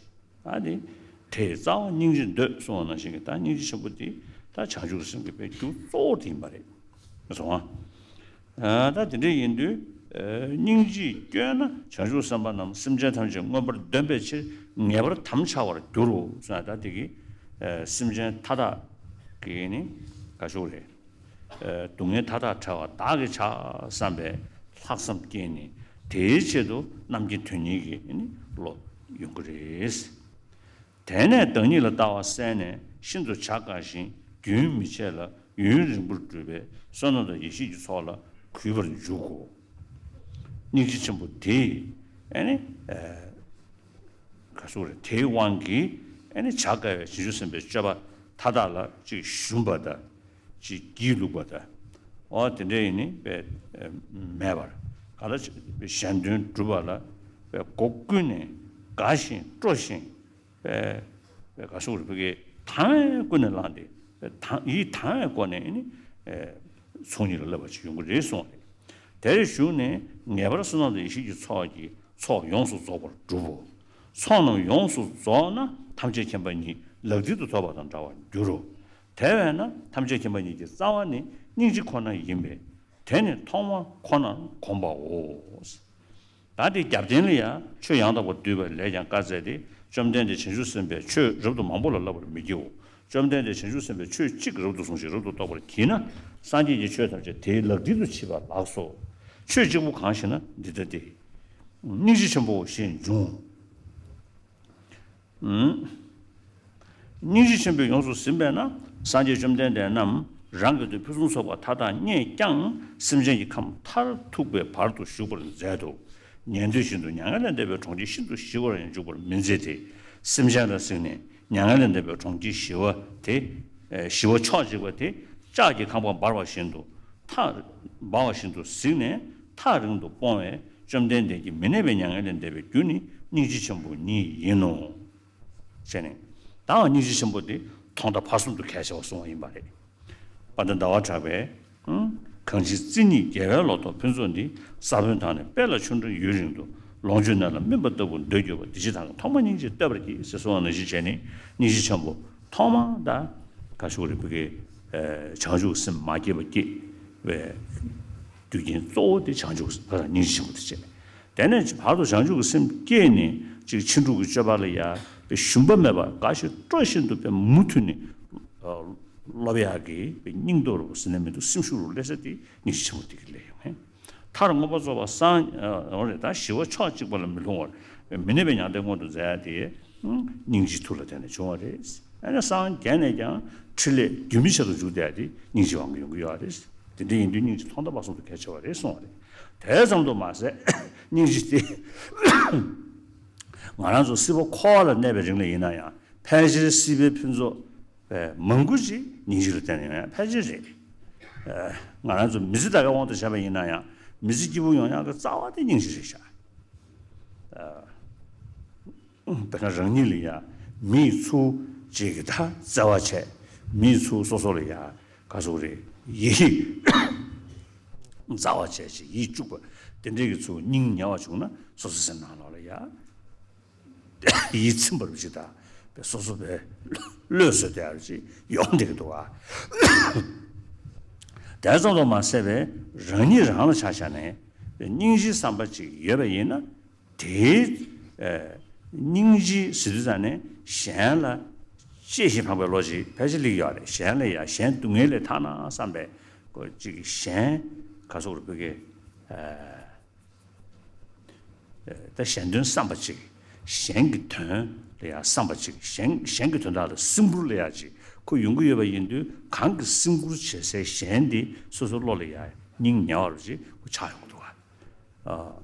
ཨ་ནི། དེས་རྩ་བ་སྙིང་རྗེ་འདོད་གསུངས་པ་ནང་བཞིན་གྱི་ད་སྙིང་རྗེ་ཆེན་པོ་དེ་ད་བྱང་ཆུབ་ཀྱི་སེམས་ཀྱི་དཔེ་རྒྱུ་གཙོ་བོ་དེ་ཡིན་པ་རེད། སོང་ཨ། ད་དེ་འདྲ་ཡིན་དུས། སྙིང་རྗེས་བསྐྱོད་ན་བྱང་ཆུབ་སེམས་དཔའ་རྣམས་སེམས་ཅན་ཐམས་ཅད་མངོན་པར་འདོན་པའི་ཕྱིར་ངེས་པར་དམ་འཆའ་བར་འགྱུར་རོ་གསུངས་ཡ་ད་དེ་གི། སེམས་ཅན་མཐའ་དག་གི་ནི་ག་ཤོག་རེད། སྡུག་བསྔལ་མཐའ་དག་བྲལ་བ་བདག་གིས་བྱ་བསམ་པའི་ལྷག་བསམ་སྐྱེས་ནས་དེའི་ཆེད་དུ་རྣམ་མཁྱེན་དོན་གཉེར་གྱི་ནི་བློ་ཡོང་གི་རེད། དེ་ནས་བདག་ཉིད་ལ་ལྟ་བ་གསལ་ནས་ཤིན་ཏུ་བྱ་དཀའ་ཞིང་རྒྱུན་མི་འཆད་ལ་ཡུན་རིང་པོར་སྒྲུབ་པའི་བསོད་ནམས་དང་ཡེ་ཤེས་ཀྱི་ཚོགས་ལ་གུས་པར་འཇུག་གོ། སྙིང་རྗེ་ཆེན་པོ་དེས་ཨ་ནི། ག་ཟེར་དགོས་རེད། དེའི་དབང་གིས་ཨ་ནི་བྱ་དཀའ་བའི་བྱང་ཆུབ་སེམས་དཔའི་སྤྱོད་པ་མཐའ་དག་ལ་ཅིག་ཞུམ་པ་དང་། ཅིག་སྒྱིད་ལུག་པ་དང་། འོ་དེ་འདྲ་ཡིན་ནི་པའི་མེད་པར། ག་ལ་ཅིག་པའི་གཞན་དོན་སྒྲུབ་པ་ལ་པའི་སྒོ་ཀུན་ནས་དགའ་ཞིང་སྤྲོ་ཞིང་། པའི་པའི་ག་ཟེར་དགོས་རེད། བུ་གའི་དང་བའི་ཀུན་ནས་བསླངས་ཏེ་དང་ཡིད་དང་བའི་སྒོ་ནས་ནི་ཚོགས་གཉིས་ལ་བསླབ་པ་ཅིག་ཡོང་གི་རེད་གསུངས་རེད། དེར་ཞུགས་ནས་ངེས་པར་བསོད་ནམས་དང་ཡེ་ཤེས་ཀྱི་ཚོགས་ཀྱིས་ཚོགས་ཡོངས་སུ་རྫོགས་པར་འགྲུབ་བོ། ཚོགས་རྣམས་ཡོངས་སུ་རྫོགས་ན་ཐམས་ཅད་མཁྱེན་པ་ཉིད་ལག་མཐིལ་དུ་ཐོབ་པ་དང་འདྲ་བར་འགྱུར་རོ། དེ་བས་ན་ཐམས་ཅད་མཁྱེན་པ་ཉིད་ཀྱི་རྩ་བ་ནི་སྙིང་རྗེ་ཁོ་ན་ཡིན་པས། དེ་ནི་ཐོག་མ་ཁོ་ནར་གོམས་པའོ། ད་དེ་རྒྱབ་རྟེན་ལ་ཡང་ཆོས་ཡང་དག་པར་བསྡུས་པ་ལས་ཀྱང་བཀའ་སྩལ་ཏེ། བཅོམ་ལྡན་འདས་བྱང་ཆུབ་སེམས་དཔས་ཆོས་རབ་ཏུ་མང་པོ་ལ་བསླབ་པར་མི་བགྱིའོ། བཅོམ་ལྡན་འདས་བྱང་ཆུབ་སེམས་དཔས་ཆོས་གཅིག་རབ་ཏུ་བཟུང་ཞིང་རབ་ཏུ་རྟོགས་པར་བགྱིས་ན། སངས་རྒྱས་ཀྱི་ཆོས་ཐམས་ཅད་དེའི་ལག་མཐིལ་དུ་མཆིས་པ་ལགས་སོ། ཆོས་གཅིག་པུ་གང་ཞེ་ན། འདི་ལྟ་སྟེ། སྙིང་རྗེ་ཆེན་པོ་ཞེས་འབྱུང་། སྙིང་རྗེ་ཆེན་པོས་ཡོངས་སུ་ཟིན་པས་ན། སངས་རྒྱས་བཅོམ་ལྡན་འདས་རྣམས་རང་གི་དོན་ཕུན་སུམ་ཚོགས་པ་མཐའ་དག་བརྙེས་ཀྱང་། སེམས་ཅན་གྱི་ཁམས་མཐར་ཐུག་པའི་བར་དུ་བཞུགས་པར་མཛད་དོ། ཉན་ཐོས་བཞིན་དུ་མྱ་ངན་ལས་འདས་པའི་གྲོང་ཁྱེར་ཤིན་ཏུ་ཞི་བར་ཡང་འཇུག་པར་མི་མཛད་དེ། སེམས་ཅན་ལ་གཟིགས་ནས་མྱ་ངན་ལས་འདས་པའི་གྲོང་ཁྱེར་ཞི་བ་དེ། ཞི་བ་ཕྱོགས་གཅིག་པ་དེ་ལྕགས་ཀྱི་ཁང་པ་འབར་བ་བཞིན་དུ། ཐག་འབར་བ་བཞིན་དུ་གཟིགས་ནས་ཐག་རིང་དུ་སྤོང་བས། བཅོམ་ལྡན་འདས་ཀྱིས་མི་གནས་པའི་མྱ་ངན་ལས་འདས་པའི་རྒྱུ་ནི་སྙིང་རྗེ་ཆེན་པོ་ཉིད་ཡིན་ནོ། ཟེར་ནས། ད་སྙིང་རྗེ་ཆེན་པོ་དེ་ཐོག་མཐའ་བར་གསུམ་དུ་གལ་ཆེ་བ་གསུངས་པ་ཡིན་པ་རེད། དཔལ་ལྡན་ཟླ་བ་གྲགས་པས། གང་ཕྱིར་རྩེ་གཉིས་རྒྱལ་བའི་ལོ་ཏོག་ཕུན་ཚོགས་འདི། ས་བོན་དང་ནི་སྤེལ་ལ་ཆུ་འདྲ་ཡུན་རིང་དུ། ལོངས་སྤྱོད་ནད་ལ་སྨིན་པ་ལྟ་བུར་འདོད་གྱུར་པ། འདི་ཕྱིར་ད་གིན་ཐོག་མར་སྙིང་རྗེ་བསྟོད་པར་བགྱི། ཟེར་གསུངས་པ་ནང་བཞིན་བྱས་ནས། སྙིང་རྗེ་ཆེན་པོ་ཐོག་མར་ད་ག་ཞུ་རེད། བུ་གའི་བྱང་ཆུབ་སེམས་མ་སྐྱེས་པ་སྐྱེ་བའི་རྒྱུ་རྐྱེན་གཙོ་བོ་དེ་བྱང་ཆུབ་སེམས་ད་སྙིང་རྗེ་ཆེན་པོ་དེ་བྱས། དེ་ནས་བར་དུ་བྱང་ཆུབ་ཀྱི་སེམས་སྐྱེས་ནས་ཅིག་ཕྱིན་དྲུག་གི་སྤྱོད་པ་ལ་ཡ་པའི་ཞུམ་པ་མེད་པར་དགའ་ཞིང་སྤྲོ་བཞིན་དུ་པའི་མུ་མཐུད་ནས་སློབ་ཡག་གི་པའི་སྙིང་སྟོབས་རུ་ཟིན་ན་མི་འདུག་སེམས་ཤུགས་རུ་སླེབས་ས་དེ་སྙིང་རྗེ་ཆེན་པོ་དེ་གི་ལས་ཡོང་ངེ། མཐར་མངོན་པར་རྫོགས་པར་སངས། འོ་རེད། ད་ཞི་བ་ཕྱོགས་གཅིག་པ་ལ་མི་ལྷུང་བར་མི་གནས་པའི་མྱང་འདས་མངོན་དུ་མཛད་ཡ་དེ་སྙིང་རྗེའི་མཐུ་ལ་བརྟེན་ནས་བྱུང་བ་རེད། ཨ་ནི་སངས་རྒྱས་ནས་ཀྱང་འཕྲིན་ལས་རྒྱུན་མི་ཆད་དུ་འཇུག་བསྡད་ཡ་དེ་སྙིང་རྗེའི་དབང་གིས་ཡོང་གི་ཡོད་རེད། དེ་འདྲ་ཡིན་དུས་སྙིང་རྗེ་ཐོག་མཐའ་བར་གསུམ་དུ་གལ་ཆེ་བ་རེད་གསུངས་པ་རེད། དེ་ཙམ་དུ་མ་ཟད། སྙིང་རྗེ་དེ་ང་རང་ཚོ་སྲིད་པ་འཁོར་བ་ལ་གནས་པའི་རིང་ལ་ཡིན་ན་ཡང་ཕལ་ཆེར་སྲིད་པའི་ཕུན་ཚོགས་པའི་མང་པོ་ཅིག་སྙིང་རྗེ་ལ་བརྟེན་ནས་ཡོང་ཡ་ཕལ་ཆེར་རེད། ང་རང་ཚོ་མི་ཚེ་ད་གའི་དབང་དུ་བྱས་པ་ཡིན་ན་ཡང་མི་ཚེ་སྐྱིད་པོ་ཡོང་ཡག་གི་རྩ་བ་དེ་སྙིང་རྗེ་རེད་ཤག་དཔེར་ན་རང་ཉིད་ལ་ཡ་མིས་ཚུར་ཅིག་གི་ད་བརྩེ་བ་བྱས། མིས་ཚུར་སོ་སོ་ལ་ཡ་ག་ཟེར་དགོས་རེད། ཡིད་བརྩེ་བ་བྱས་ཅིག་ཡིད་གཅུགས་པ་དེ་འདྲའི་གི་ཚུར་སྙིང་ཉེ་བ་བྱུང་ན་སོ་སོ་སེམས་ནང་ལོགས་ལ་ཡ་ཡིད་ཚིམ་པ་རུ་ཅིག་དང་སོ་སོ་བའི་བློས་བཟོད་བསྡད་ཡ་རུ་ཅིག་ཡོང་བསྡད་ཀྱི་འདུག་ག་དེ་ཙམ་དུ་མ་ཟད་པའི་རང་ཉིད་རང་ལ་ཆ་བཞག་ནས་སྙིང་རྗེའི་བསམ་པ་ཅིག་ཡོད་པ་ཡིན་ན། དེའི་ཨ་སྙིང་རྗེ་ཟེར་དུས་ཙང་ནས་གཞན་ལ་གཅེས་ཤིང་ཕངས་པའི་བློ་ཅིག་ཕལ་ཆེར་སླེབས་ཀྱི་ཡོད་རེད། གཞན་ལ་ཡ་གཞན་སྡུག་བསྔལ་ལས་ཐར་ན་བསམ་པའི་ཀོ་ཅིག་གཞན་ག་ཟེར་དགོས་རེད། བོད་སྐད་ཨ་ད་གཞན་དོན་བསམ་པ་ཅིག་གཞན་གྱི་དོན་ལ་ཡ་བསམ་པ་ཅིག་གཞན་གཞན་གྱི་དོན་དག་ལ་སེམས་ཁུར་ལ་ཡ་ཅིག་ཁོ་ཡོང་གི་ཡོད་པ་ཡིན་དུས། གང་གི་སེམས་ཁུར་བྱེད་སའི་གཞན་དེ་སོ་སོའི་བློ་ལ་ཡ་སྙིང་ཉེ་བ་རུ་ཅིག་ཁོ་ཆགས་ཡོང་གི་འདུག་ག་ཨ་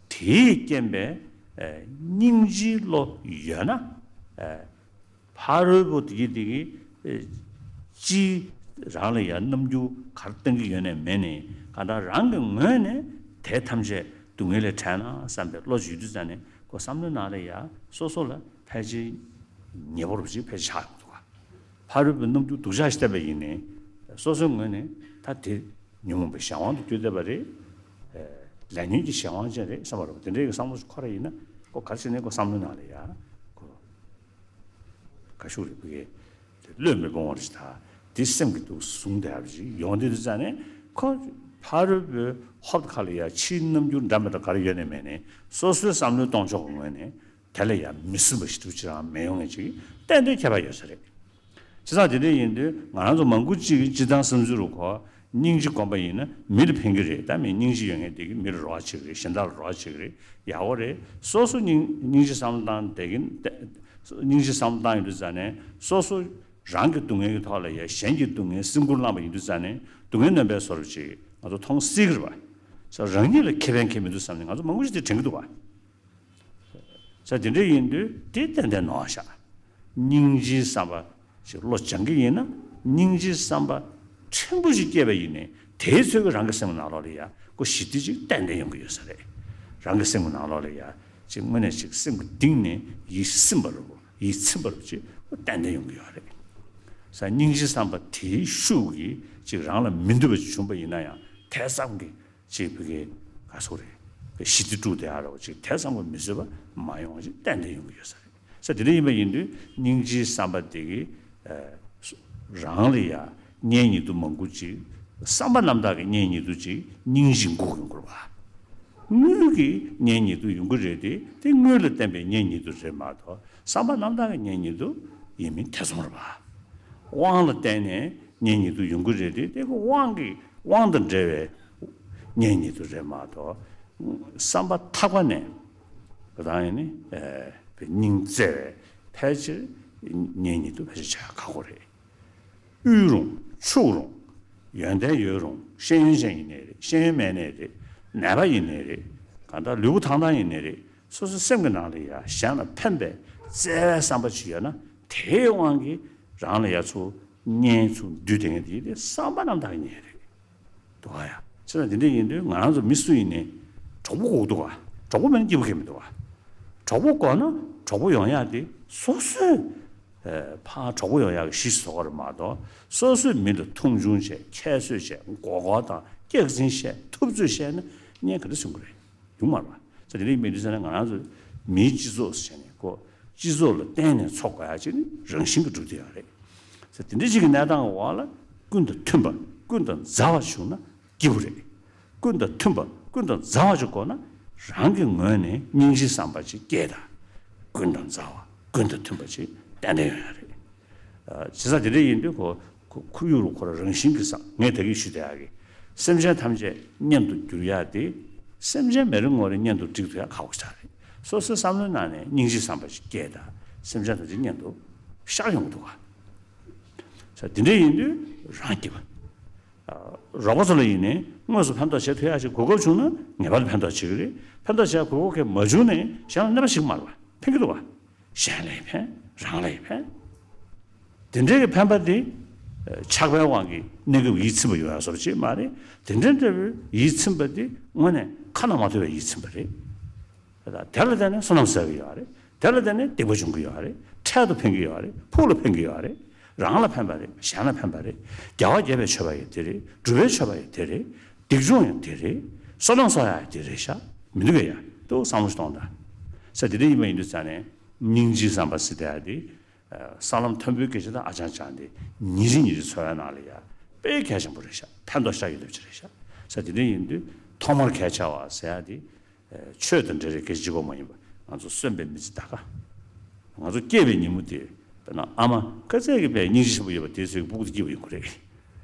དེས་རྐྱེན་པས་ཨ་སྙིང་རྗེའི་བློ་ཡོད་ན། ཨ་ཕ་རོལ་པོ་དེ་གིས་དེ་གིས་ཨ་ཅི་རང་ལ་ཡ་རྣམ་འགྱུར་ག་རེ་བསྟན་གྱི་ཡོད་ནའི་མེད་ནའི། གང་ལྟར་རང་གི་ངོས་ནས་དེ་ཐམས་ཅད་སྡུག་བསྔལ་ལས་བྲལ་ན་བསམ་པའི་བློ་ཅིག་ཡོད་དུས་ཙང་ནས་ཁོ་བསམ་བློའི་ནང་ལ་ཡ་སོ་སོ་ལ་ཕལ་ཆེར་ཉེ་བོ་རུ་ཅིག་ཕལ་ཆེར་ཆགས་ཡོང་གི་འདུག་ག་ཕ་རོལ་པོའི་རྣམ་འགྱུར་སྡུག་ཅག་ཞིག་བསྟན་པ་ཡིན་ནའི། སོ་སོའི་ངོས་ནས་ད་དེ་ཉོན་མོངས་པའི་གཞན་དབང་དུ་གྱུར་བསྡད་པ་རེད། ཨེ་ལས་ཉོན་གྱི་གཞན་དབང་ཅན་རེད་བསམ་པ་རེད། དེ་འདྲའི་གི་བསམ་བློ་ཞིག་འཁོར་བ་ཡིན་ན་ཁོ་ག་རེ་བྱས་ནའི་ཁོ་བསམ་བློའི་ནང་ལ་ཡ་ཁོ་ག་ཞུ་རེད། བུ་གའི་དེ་བློས་མི་འབྱུང་བ་རེད། ད་དེ་སེམས་ཀྱི་འདུག་བཟུང་བསྡད་པ་ཞིག་ཡོང་དུས་དུས་ཙང་ནས་ཁོ་ཕ་རོལ་པོའི་ཧོབ་ཁ་ལ་ཡ་ཕྱིའི་རྣམ་འགྱུར་འདྲ་མི་འདྲ་ག་རེ་ཡོད་ནའི་མེད་ནའི་སོ་སོའི་བསམ་བློའི་སྟོང་ཕྱོགས་ཀྱི་ངོས་ནས། དེ་ལ་ཡང་མི་སྲུན་པ་ཞིག་ཏུ་ཅི་རང་མི་ཡོང་ངེས་ཅིག་ཏན་ཏན་ཁྱད་པར་ཡོད་ས་རེད། བྱས་ཙང་དེ་འདྲ་ཡིན་དུས་ང་རང་ཚོ་མང་པོ་ཅིག་གིས་སྤྱིར་བཏང་བསམ་ཚུལ་རུ་གོ་སྙིང་རྗེ་སྒོམ་པ་ཡིན་ན་མི་ལ་ཕན་གྱི་རེད། ད་མི་སྙིང་རྗེ་ཡོད་ངེས་དེ་གིས་མི་ལ་རོགས་བྱེད་ཀྱི་རེད། གཞན་དག་ལ་རོགས་བྱེད་ཀྱི་རེད། ཡག་པོ་རེད། སོ་སོ་སྙིང་སྙིང་རྗེ་བསམ་བློ་བཏང་བསྡད་ཀྱིན་སྙིང་རྗེ་བསམ་བློ་བཏང་ཡོང་དུས་ཙང་ནས་སོ་སོ་རང་གི་སྡུག་བསྔལ་གྱི་ཐོག་ལ་ཡ་གཞན་གྱི་སྡུག་བསྔལ་སེམས་ཁུར་བླངས་པ་ཡིན་དུས་ཙང་ནས་སྡུག་བསྔལ་སྣོན་པའི་བཟོ་འདྲ་ཅིག་ང་ཚོ་མཐོང་སྲིད་ཀྱི་རེད་པ། རང་ཉིད་ལ་ཁེ་ཕན་ཁེ་མི་འདུག་བསམ་ནས་ང་ཚོ་མང་པོ་ཞིག་དེ་དྲན་གྱི་འདུག་པ། ས་དེ་འདྲ་ཡིན་དུས་དེ་ཏན་ཏན་ནོར་བ་ཤག་སྙིང་རྗེའི་བསམ་པ་ཞིག་བློ་སྦྱང་གི་ཡིན་ན། སྙིང་རྗེའི་བསམ་པ་ཕྲན་བུ་ཞིག་སྐྱེས་པ་ཡིན་ནའི་དེའི་ཚོད་ཀྱིས་རང་གི་སེམས་ནང་ལོགས་ལ་ཡ་ཁོ་ཞི་བདེ་ཅིག་ཏན་ཏན་ཡོང་གི་ཡོད་ས་རེད། རང་གི་སེམས་ཀྱི་ནང་ལོགས་ལ་ཡ་ཅིག་དངོས་གནས་ཅིག་སེམས་ཀྱི་གཏིང་ནས་ཡིད་ཚིམ་པ་རུ་ཡིད་ཚིམ་པ་རུ་ཅིག་ཏན་ཏན་ཡོང་གི་ཡོད་རེད། ས་སྙིང་རྗེའི་བསམ་པ་དེའི་ཤུགས་ཀྱིས་ཅིག་རང་ལ་མི་འདོད་པ་ཅིག་བྱུང་པ་ཡིན་ན་ཡང་དེ་ཙམ་གྱིས། ཅིག་བི་གའི་ག་སོག་རེད། ཞི་བདེ་དཀྲུག་དེ་ཨ་རོ་ཅིག་དེ་ཙམ་གྱིས་མི་བཟོད་པ་མ་ཡོང་བ་ཅིག་ཏན་ཏན་ཡོང་གི་ཡོད་ས་རེད། ས་དེ་འདྲ་ཡིན་པ་ཡིན་དུས་སྙིང་རྗེའི་བསམ་པ་དེ་གིས་རང་ལ་ཡ་གཉེན་ཉེ་དུ་མང་པོ་ཅིག་ བསམ་པ་རྣམ་དག་གི་གཉེན་ཉེ་དུ་ཅིག་སྙིང་རྗེ་འགུག་ཡོང་དགོས་པ། དངུལ་གྱི་གཉེན་ཉེ་དུ་ཡོང་གི་རེད་དེ། དེ་དངུལ་ལ་བརྟེན་པའི་གཉེན་ཉེ་དུ་རེད་མ་གཏོགས། བསམ་པ་རྣམ་དག་གི་གཉེན་ཉེ་དུ་ཡིན་མིན་ཐེ་ཚོམ་རེད་པ། དབང་ལ་བརྟེན་ནས་གཉེན་ཉེ་དུ་ཡོང་གི་རེད་དེ། དེ་ཁོ་དབང་གི་དབང་དང་འབྲེལ་བའི་གཉེན་ཉེ་དུ་རེད་མ་གཏོགས། བསམ་པ་ཐག་པ་ནས་རང་ཡིན་ནི་སྙིང་བརྩེ་བའི་ཕལ་ཆེར་གཉེན་ཉེ་དུ་ཕལ་ཆེར་བྱ་ཁག་པོ་རེད། དབུལ་རུང་ཕྱུག་རུང་། ཡོན་ཏན་ཡོད་རུང་། ཤེས་ཡོན་ཅན་ཡིན་ནའི་རེད། ཤེས་ཡོན་མེད་ནའི་རེད། ནད་པ་ཡིན་ནའི་རེད། གང་ལྟར་ལུས་པོ་ཐང་ཐང་ཡིན་ནའི་རེད། སོ་སོའི་སེམས་ཀྱི་ནང་ལ་ཡ་གཞན་ལ་ཕན་པའི་བརྩེ་བའི་བསམ་པ་ཅིག་ཡོད་ན། དེའི་དབང་གིས་རང་ལ་ཡ་ཚུར་གཉེན་ཚུར་འདུས་དེ་ངེས་དེ་ཡིན་ཏེ། བསམ་པ་རྣམ་དག་གི་གཉེན་རེད། འདུག་ག་ཡ། བྱས་ཙང་དེ་འདྲ་ཡིན་དུས་ང་རང་ཚོ་མི་སུ་ཡིན་ནའི་གྲོགས་པོ་དགོས་འདུག་ག་གྲོགས་པོ་མེད་ན་སྐྱིད་པོ་གང་ཡང་མི་འདུག་ག་གྲོགས་པོ་དགོས་ན་གྲོགས་པོ་ཡོང་ཡག་དེ་སོ་སོས། ཨ། ཕར་གྲོགས་པོ་ཡོང་ཡག་གི་གཞི་བཟོ་དགོས་རེད་མ་གཏོགས། སོ་སོས་མི་ལ་མཐོང་ཆུང་བྱས། ཁྱད་གསོད་བྱས། མགོ་སྐོར་དང་སྐྱག་རྫུན་བཤད། ཐུབ་ཚོད་བཤད་ན་གཉེན་ག་འདྲ་སྲུང་གི་རེད། ཡོང་མ་རེད་པ། ས་དེ་རིང་མི་འདི་ཟེར་ན་ང་རང་ཚོ་མིའི་སྤྱི་ཚོགས་ཟེར་ནས་ཀོ། སྤྱི་ཚོགས་ལ་བརྟེན་ནས་འཚོ་དགོས་ཡག་ཅིག་ནི་རང་བཞིན་གྱིས་གྲུབ་བསྡད་ཡོད་རེད། ས་དེ་འདྲ་ཅིག་གི་གནས་སྟངས་འོག་ལ་ཀུན་དང་མཐུན་པ་ཀུན་དང་མཛའ་བ་བྱུང་ན་སྐྱིད་པོ་རེད། ཀུན་དང་མཐུན་པ་ཀུན་དང་མཛའ་བ་ཅིག་དགོས་ན་རང་གི་ངོས་ནས་སྙིང་རྗེ་བསམ་པ་ཅིག་སྐྱེས་དང་། ཀུན་དང་མཛའ་བ་ཀུན་དང་མཐུན་པ་ཅིག་ཏན་ཏན་ཡོང་ཡག་རེད། བྱས་ཙང་དེ་འདྲ་ཡིན་དུས་ཁོ་ཁོ་ཁོར་ཡུག་ལ་ཁོ་རང་རང་བཞིན་གྱིས་བསམ། ངས་ད་གིན་ཞུས་བསྡད་ཡག་གི། སེམས་ཅན་ཐམས་ཅད་གཉེན་དུ་འགྱུར་ཡག་དེ། སེམས་ཅན་མི་རེ་ངོ་རེ་གཉེན་དུ་སྒྲིག་ཐུབ་ཡག་ཁག་པོ་ཆགས་རེད། སོ་སོའི་བསམ་བློའི་ནང་ནས་སྙིང་རྗེ་བསམ་པ་ཞིག་སྐྱེས་དང་། སེམས་ཅན་ཐམས་ཅད་གཉེན་དུ་ཤར་ཡོང་གི་འདུག་ག་ས་དེ་འདྲ་ཡིན་དུས་རང་སྐྱིད་པ། རོགས་པ་ཚོ་ལ་ཡིན་ནའི་དངོས་སུ་ཕན་ཐོགས་བྱེད་ཐུབ་ཡག་ཅིག་གོ་སྐབས་བྱུང་ན་ངེས་པར་དུ་ཕན་ཐོགས་བྱེད་ཀྱི་རེད། ཕན་ཐོགས་བྱེད་ཡག་གོ་སྐབས་མ་བྱུང་ནའི་གཞན་ལ་གནོད་པ་བྱེད་ཀྱི་མ་རེད་པ། ཕན་གྱི་འདུག་ག་གཞན་ལ་ཡང་ཕན། རང་ལ་ཡང་ཕན། དེ་འདྲའི་གི་ཕན་པ་དེ། ཆགས་པའི་དབང་གིས་གནས་སྐབས་ཡིད་ཚིམ་པ་ཡོང་ཡག་བཟོ་འདྲ་ཅིག་མ་རེད། དེ་འདྲ་འདྲ་བོའི་ཡིད་ཚིམ་པ་དེ་དངོས་གནས་ཁ་ན་མ་ཐོ་བའི་ཡིད་ཚིམ་པ་རེད། དེ་ལ་བརྟེན་ནས་བསོད་ནམས་བསགས་ཀྱི་ཡོད་རེད། དེ་ལ་བརྟེན་ནས་སྡིག་པ་སྦྱོང་གི་ཡོད་རེད། འཕྲལ་དུ་ཕན་གྱི་ཡོད་རེད། ཕུགས་ལ་ཕན་གྱི་ཡོད་རེད། རང་ལ་ཕན་པ་རེད། གཞན་ལ་ཕན་པ་རེད། རྒྱལ་བ་དགྱེས་པའི་མཆོད་པ་ཡང་དེ་རེད། སྒྲུབ་པའི་མཆོད་པ་ཡང་དེ་རེད། སྡིག་སྦྱོང་ཡང་དེ་རེད། བསོད་ནམས་བསགས་ཡག་ཡང་དེ་རེད་ཤག་མི་འདུག་གས་ཡ། འདུག་བསམ་བློ་ཞིག་གཏོང་དང་། ས་དེ་འདྲ་ཡིན་པ་ཡིན་དུས་ཙང་ནས་སྙིང་རྗེ་བསམ་པ་ཟེར་བསྡད་ཡག་དེ། ས་ལམ་མཐོན་པོའི་སྐད་ཆ་དང་ཨ་ཅང་ཅང་དེ་ཉིན་རེ་ཉིན་རེ་འཚོ་བའི་ནང་ལ་ཡ་དཔེ་གལ་ཆེན་པོ་རེད་ཤག་ཕན་ཐོགས་ཤ་ཡོད་ཐབས་ཅིག་རེད་ཤག་ས་དེ་འདྲ་ཡིན་དུས་ཐོག་མར་གལ་ཆེ་བ་ཟེར་ཡག་དེ། ཆོས་དང་འབྲེལ་བའི་སྐད་ཆ་གཅིག་པོ་མ་ཡིན་པ། ང་ཚོ་གསོན་པའི་མི་ཚེ་ད་ག་ང་ཚོ་སྐྱེས་པའི་ཉིན་མོ་དེ། དཔེར་ན་ཨ་མ་ག་ཚད་ཀྱི་དཔེ་སྙིང་རྗེ་ཆེན་པོ་ཡོད་པ་དེ་ཚོས་ཀྱི་སྤུ་གུ་དེ་སྐྱིད་པོ་ཡོང་གི་རེད། རེད་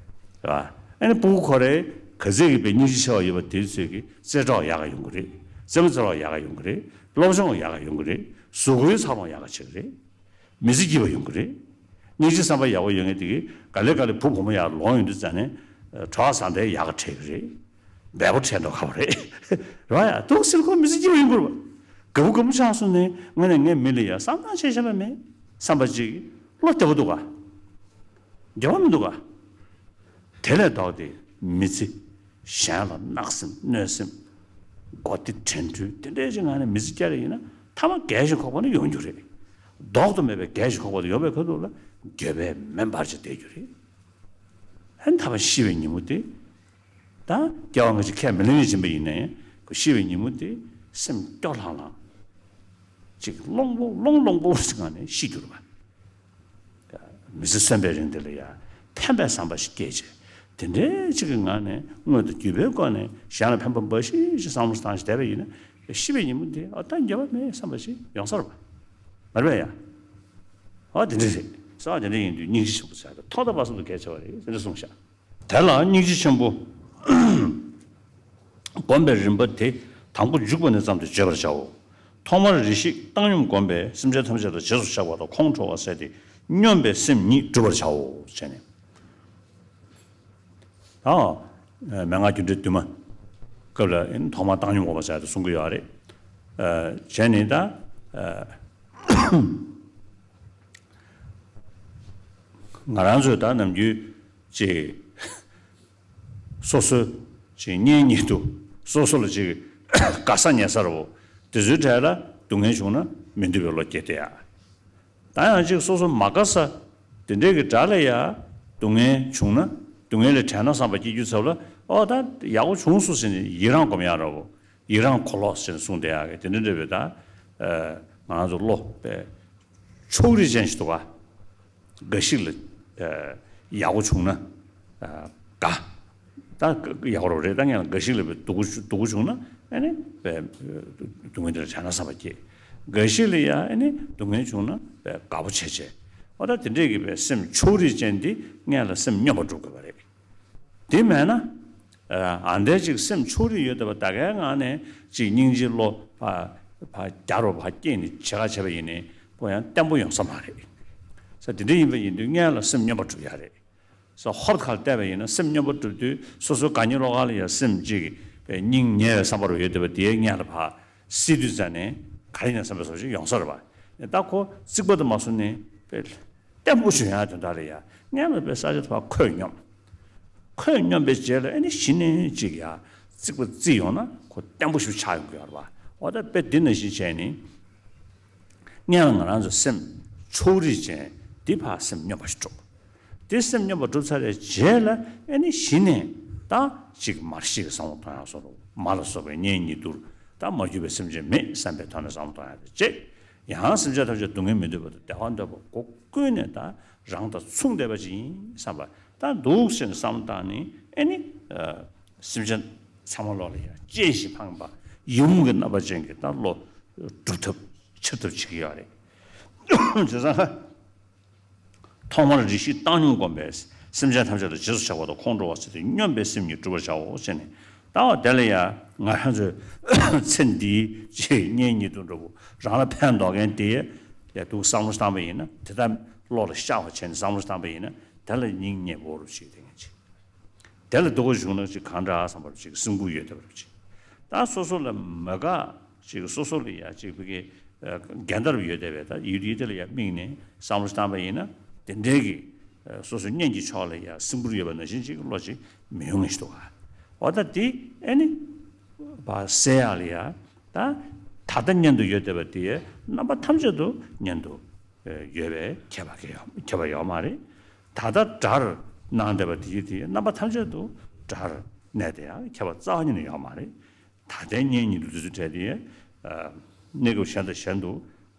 བ། ཨ་ནི་སྤུ་གུ་ཁོ་རེ་ག་ཚད་ཀྱི་དཔེ་སྙིང་རྗེ་ཆེ་བ་ཡོད་པ་དེ་ཚོས་ཀྱི་རྩེད་གྲོགས་ཡག་ག་ཡོང་གི་རེད། རྩེད་མོ་རྩེ་རོགས་ཡག་ག་ཡོང་གི་རེད། སློབ་སྦྱོང་ཡག་ག་ཡོང་གི་རེད། གཟུགས་པོའི་འཚར་ལོངས་ཡག་ག་བྱེད་ཀྱི་རེད། མི་ཚེ་སྐྱིད་པ་ཡོང་གི་རེད། སྙིང་རྗེ་བསམ་པ་ཡག་པོ་ཡོད་མཁན་དེ་གིས་ག་ལེ་ག་ལེ་བུ་བུ་མོ་ཡག་ལོང་ཡོང་དུས་ཙང་ནས། གྲོགས་བཟང་འདྲ་ཡག་ག་འཕྲད་ཀྱི་རེད། འབེལ་པོ་འཕྲད་མདོག་ཁ་པོ་རེད། རེད་བ་ཡ། འདུག་སེ་ཁོ་མི་ཚེ་སྐྱིད་པོ་ཡོང་གི་རེད་བ། དགའ་པོ་དགའ་མོ་ཆགས་སོང་ནས་དངོས་གནས་ངས་མི་ལ་ཡ་བསམ་བློ་བྱས་བཞག་པ་མེད་བསམ་པ་ཅིག་བློ་བདེ་པོ་འདུག་ག་འགྱོད་པ་མི་འདུག་ག་དེ་ལས་ལྡོག་སྟེ་མི་ཚེ་གཞན་ལ་གནག་སེམས་གནོད་སེམས། མགོ་རྟིང་དྲན་འཁྲུལ་དེ་འདྲའི་ཅིག་ངང་ནས་མི་ཚེ་བསྐྱལ་ཡིན་ན། མཐའ་མ་རྒས་ཤིང་འཁོགས་པ་ནི་ཡོང་རྒྱུ་རེད། ལྡོག་ཏུ་མེད་པའི་རྒས་ཤིང་འཁོགས་པ་དེ་ཡོང་བའི་ཁ་ཐུག་ལ་འགྱོད་པས་མེ་འབར་བྱས་བསྡད་རྒྱུ་རེད། ཨ་ནི་མཐའ་མ་ཤི་བའི་ཉིན་མོ་དེ། ད་སྐྱེ་བ་སྔ་ཕྱི་ཁས་མི་ལེན་ནས་ཕྱིན་པ་ཡིན་ནའི་ཤི་བའི་ཉིན་མོ་དེ་སེམས་སྐྱོ་ལྷང་ལྷང་། ཅིག་བློང་པོ་བློང་བློང་པོ་ཞིག་ངང་ནས་ཤི་རྒྱུ་རེད་པ། མི་ཚེ་གསོན་པའི་རིང་འདི་ལ་ཡང་ཕན་པའི་བསམ་པ་ཞིག་སྐྱེས་བྱས། དེ་འདྲའི་ཅིག་གི་ངང་ནས་དངོས་དང་བརྒྱུད་པའི་སྒོ་ནས་གཞན་ལ་ཕན་པ་འབའ་ཞིག་ཞིག་བསམ་བློ་བཏང་ཞིག་བསྡད་པ་ཡིན་ན། ཤི་བའི་ཉིན་མོ་འདི་ཨ་ད་འགྱོད་པ་མེད་བསམ་པ་ཞིག་ཡོང་ས་རེད་པ། མ་རེད་པས་ཡ། ཨ་དེ་འདྲ་རེད། ས་དེ་འདྲ་ཡིན་དུས་སྙིང་རྗེ་ཆེན་པོ་ཟེར་ཏེ་ཐོག་མཐའ་བར་གསུམ་དུ་གལ་ཆེ་བ་རེད་ཟེར་ནས་གསུངས་ཤག་དེ་ལ་སྙིང་རྗེ་ཆེན་པོ་སྒོམ་པའི་རིམ་པ་དེ་དང་པོ་འཇུག་པ་ནས་བརྩམས་ཏེ་བརྗོད་པར་བྱའོ། ཐོག་མར་རེ་ཞིག་བཏང་སྙོམས་བསྒོམས་པས་སེམས་ཅན་ཐམས་ཅད་དང་རྗེས་སུ་ཆགས་པ་དང་ཁོང་ཁྲོ་བ་ཟད་དེ་སྙོམས་པའི་སེམས་ཉིད་བསྒྲུབ་པར་བྱའོ་བྱས་ནས། ཨ། མན་ངག་རྒྱུ་འབྲས་བདུན་མ་སྐབས་ལ་ཐོག་མར་བཏང་སྙོམས་སྒོམ་པ་ཟེར་ཏེ་གསུང་གི་ཡོད་རེད། བྱས་ནས་ད། ང་རང་ཚོས་ད་ནམ་རྒྱུན་ཅིག་སོ་སོ་ཅིག་གཉེན་ཉེ་དུ་སོ་སོ་ལ་ཅིག་དགའ་ས་ཉེ་ས་རུ་དེ་ཚོའི་གྲས་ལ་སྡུག་བསྔལ་བྱུང་ན་མི་འདོད་པའི་བློ་སྐྱེ་སྟེ་ཡ། ད་ཡང་ཅིག་སོ་སོ་མ་དགའ་ས་དེ་འདྲའི་གི་དགྲ་ལ་ཡ་སྡུག་བསྔལ་བྱུང་ན་སྡུག་བསྔལ་ལས་བྲལ་ན་བསམ་པ་སྐྱེ་རྒྱུ་ཚབ་ལ། ཨོ་ད་ཡག་པོ་བྱུང་སོང་ཟེར་ནས་ཡི་རང་སྒོམ་ཡག་ར་བོ། ཡི་རང་གོ་ལོག་ཟེར་ནས་གསུངས་བསྡད་ཡག་གི་དེ་འདྲ་འདྲ་བའི་ད། ང་ཚོ་བློ་དཔེ་ཕྱོགས་རིས་ཅན་ཞིག་འདུག་ག་དགའ་ཞིག་ལ་ཡག་པོ་བྱུང་ན་དགའ། ད་ཡག་པོ་རེད། ད་ངས་ལ་འགའ་ཞིག་ལ་སྡུག་པོ་སྡུག་པོ་བྱུང་ན་ཨ་ནི་སྡུག་བསྔལ་དེ་ལ་བྱང་ན་བསམ་པ་སྐྱེ། འགའ་ཞིག་ལ་ཡ་ཨ་ནི་སྡུག་བསྔལ་བྱུང་ན་དགའ་པོ་བྱེད་བྱེད། འོ་ད་དེ་འདྲས་ཀྱི་སེམས་ཕྱོགས་རིས་ཅན་འདི་ངས་ལ་སེམས་སྙོམས་པར་འགྲུབ་དགོས་པ་རེད། དེ་མེད་ན། ཨ་འདྲ་ཅིག་སེམས་ཕྱོགས་རིས་ཡོད་བསྡད་པ་ད་གའི་ངང་ནས་ཅིག་སྙིང་རྗེ་བློ་ཕར་ཕར་རྒྱ་རོ་ཕར་སྐྱེས་ནས་བྱེད་ཁ་བྱས་པ་ཡིན་ནའི་ཁོ་ཡང་བརྟན་པོ་ཡོང་ས་མ་རེད། ས་དེ་འདྲ་ཡིན་པ་ཡིན་དུས་སྔོན་ལ་སེམས་སྙོམས་པར་སྒྲུབ་ཡ་རེད། ས་ཧོབ་ཁར་བལྟས་པ་ཡིན་ན་སེམས་སྙོམས་པར་སྒྲུབ་དུས་སོ་སོ་དགའ་ཉེ་བློ་ཁ་ལ་ཡང་སེམས་ཅིག་སྙིང་ཉེ་བའི་བསམ་པ་རུ་ཡོད་བསྡད་པ་དེའི་སྔོན་ལ་ཕར་སྲིད་དུས་ཙ་ནས་ག་རེ་ཡིན་ན་བསམ་པའི་བཟོ་ཞིག་ཡོང་ས་རེད་པ། ད་ཁོ་རྩིག་པ་དུ་མ་སོང་ནས་བལྟས། བརྟན་པོ་བྱུང་ཡ་དོན་དག་རེད་ཡ། སྔོན་ལ་དཔེ་ས་ཆ་དེ་ཕར་ཁོད་སྙོམས། ཁོད་སྙོམས་པའི་རྗེས་ལ་ཨ་ནི་གཞི་ནས་ཅིག་ཡ་རྩིག་པ་རྩིག་ཡོང་ན་ཁོ་བརྟན་པོ་ཞིག་ཆགས་ཡོང་གི་ཡོད་རེད་པ། འོ་ད་དཔེ་འདི་ནང་བཞིན་བྱས་ནས་སྔོན་ལ་ང་རང་ཚོ་སེམས་ཕྱོགས་རིས་ཅན་འདི་ཕར་སེམས་སྙོམས་པ་ཞིག་སྒྲུབ། དེ་སེམས་སྙོམས་པ་སྒྲུབ་ཚར་བའི་རྗེས་ལ་ཨ་ནི་གཞི་ནས་ད་ཅིག་མར་ཤེས་ཀྱི་བསམ་བློ་གཏོང་ཡ་སོགས་མ་ལ་སོགས་པའི་གཉེན་ཉེ་དུ་ད་མ་གྱུར་པའི་སེམས་ཅན་མེད་བསམ་པའི་ཐོག་ནས་བསམ་བློ་གཏོང་ཡ་དེ་བྱེད། ཡང་སེམས་ཅན་ཐམས་ཅད་སྡུག་བསྔལ་མི་འདོད་པ་དང་བདེ་བ་འདོད་པ་སྒོ་ཀུན་ནས་ད་རང་དང་མཚུངས་བསྡད་པ་ཅིག་ཡིན་བསམ་པ་ད་འདུག་སེ་བསམ་བཏང་ནས་ཨེ་ནི། སེམས་ཅན་ཚང་མ་བློ་ལ་ཡང་གཅེས་ཤིང་ཕངས་པ་ཡི་མུག་གི་རྣམ་པ་ཅན་གྱི་ད་བློ་སྒྲུབ་ཐབས་འཆར་ཐབས་བྱེད་ཀྱི་ཡོད་རེད། བྱས་ཙང་། ཐོག་མར་རེ་ཞིག་བཏང་སྙོམས་བསྒོམས་པས་སེམས་ཅན་ཐམས་ཅད་ལ་རྗེས་སུ་ཆགས་པ་དང་ཁོང་ཁྲོ་བ་སེལ་ཏེ་སྙོམས་པའི་སེམས་ཉིད་བསྒྲུབ་པར་བྱའོ་ཟེར་ནས། ད་བ་དེ་ལ་ཡང་ང་རང་ཚོའི་ཚེ་འདིའི་ཆེས་གཉེན་ཉེ་དུ་འགྲོ་བོ་རང་ལ་ཕན་འདོགས་མཁན་དེ་ཡ་འདུག་བསམ་བློ་བཏང་པ་ཡིན་ན་དེ་ལྟར་བློ་ལ་ཤར་བ་བྱས་ནས་བསམ་བློ་བཏང་པ་ཡིན་ན་དེ་ལ་སྙིང་ཉེ་བོ་རུ་བྱེད་དེ་ངེས་ཅིག་དེ་ལ་སྡུག་པོ་བྱུང་ན་ཅིག་གང་འདྲ་བསམ་པར་ཅིག་སེམས་ཁུར་ཡོད་བསྡད་པར་ཅིག་ད་སོ་སོ་ལ་མི་དགའ་ཅིག་སོ་སོ་ལ་ཡ་ཅིག་བི་གེ་འགལ་ཟླར་ཡོད་བསྡད་པའི་ད་ཡུལ་དེ་དེ་ལ་ཡ་དམིགས་ནས་བསམ་བློ་བཏང་པ་ཡིན་ན་དེ་འདྲའི་གི་སོ་སོ་གཉེན་གྱི་ཕྱོགས་ལ་ཡ་སེམས་ཁུར་ཡོད་པ་ནང་བཞིན་ཅིག་བློ་ཅིག་མི་ཡོང་ངེས་ཤིག་འདུག་ག་འོ་ད་དེ་ཨེ་ནི་བ་སེ་ཡ་ལ་ཡ་ད་ད་ལྟ་གཉེན་དུ་ཡོད་བསྡད་པ་དེ་རྣམ་པ་ཐམས་ཅད་དུ་གཉེན་དུ་ཡོད་པའི་ཁྱད་པར་ཁྱད་པར་ཡོད་མ་རེད། ད་ལྟ་དགྲར་སྣང་བསྡད་པ་དེ་ཡི་དེ་རྣམ་པ་ཐམས་ཅད་དུ་དགྲར་གནས་དེ་ཡང་ཁྱད་པར་རྩ་བ་ཉིད་ནས་ཡོད་མ་རེད། ད་ལྟའི་གཉེན་ཉེ་དུ་དུས་སུ་བྲལ་ཏེ། གནས་སྐབས་གཞན་དང་གཞན་དུ་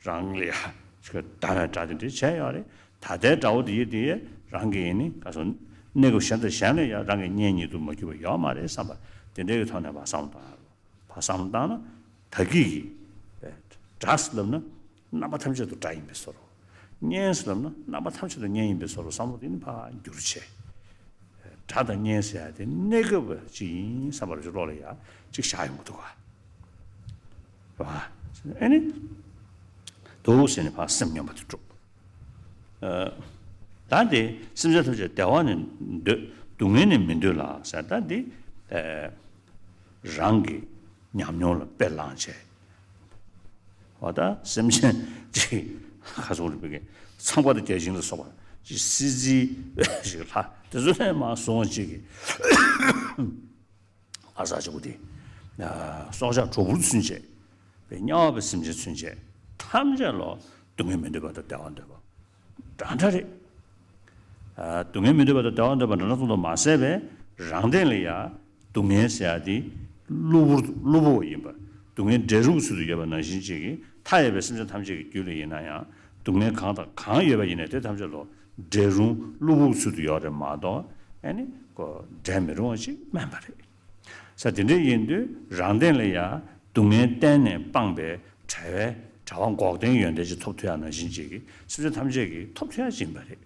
རང་ལ་ཡ་ཞིག་བདམས་པའི་དགྲ་དེ་འདྲ་བྱས་ཡོད་རེད། ད་ལྟའི་དགྲ་བོ་དེ་ཡི་དེ་རང་གི་ཡིན་ནི་ག་སོ། གནས་སྐབས་གཞན་དང་གཞན་ལ་ཡ་རང་གི་གཉེན་ཉེ་དུ་མ་གྱུར་པ་ཡོད་མ་རེད་བསམ་པ་དེ་འདྲའི་གི་ཐོག་ནས་བ་བསམ་བཏང་ཡ་རེད། བ་བསམ་བཏང་ན་ད་གི་གི་དགྲ་ཟེར་ལབ་ན་རྣམ་པ་ཐམས་ཅད་དུ་དགྲ་ཡིན་པའི་བཟོ་འདྲ། གཉེན་ཟེར་ལབ་ན་རྣམ་པ་ཐམས་ཅད་དུ་གཉེན་ཡིན་པའི་བཟོ་འདྲ་བསམ་བློ་དེ་ནི་ཕར་འགྱུར་བྱས། དགྲ་དང་གཉེན་ཟེར་ཡ་དེ་གནས་སྐབས་ཅིག་ཡིན་བསམ་པ་རེ་བློ་ལ་ཡ་ཅིག་བཞག་ཡོང་གི་འདུག་ག་ཨ་ནི། འདུག་ཟེར་ནས་ཕར་སེམས་སྙོམས་པ་དེ་སྒྲུབ། ད་དེ་སེམས་ཅན་ཐམས་ཅད་བདེ་བ་ནི་འདོད་སྡུག་བསྔལ་ནི་མི་འདོད་ལ་ཟེར་ད་འདི། རང་གི་ཉམས་མྱོང་ལ་དཔེ་བླངས་བྱས། འོ་ད་སེམས་ཅན་ཅིག་ཁ་སོགས་རིག་པའི་ཚངས་པ་དང་བརྒྱ་བྱིན་ལ་སོགས་པ་ཅིག་སྲིད་རྩེའི་ཞིག་ལྷ་དེ་ཚོ་ལས་མ་སོང་ཅིག་གི་ཨ་ས་ཆོག་དེ་སྲོག་ཆགས་གྲོག་སྦུར་ཚུན་ཆད་པའི་དམྱལ་བ་པའི་སེམས་ཅན་ཚུན་ཆད་ཐམས་ཅད་ལ་སྡུག་བསྔལ་མི་འདོད་པ་དང་བདེ་བ་འདོད་པ། འདྲ་འདྲ་རེད། སྡུག་བསྔལ་མི་འདོད་པ་དང་བདེ་བ་འདོད་པ་འདྲ་འདྲ་ཙམ་དུ་མ་ཟད་པས་རང་སྟེང་ལ་ཡང་སྡུག་བསྔལ་ཟེར་ཡ་དེ་གློ་བུར་གློ་བུར་བ་ཡིན་པ། སྡུག་བསྔལ་འདྲེ་རུག་ཚུལ་དུ་ཡོད་པ་ནང་བཞིན་ཅིག་གིས་མཐའ་ཡས་པའི་སེམས་ཅན་ཐམས་ཅད་ཀྱི་རྒྱུད་ལ་ཡིན་ན་ཡང་སྡུག་བསྔལ་གང་དང་གང་ཡོད་པ་ཡིན་ནའི་དེ་ཐམས་ཅད་ལ་འདྲེ་རུང་གློ་བུར་ཚུལ་དུ་ཡོད་རེད་མ་གཏོགས་ཨ་ནི་ཁོ་འདྲེ་མི་རུང་བ་ཅིག་མིན་པ་རེད། ས་དེ་འདྲ་ཡིན་དུས་རང་སྟེང་ལ་ཡང་སྡུག་བསྔལ་གཏན་ནས་སྤངས་པའི་བྲལ་བའི་བྲལ་བ་འགོག་བདེན་ཡོན་ཏན་ཅིག་ཐོབ་ཐུབ་ཡག་ནང་བཞིན་ཅིག་གིས་སེམས་ཅན་ཐམས་ཅད་ཀྱིས་ཐོབ་ཐུབ་ཡག་ཅིག་ཡིན་པ་རེད།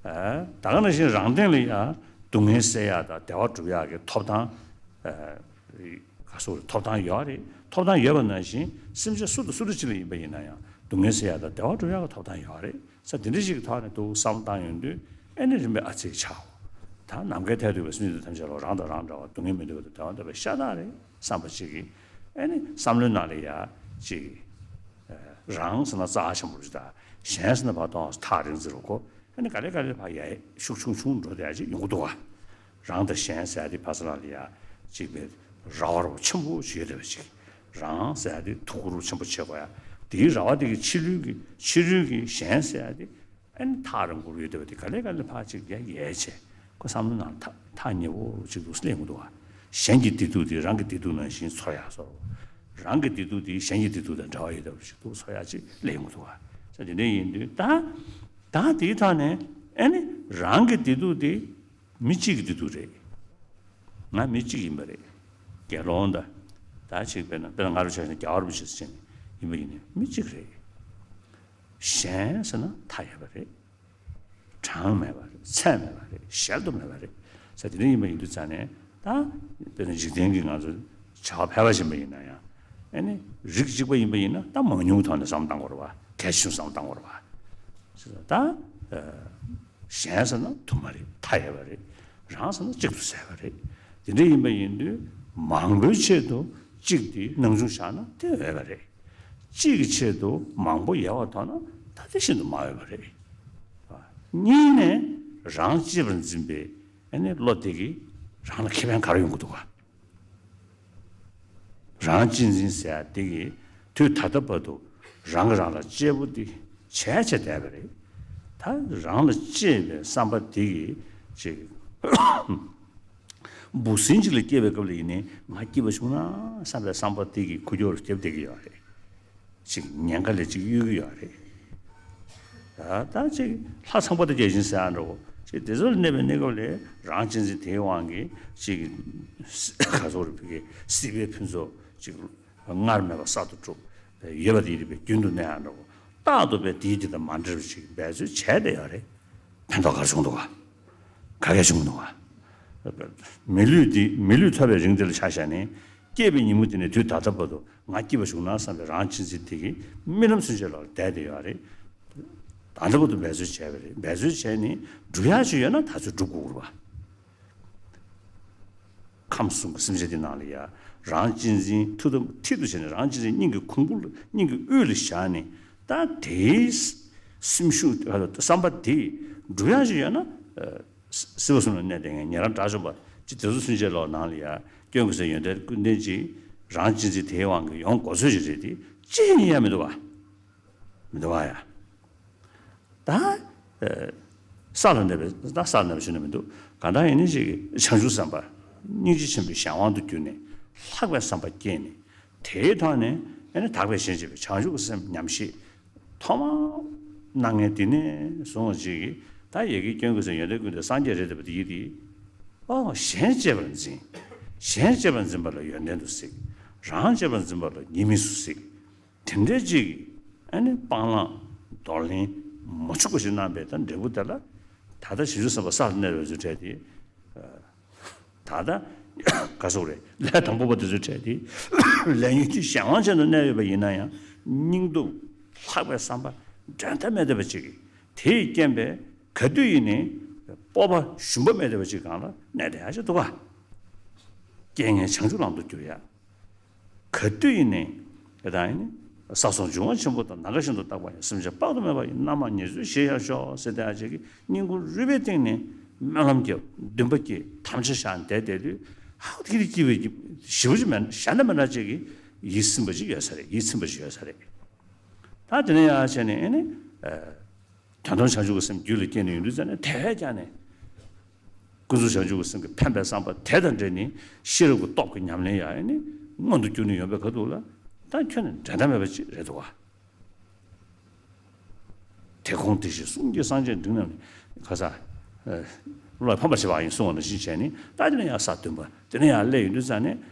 ཨ། ད་ག་ནང་བཞིན་རང་སྟེང་ལ་ཡང་སྡུག་བསྔལ་སེལ་ཡག་དང་བདེ་བ་སྒྲུབ་ཡག་གི་ཐོབ་ཐང་། ཨ། ག་སོགས་ཐོབ་ཐང་ཡོད་རེད། ཐོབ་ཐང་ཡོད་པ་ནང་བཞིན་སེམས་ཅན་སུ་དང་སུ་དང་གཅིག་ལ་ཡིན་པ་ཡིན་ན་ཡང་སྡུག་བསྔལ་སེལ་ཡག་དང་བདེ་བ་སྒྲུབ་ཡག་གི་ཐོབ་ཐང་ཡོད་རེད། ས་དེ་འདྲ་ཞིག་གི་ཐོག་ནས་འདུག་བསམ་བཏང་ཡོང་དུས་ཨེ་ནི་རིམ་པས་ཨ་ཙི་ཆགས། ད་ནམ་མཁའི་མཐས་གཏུགས་པའི་སེམས་ཅན་ཐམས་ཅད་ལ་རང་དང་རང་འདྲ་བ་སྡུག་བསྔལ་མི་འདོད་པ་དང་བདེ་བ་འདོད་པའི་ཤ་སྟག་རེད་བསམ་པ་ཅིག་གིས་ཨེ་ནི་བསམ་བློའི་ནང་ལ་ཡ་ཅིག་རང་ཟེར་ན་རྩ་ཆེན་པོ་རེད། ད་གཞན་ཟེར་ན་བར་སྟོང་ཐག་རིང་ཙམ་རེད་ཁོ། ཨ་ནི་ག་ལེ་ག་ལེ་ཕར་ཡར་ཤུགས་ཆུང་ཆུང་འགྲོ་བསྡད་ཅིག་ཡོང་གི་འདུག་ག་རང་དང་གཞན་ཟེར་ཡ་དེ་ཕ་ས་ལ་ལ་ཡ་ཅིག་པའི་ར་བ་རོ་ཆེན་པོ་ཞིག་ཡོད་བསྡད་པ་ཅིག་རང་ཟེར་ཡ་དེ་ཐུགས་ཁུར་ཆེན་པོ་བྱེད་དགོས་ཡ། དེའི་ར་བ་དེ་གི་ཕྱི་ལུས་ཀྱི་ཕྱི་རོལ་གྱི་གཞན་ཟེར་ཡ་དེ་ཨ་ནི་ཐག་རིང་པོར་ཡོད་བསྡད་པ་དེ་ག་ལེ་ག་ལེ་ཕར་ཅིག་ཡར་ཡལ་བྱས་ཁོ་བསམ་བློ་ནང་ཐག་ཐག་ཉེ་བོ་ཅིག་ཏུ་སླེབས་ཡོང་གི་འདུག་ག་གཞན་གྱི་བདེ་སྡུག་དེ་རང་གི་བདེ་སྡུག་ནང་བཞིན་ཚོར་ཡ་བཟོ། རང་གི་བདེ་སྡུག་དེ་གཞན་གྱི་བདེ་སྡུག་དང་འདྲ་བ་ཡོད་བསྡད་པ་ཞིག་ཏུ་ཚོར་ཡ་ཅིག་སླེབས་ཡོང་གི་འདུག་ག་ས་དེ་འདྲ་ཡིན་དུས་ད་ད་དེའི་ཐོག་ནས་ཨ་ནི་རང་གི་བདེ་སྡུག་དེ་མི་གཅིག་གི་བདེ་སྡུག་རེད། ང་མི་གཅིག་ཡིན་པ་རེད། དགེ་སློང་དང་། ད་ཅིག་དཔེར་ན་དཔེར་ན་ང་རུ་ཆ་བཞག་ན་རྒྱལ་བ་རིན་པོ་ཆེ་ཟེར་ནས་ཡིན་པ་ཡིན་ནའི་མི་གཅིག་རེད། གཞན་ཟེར་ན་མཐའ་ཡས་པ་རེད། གྲངས་མེད་པ་རེད། ཚད་མེད་པ་རེད། གཞལ་དུ་མེད་པ་རེད། ས་དེ་འདྲ་ཡིན་པ་ཡིན་དུས་ཙང་ནས་ད་དཔེར་ན་འཇིག་རྟེན་གྱི་ང་ཚོ་བྱ་བ་ཕལ་པ་ཕྱིན་པ་ཡིན་ན་ཡང་། ཨ་ནི་རིགས་གཅིག་པ་ཡིན་པ་ཡིན་ན་ད་མང་ཉུང་གི་ཐོག་ནས་བསམ་བློ་བཏང་དགོས་རེད་པ། གལ་ཆེ་ཆུང་བསམ་བློ་བཏང་དགོས་རེད་པ། ད་གཞན་ཟེར་ན་དུ་མ་རེད། མཐའ་ཡས་པ་རེད། རང་ཟེར་ན་གཅིག་ཏུ་ཟད་པ་རེད། དེ་འདྲ་ཡིན་པ་ཡིན་དུས་མང་པོའི་ཆེད་དུ་གཅིག་དེ་སྣང་ཆུང་བཞག་ན་དེ་འོས་པ་རེད། གཅིག་གི་ཆེད་དུ་མང་པོ་ཡལ་བར་དོར་ན་ད་དེ་ཤིན་ཏུ་མ་འོས་པ་རེད། གཉིས་ནས་རང་གཅེས་པར་འཛིན་པའི་ཨ་ནི་བློ་དེ་གིས་རང་ལ་ཁེ་ཕན་ག་རེ་ཡོང་གི་འདུག་ག་རང་གཅེས་འཛིན་ཟེར་ཡ་དེ་གིས་དུས་ད་ལྟ་བར་དུ་རང་གིས་རང་ལ་གཅེས་པོ་དེ་བྱས་བྱས་བསྡད་པ་རེད། ད་རང་ལ་གཅེས་པའི་བསམ་པ་དེ་གིས་ཅིག་འབུ་སྲིན་ཅིག་ལ་སྐྱེས་པའི་སྐབས་ལ་ཡིན་ནའི་ང་སྐྱིད་པ་བྱུང་ན་བསམ་པའི་བསམ་པ་དེ་གིས་འཁོར་རྒྱུག་རྒྱབ་བསྡད་ཀྱི་ཡོད་རེད། ཅིག་ཉེན་ཁ་ལས་ཅིག་གཡོལ་གྱི་ཡོད་རེད། ད་ད་ཅིག་ལྷ་ཚངས་པ་དང་བརྒྱ་བྱིན་ཟེར་ཡ་འདྲ་བོ་ཅིག་དེ་ཚོ་ལ་གནས་པའི་གནས་སྐབས་ལ་རང་གཅེས་འཛིན་དེའི་དབང་གིས་ཅིག་ག་ཚོད་རེད། ཕ་གི་སྲིད་པའི་ཕུན་ཚོགས་ཅིག་སྔར་མེད་པ་གསར་དུ་གྲུབ། ཡོད་པ་དེ་ཡིན་པའི་རྒྱུན་དུ་གནས་ཡ་འདྲ་བོ། རྟག་ཏུ་པའི་དེའི་དེ་དང་མ་འབྲེལ་བ་ཅིག་འབད་རྩོལ་བྱས་བསྡད་ཡོད་རེད། ཕན་ཐོགས་ག་རེ་བྱུང་འདུག་ག་ག་གེ་བྱུང་འདུག་ག་མི་ལུས་འདི་མི་ལུས་ཐོབ་པའི་རིང་འདི་ལ་ཆ་བཞག་ནས་སྐྱེས་པའི་ཉིན་མོ་དེ་ནས་དུས་ད་ལྟ་བར་དུ་ང་སྐྱིད་པ་བྱུང་ན་བསམ་པའི་རང་གཅེས་འཛིན་དེ་གིས་རྨི་ལམ་ཚུན་ཆད་ལ་བསྡད་བསྡད་ཡོད་རེད། ད་ལྟ་བར་དུ་འབད་རྩོལ་བྱས་པ་རེད། འབད་རྩོལ་བྱས་ནས་སྒྲུབ་ཡག་ཅིག་ཡོད་ན་ད་ཚོད་སྒྲུབ་དགོས་རེད་པ། ཁམས་གསུམ་གྱི་སེམས་ཅན་དེ་ནང་ལ་ཡ་རང་གཅེས་འཛིན་མཐུ་དང་མཐིལ་དུ་བྱས་ནས་རང་གཅེས་འཛིན་སྙིང་གི་ཁུང་བུ་ལ་སྙིང་གི་དབུས་ལ་བཞག་ནས་ད་དེའི་སེམས་ཤུགས་བསམ་པ་དེ་སྒྲུབ་ཡག་ཅིག་ཡོད་ན། སྲིད་པ་གསུམ་ལ་གནས་བསྡད་མཁན་ཉན་རང་དགྲ་བཅོམ་པ་ཅིག་དེ་ཚོ་ཚུན་ཆད་ལོག་ནང་ལ་ཡ་སྐྱོན་ཀུན་ཟད་ཡོན་ཏན་ཀུན་ལྡན་ཅིག་རང་གཅེས་འཛིན་དེའི་དབང་གིས་ཡོང་དགོས་ཚོད་ཅིག་རེད་དེ་ཅི་ཡང་ཡ་མི་འདུག་བ། མི་འདུག་བ་ཡ། ད་ས་ལ་གནས་པའི་ད་ས་ལ་གནས་པའི་ཤུལ་ན་མི་འདུག་གང་ལྟར་ཡིན་ནི་ཞིག་བྱང་ཆུབ་སེམས་དཔའ་སྙིང་རྗེ་ཆེན་པོའི་གཞན་དབང་དུ་གྱུར་ནས་ལྷག་པའི་བསམ་པ་སྐྱེས་ནས་དེའི་ཐོག་ནས་ཨ་ནི་དག་པའི་ཞེན་བྱེད་པའི་བྱང་ཆུབ་ཀྱི་སེམས་ཉམས་བཞེས་ཐོག་མར་གནང་མཁན་དེ་ནས་བཟུང་བ་ཅིག་གིས་ད་ཡ་གིའི་སྐྱོན་ཀུན་ཟད་ཡོན་ཏན་ཀུན་ལྡན་སངས་རྒྱས་རེད་བསྡད་པ་དེ་ཡིན་ཏེ། ཨོ་གཞན་གཅེས་པར་འཛིན། གཞན་གཅེས་པར་འཛིན་པ་ལ་ཡོན་ཏན་དུ་གཟིགས། རང་གཅེས་པར་འཛིན་པ་ལ་ཉེས་དམིགས་སུ་གཟིགས། དེ་འདྲའི་ཅིག་ཨ་ནི་སྤང་བླང་འདོར་ལེན་མ་བྱུང་བ་ཞིག་གནང་བའི་ད་འབྲས་བུ་དེ་ལ་ད་ལྟ་བྱང་ཆུབ་སེམས་དཔའ་ས་ལ་གནས་པའི་ཚུལ་འཕྲད་དེ། ད་ལྟ་ག་སོག་རེད། ལས་དང་པོ་པ་དེ་ཚོའི་གྲས་དེ་ལས་ཉོན་གྱི་གཞན་དབང་ཅན་དུ་གནས་ཡོད་པ་ཡིན་ན་ཡང་སྙིང་སྟོབས་ལྷག་པའི་བསམ་པ་འགྲན་ཟླ་མེད་བསྡད་པ་ཅིག་གིས་དེས་རྐྱེན་པས་ག་དུས་ཡིན་ནའི་སྤོབས་པ་ཞུམ་པ་མེད་བསྡད་པ་ཅིག་སྒང་ལ་གནས་བསྡད་ཡག་ཅིག་འདུག་ག་རྐྱེན་ངན་བྱང་ཆུབ་ལམ་དུ་བསྒྱུར་ཡག་ག་དུས་ཡིན་ནའི་དེ་དང་ཡིན་ནི་ས་སོགས་འབྱུང་བ་ཆེན་པོ་དང་ནམ་མཁའ་བཞིན་དུ་རྟག་པ་ཡི་སེམས་ཅན་དཔག་ཏུ་མེད་པ་ཡི་རྣམ་མང་ཉེར་འཚོའི་གཞིར་ཡང་ཤོག་ཟེར་བསྡད་ཡག་ཅིག་གིས་སྙིང་ཁུང་རུས་པའི་གཏིང་ནས་སྨོན་ལམ་རྒྱབ་འདུན་པ་སྐྱེས་དམ་བཅའ་བཞག་བསྡད་བསྡད་དུས་ཧ་ཐིག་ཐིག་སྐྱིད་པའི་ཞི་བ་ཅིག་མེད་གཞན་དག་མི་འདྲ་ཅིག་གིས་ཡིད་ཚིམ་པ་ཅིག་ཡོད་ས་རེད། ཡིད་ཚིམ་པ་ཅིག་ཡོད་ས་རེད། ད་དེ་ནས་ཡང་བྱས་ནས་ཨེ་ནི། དོན་དམ་བྱང་ཆུབ་ཀྱི་སེམས་རྒྱུད་ལ་སྐྱེས་ནས་ཡོང་དུས་ཙམ་ནས་དེ་བས་ཀྱང་ནས། ཀུན་རྫོབ་བྱང་ཆུབ་ཀྱི་སེམས་ཀྱི་ཕན་པའི་བསམ་པ་དེ་དང་འབྲེལ་ནས་ཤེས་རབ་ཀྱི་སྟོབས་ཀྱི་ཉམས་ལེན་ཡང་ནི་མངོན་དུ་གྱུར་ནས་ཡོང་བའི་ཁ་ཐུག་ལ་ད་ཁྱོན་ནས་འགྲན་ཟླ་མེད་པ་ཅིག་རེད་འདུག་བ། དེ་ཁོང་དེ་བཞིན་གསུང་གི་སངས་རྒྱས་འབྲིང་རྣམས་ནི་ཁ་ས། བློ་ལ་ཕམ་པར་བྱེད་པ་ཡིན་གསུང་བ་ནང་བཞིན་བྱས་ནས་ད་དེ་ནས་ཡང་ས་བདུན་པ་དེ་ནས་ཡང་སླེབས་ཡོང་དུས་ཙམ་ནས་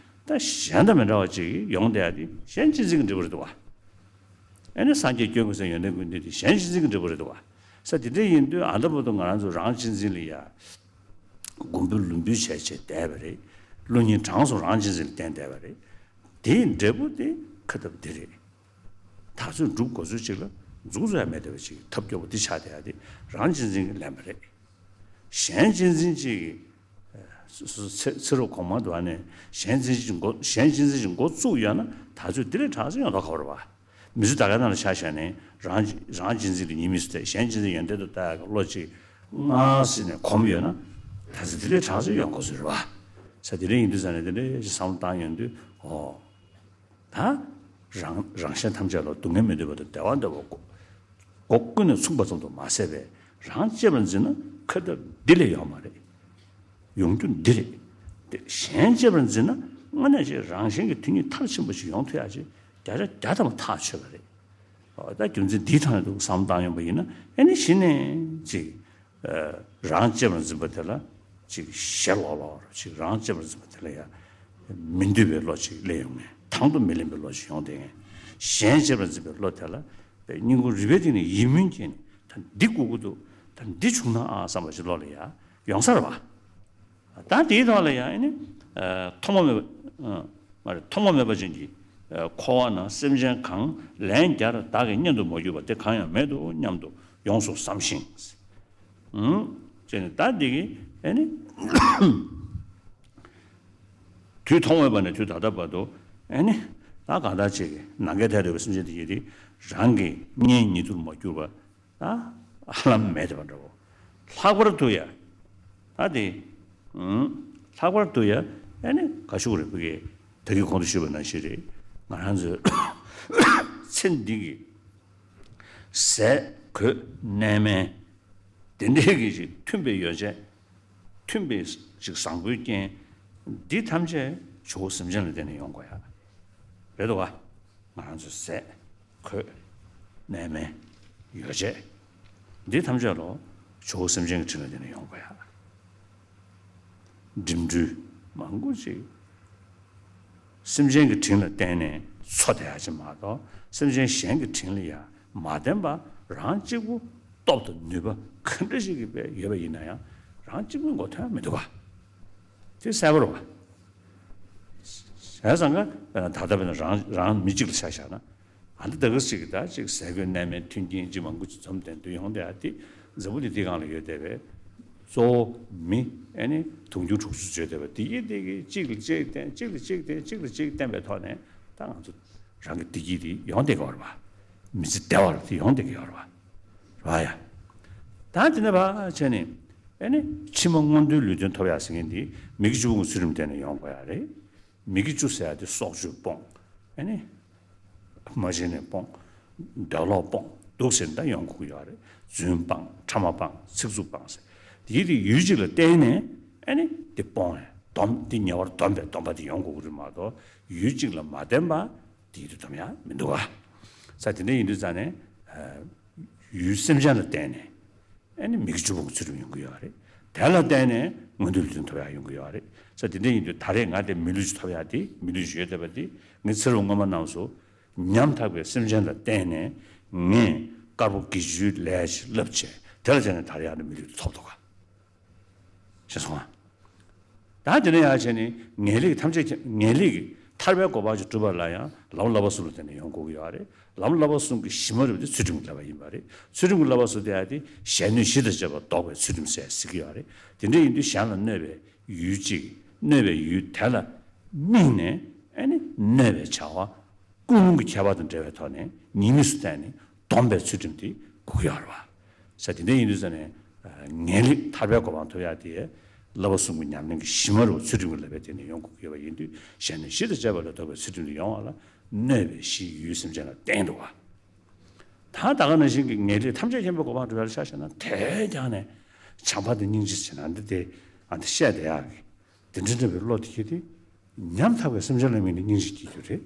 ད་གཞན་དང་མི་འདྲ་བ་ཅིག་ཡོང་བསྡད་ཡ་དེ་གཞན་གཅེས་འཛིན་གྱི་འབྲས་བུ་རེད་འདུག་བ། ཨེ་ནི་སངས་རྒྱས་སྐྱོན་ཀུན་ཟད་ཡོན་ཏན་ཀུན་ལྡན་དེ་གཞན་གཅེས་འཛིན་གྱི་འབྲས་བུ་རེད་འདུག་བ། ས་དེ་འདྲ་ཡིན་དུས་ཨ་ད་བར་དུ་ང་རང་ཚོ་རང་གཅེས་འཛིན་ལ་ཡ། མགོན་པོའི་ལུས་འབུལ་བྱས་བྱས་བསྡད་པ་རེད། བློ་སྙིང་བྲང་སོང་རང་གཅེས་འཛིན་ལ་བརྟེན་བསྡད་པ་རེད། དེའི་འབྲས་བུ་དེ་ཁ་ཐབས་འདི་རེད། ད་ཚོད་སྒྲུབ་དགོས་ཚུལ་ཅིག་ལ་མཛུབ་བཙུགས་ཡ་མེད་བསྡད་པ་ཅིག་ཐབས་སྐྱོ་པོ་འདི་ཆགས་བསྡད་ཡ་དེ་རང་གཅེས་འཛིན་གྱིས་ལེན་པ་རེད། གཞན་གཅེས་འཛིན་ཅིག་གིས། སུ་སུ་ཚེ་ཚེ་རབས་གོང་མ་དུ་བ་ནས་གཞན་འཛིན་གྱི་འགོ་གཞན་གཅེས་འཛིན་གྱི་འགོ་བཙུགས་ཡོད་ན་ད་ཚོད་འདི་ལས་དྲག་ཅིག་ཡོང་ཐག་ག་བ་རེད་བ། མི་ཚོ་ད་ག་ནང་ལ་ཆ་བཞག་ནས་རང་རང་གཅེས་འཛིན་ལ་ཉེས་དམིགས་སུ་ཐེ་གཞན་གཅེས་འཛིན་ཡོན་ཏན་དུ་ལྟ་ཡག་གི་བློ་ཅིག་སྔར་སྲིད་ནས་གོམས་ཡོད་ན་ད་ཚོད་འདི་ལས་དྲག་ཅིག་ཡོང་དགོས་ཚོད་རེད་བ། ས་དེ་འདྲ་ཡིན་དུས་ས་ནས་དེ་འདྲ་ཞིག་བསམ་བློ་བཏང་ཡོང་དུས་ཨོ། ད་རང་རང་གཞན་ཐམས་ཅད་ལ་སྡུག་བསྔལ་མི་འདོད་པ་དང་བདེ་བ་འདོད་པ་སྒོ་སྒོ་ཀུན་ནས་མཚུངས་པ་ཙམ་དུ་མ་ཟད་པས་རང་གཅེས་པར་འཛིན་ན་ཁ་ཐབས་འདི་ལས་ཡོད་མ་རེད། ཡོང་རྒྱུ་འདི་རེད། དེ་གཞན་གཅེས་པར་འཛིན་ན་དངོས་གནས་ཅིག་རང་གཞན་གྱི་དོན་གཉིས་མཐར་ཕྱིན་པ་ཞིག་ཡོང་ཐུབ་ཡག་ཅིག་བརྒྱ་ཆ་བརྒྱ་ཐམ་པ་ཐག་ཆོད་པ་རེད། ཨོ་ད་རྒྱུ་མཚན་འདིའི་ཐོག་ནས་འདུག་བསམ་བློ་བཏང་ཡོང་པ་ཡིན་ན་ཨེ་ནི་གཞི་ནས་ཅིག་རང་གཅེས་པར་འཛིན་པ་དེ་ལ་ ཅིག་ཞེ་ལོག་ལོག་ཅིག་རང་གཅེས་པར་འཛིན་པ་དེ་ལ་ཡང་མི་འདོད་པའི་བློ་ཅིག་སླེབས་ཡོང་ངེས། དང་དུ་མི་ལེན་པའི་བློ་ཅིག་ཡོང་བསྡད་ངེས། གཞན་གཅེས་པར་འཛིན་པའི་བློ་དེ་ལ་བསྙེན་བཀུར་རུས་པའི་གཏིང་ནས་ཡིད་སྨོན་སྐྱེས་ནས། ད་འདི་དགོས་ཀྱི་འདུག་ད་འདི་བྱུང་ན་ཨ་བསམ་པ་ཅིག་བློ་ལ་ཡང་ཡོང་ས་རེད་བ། ད་དེའི་ཐོག་ལ་ཡང་ཨ་ནི། ཨ། ཐོག་མ་མེད་པ། ཨ། མ་རེད། ཐོག་མ་མེད་པ་ཅན་གྱི། ཨ། འཁོར་བ་ན་སེམས་ཅན་གང་ལན་བརྒྱར་བདག་གིས་བསྙེན་དུ་མ་གྱུར་པ་དེ་གང་ཡང་མེད་དོ་སྙམ་དུ་ཡོངས་སུ་བསམ་ཞིང་། ཨུམ། ཅེས་ནས་ད་འདི་གི་ཨ་ནི། དུས་ཐོག་མེད་པ་ནས་དུས་ད་ལྟ་བར་དུ་ཨ་ནི། ད་གང་ལྟར་ཅིག་གི་ནམ་མཁའི་མཐས་གྲུབ་པའི་སེམས་ཅན་དེ་ཡིན་ཏེ། རང་གི་གཉེན་ཉེ་དུར་མ་གྱུར་པ། ད་ཧ་ལམ་མེད་པ་འདྲ་བོ། ལྷག་པར་དུ་ཡ། ད་དེ། ཨུམ། ལྷག་པར་དུ་ཡ། ཨ་ནི་ག་ཞུ་རེད། ཕ་གི་ད་གིན་གོང་དུ་ཞུས་པ་ནང་བཞིན་རེད། ང་རང་ཚོའི་ཚེ་འདི་གི་ཟས་གོས་གནས་མལ། དེ་འདྲའི་གི་ཅིག་མཐུན་པའི་ཡོ་བྱད། མཐུན་པའི་ཅིག་བཟང་པོའི་རྐྱེན། འདི་ཐམས་ཅད་ཇོ་བོ་སེམས་ཅན་ལ་བརྟེན་ནས་ཡོང་དགོས་ཡ། རེད་འདུག་ག་ང་རང་ཚོའི་ཟས། གོས། གནས་མལ། ཡོ་བྱད། འདི་ཐམས་ཅད་ལོ། ཇོ་བོ་སེམས་ཅན་གྱི་དྲིན་ལ་བརྟེན་ནས་ཡོང་དགོས་ཡ། འགྲིམ་འགྲུལ་མང་པོ་ཅིག་སེམས་ཅན་གྱི་དྲིན་ལ་བརྟེན་ནས་འཚོ་བསྡད་ཡ་ཅིག་མ་གཏོགས། སེམས་ཅན་གཞན་གྱི་དྲིན་ལ་ཡ་མ་བརྟེན་པ། རང་གཅིག་པུ་སྟོབས་དང་ནུས་པ་ག་འདྲ་ཞིག་གིས་ཡོད་པ་ཡིན་ན་ཡང་། རང་གཅིག་པུས་མགོ་ཐོན་ཡ་མི་འདུག་ག་དེ་གསལ་པོ་རེད་བ། བྱས་ཙང་ཀ་ད་ལྟ་བས་ན་རང་རང་མི་གཅིག་ལ་ཆ་བཞག་ན། ཨ་ནི་ད་ག་ཅིག་གི་ད་ཅིག་ཟས་གོས་གནས་མལ་མཐུན་རྐྱེན་ཅིག་མང་པོ་ཅིག་འཛོམས་བསྡད་དུས་ཡོང་བསྡད་ཡ་དེ། འཛམ་བུ་གླིང་འདི་སྒང་ལ་ཡོད་བསྡད་པའི་གཙོ་བོ་མི་ཨ་ནི་དུང་ཕྱུར་དྲུག་ཅུ་བརྗོད་བསྡད་པ་དེ་ཡིན་དེ་གི་གཅིག་ལ་གཅིག་བརྟེན། གཅིག་ལ་གཅིག་བརྟེན། གཅིག་ལ་གཅིག་བརྟེན་པའི་ཐོག་ནས་ད་ང་ཚོ་རང་གི་བདེ་སྐྱིད་དེ་ཡོང་བསྡད་ཀྱི་ཡོད་རེད་བ། མི་ཚེ་བདེ་བ་རེད་དེ་ཡོང་བསྡད་ཀྱི་ཡོད་རེད་བ། རེད་བ་ཡ། ད་དེ་ནས་ཕར་བྱས་ནས་ཨ་ནི་ཕྱི་མ་མངོན་མཐོའི་ལུས་རྟེན་ཐོབ་ཡག་ཟེར་མཁན་འདི་མི་དགེ་བཅུ་སྤོང་གི་ཚུལ་ཁྲིམས་བརྟེན་ནས་ཡོང་དགོས་ཡག་རེད། མི་དགེ་བཅུ་ཟེར་ཡག་དེ་སྲོག་གཅོད་སྤོང་། ཨ་ནི། མ་བྱིན་ནས་སྤོང་། འདོད་ལོག་སྤོང་། དུག་ཟེར་ནས་ད་ཡོང་དགོས་ཀྱི་ཡོད་རེད། རྫུན་སྤང་། ཕྲ་མ་སྤང་། ཚིག་རྩུབ་སྤང་ཟེར། དེ་དེ་ཡུལ་གཅིག་ལ་བརྟེན་ནས་ཨ་ནི་དེ་སྤོང་ནས་སྡོམ། དེ་ཉེ་བར་སྡོམ་པའི་སྡོམ་པ་དེ་ཡོང་དགོས་ཀྱི་རེད་མ་གཏོགས། ཡུལ་གཅིག་ལ་མ་བརྟེན་པ་དེ་དེ་སྡོམ་ཡག་མི་འདུག་ག་ས་དེ་འདྲ་ཡིན་དུས་ཙང་ནས། ཡུལ་སེམས་ཅན་ལ་བརྟེན་ནས། ཨ་ནི་མི་དགེ་བཅུ་སྤོང་གི་ཚུལ་ཁྲིམས་ཡོང་གི་ཡོད་རེད། དེ་ལ་བརྟེན་ནས་མངོན་མཐོའི་ལུས་རྟེན་ཐོབ་ཡག་ཡོང་གི་ཡོད་རེད། ས་དེ་འདྲ་ཡིན་དུས་ད་རེས་ང་དེ་མི་ལུས་ཅིག་ཐོབ་ཡག་དེ། མི་ལུས་ཅིག་ཡོད་བསྡད་པ་དེ། ངའི་ཚེ་རབས་སྔོན་མ་རྣམས་སུ་ཉམ་ཐག་པའི་སེམས་ཅན་ལ་བརྟེན་ནས་ངས་དཀར་པོ་དགེ་བཅུའི་ལས་ཅིག་བསླབས་བྱས། དེ་ལ་བརྟེན་ནས་ད་རེས་ཡང་ནི་མི་ལུས་ཐོབ་འདུག་ག་ཤེས་སོང་ང་། ད་དེ་ནས་ཡར་བྱས་ནས་ངེས་ལེགས་ཐམས་ཅད་མཁྱེན། ངེས་ལེགས་ཀྱི་ཐར་པའི་གོ་འཕང་ཅིག་སྒྲུབ་པ་ལ་ཡང་ལམ་བསླབ་པ་གསུམ་ལ་བརྟེན་ནས་ཡོང་དགོས་ཀྱི་ཡོད་རེད། ལམ་བསླབ་པ་གསུམ་གྱི་གཞི་མ་རུ་དེ་ཚུལ་ཁྲིམས་ཀྱི་བསླབ་པ་ཡིན་པ་རེད། ཚུལ་ཁྲིམས་ཀྱི་བསླབ་པ་གསུམ་དེ་ཡང་དེ་གཞན་གནོད་གཞི་དང་བཅས་པ་བཟློག་པའི་ཚུལ་ཁྲིམས་ཟེར་ཟེར་གྱི་ཡོད་རེད། དེ་འདྲ་ཡིན་དུས་གཞན་ལ་གནོད་པའི་ཡུལ་གཅིག་གནོད་པའི་ཡུལ་དེ་ལ་དམིགས་ནས། ཨ་ནི་གནོད་པའི་བྱ་བ་ཀུན་སློང་གི་ཁྱད་པར་དང་འབྲེལ་བའི་ཐོག་ནས་ཉེས་དམིགས་སུ་བལྟས་ནས་སྡོམ་པའི་ཚུལ་ཁྲིམས་དེ་དགོས་ཀྱི་ཡོད་རེད་བ། ས་དེ་འདྲ་ཡིན་དུས་ཙང་ནས། ངེས་ལེགས་ཐར་པའི་གོ་འཕང་ཐོབ་ཡག་དེ་བསླབ་པ་གསུམ་གྱི་ཉམས་ལེན་གྱི་གཞི་མ་རུ་ཚུལ་ཁྲིམས་ཀྱི་བསླབ་པའི་སྟེང་ནས་ཡོང་དགོས་ཀྱི་ཡོད་པ་ཡིན་དུས། གཞན་གནོད་གཞི་དང་བཅས་པ་ལ་བཟློག་པའི་ཚུལ་ཁྲིམས་དེ་ཡོང་བ་ལ་གནོད་པའི་གཞི་ཡུལ་སེམས་ཅན་ལ་བརྟེན་འདུག་བ། ད་ད་ག་ནང་བཞིན་གྱི་ངེས་ལེགས་ཐམས་ཅད་མཁྱེན་པའི་གོ་འཕང་སྒྲུབ་ཡག་ལ་ཆ་བཞག་ན། དེ་ཀྱང་ནས་བྱམས་པ་དང་སྙིང་རྗེ་ཟེར་ན་འདི་དེ་ཨ་འདི་བཤད་བསྡད་ཡག་གི་དེ་འདྲ་འདྲ་བའི་བློ་དེ་ཁྱེད་དེ། ཉམ་ཐག་པའི་སེམས་ཅན་ལ་དམིགས་ནས་སྙིང་རྗེ་སྐྱེ་རྒྱུ་རེད།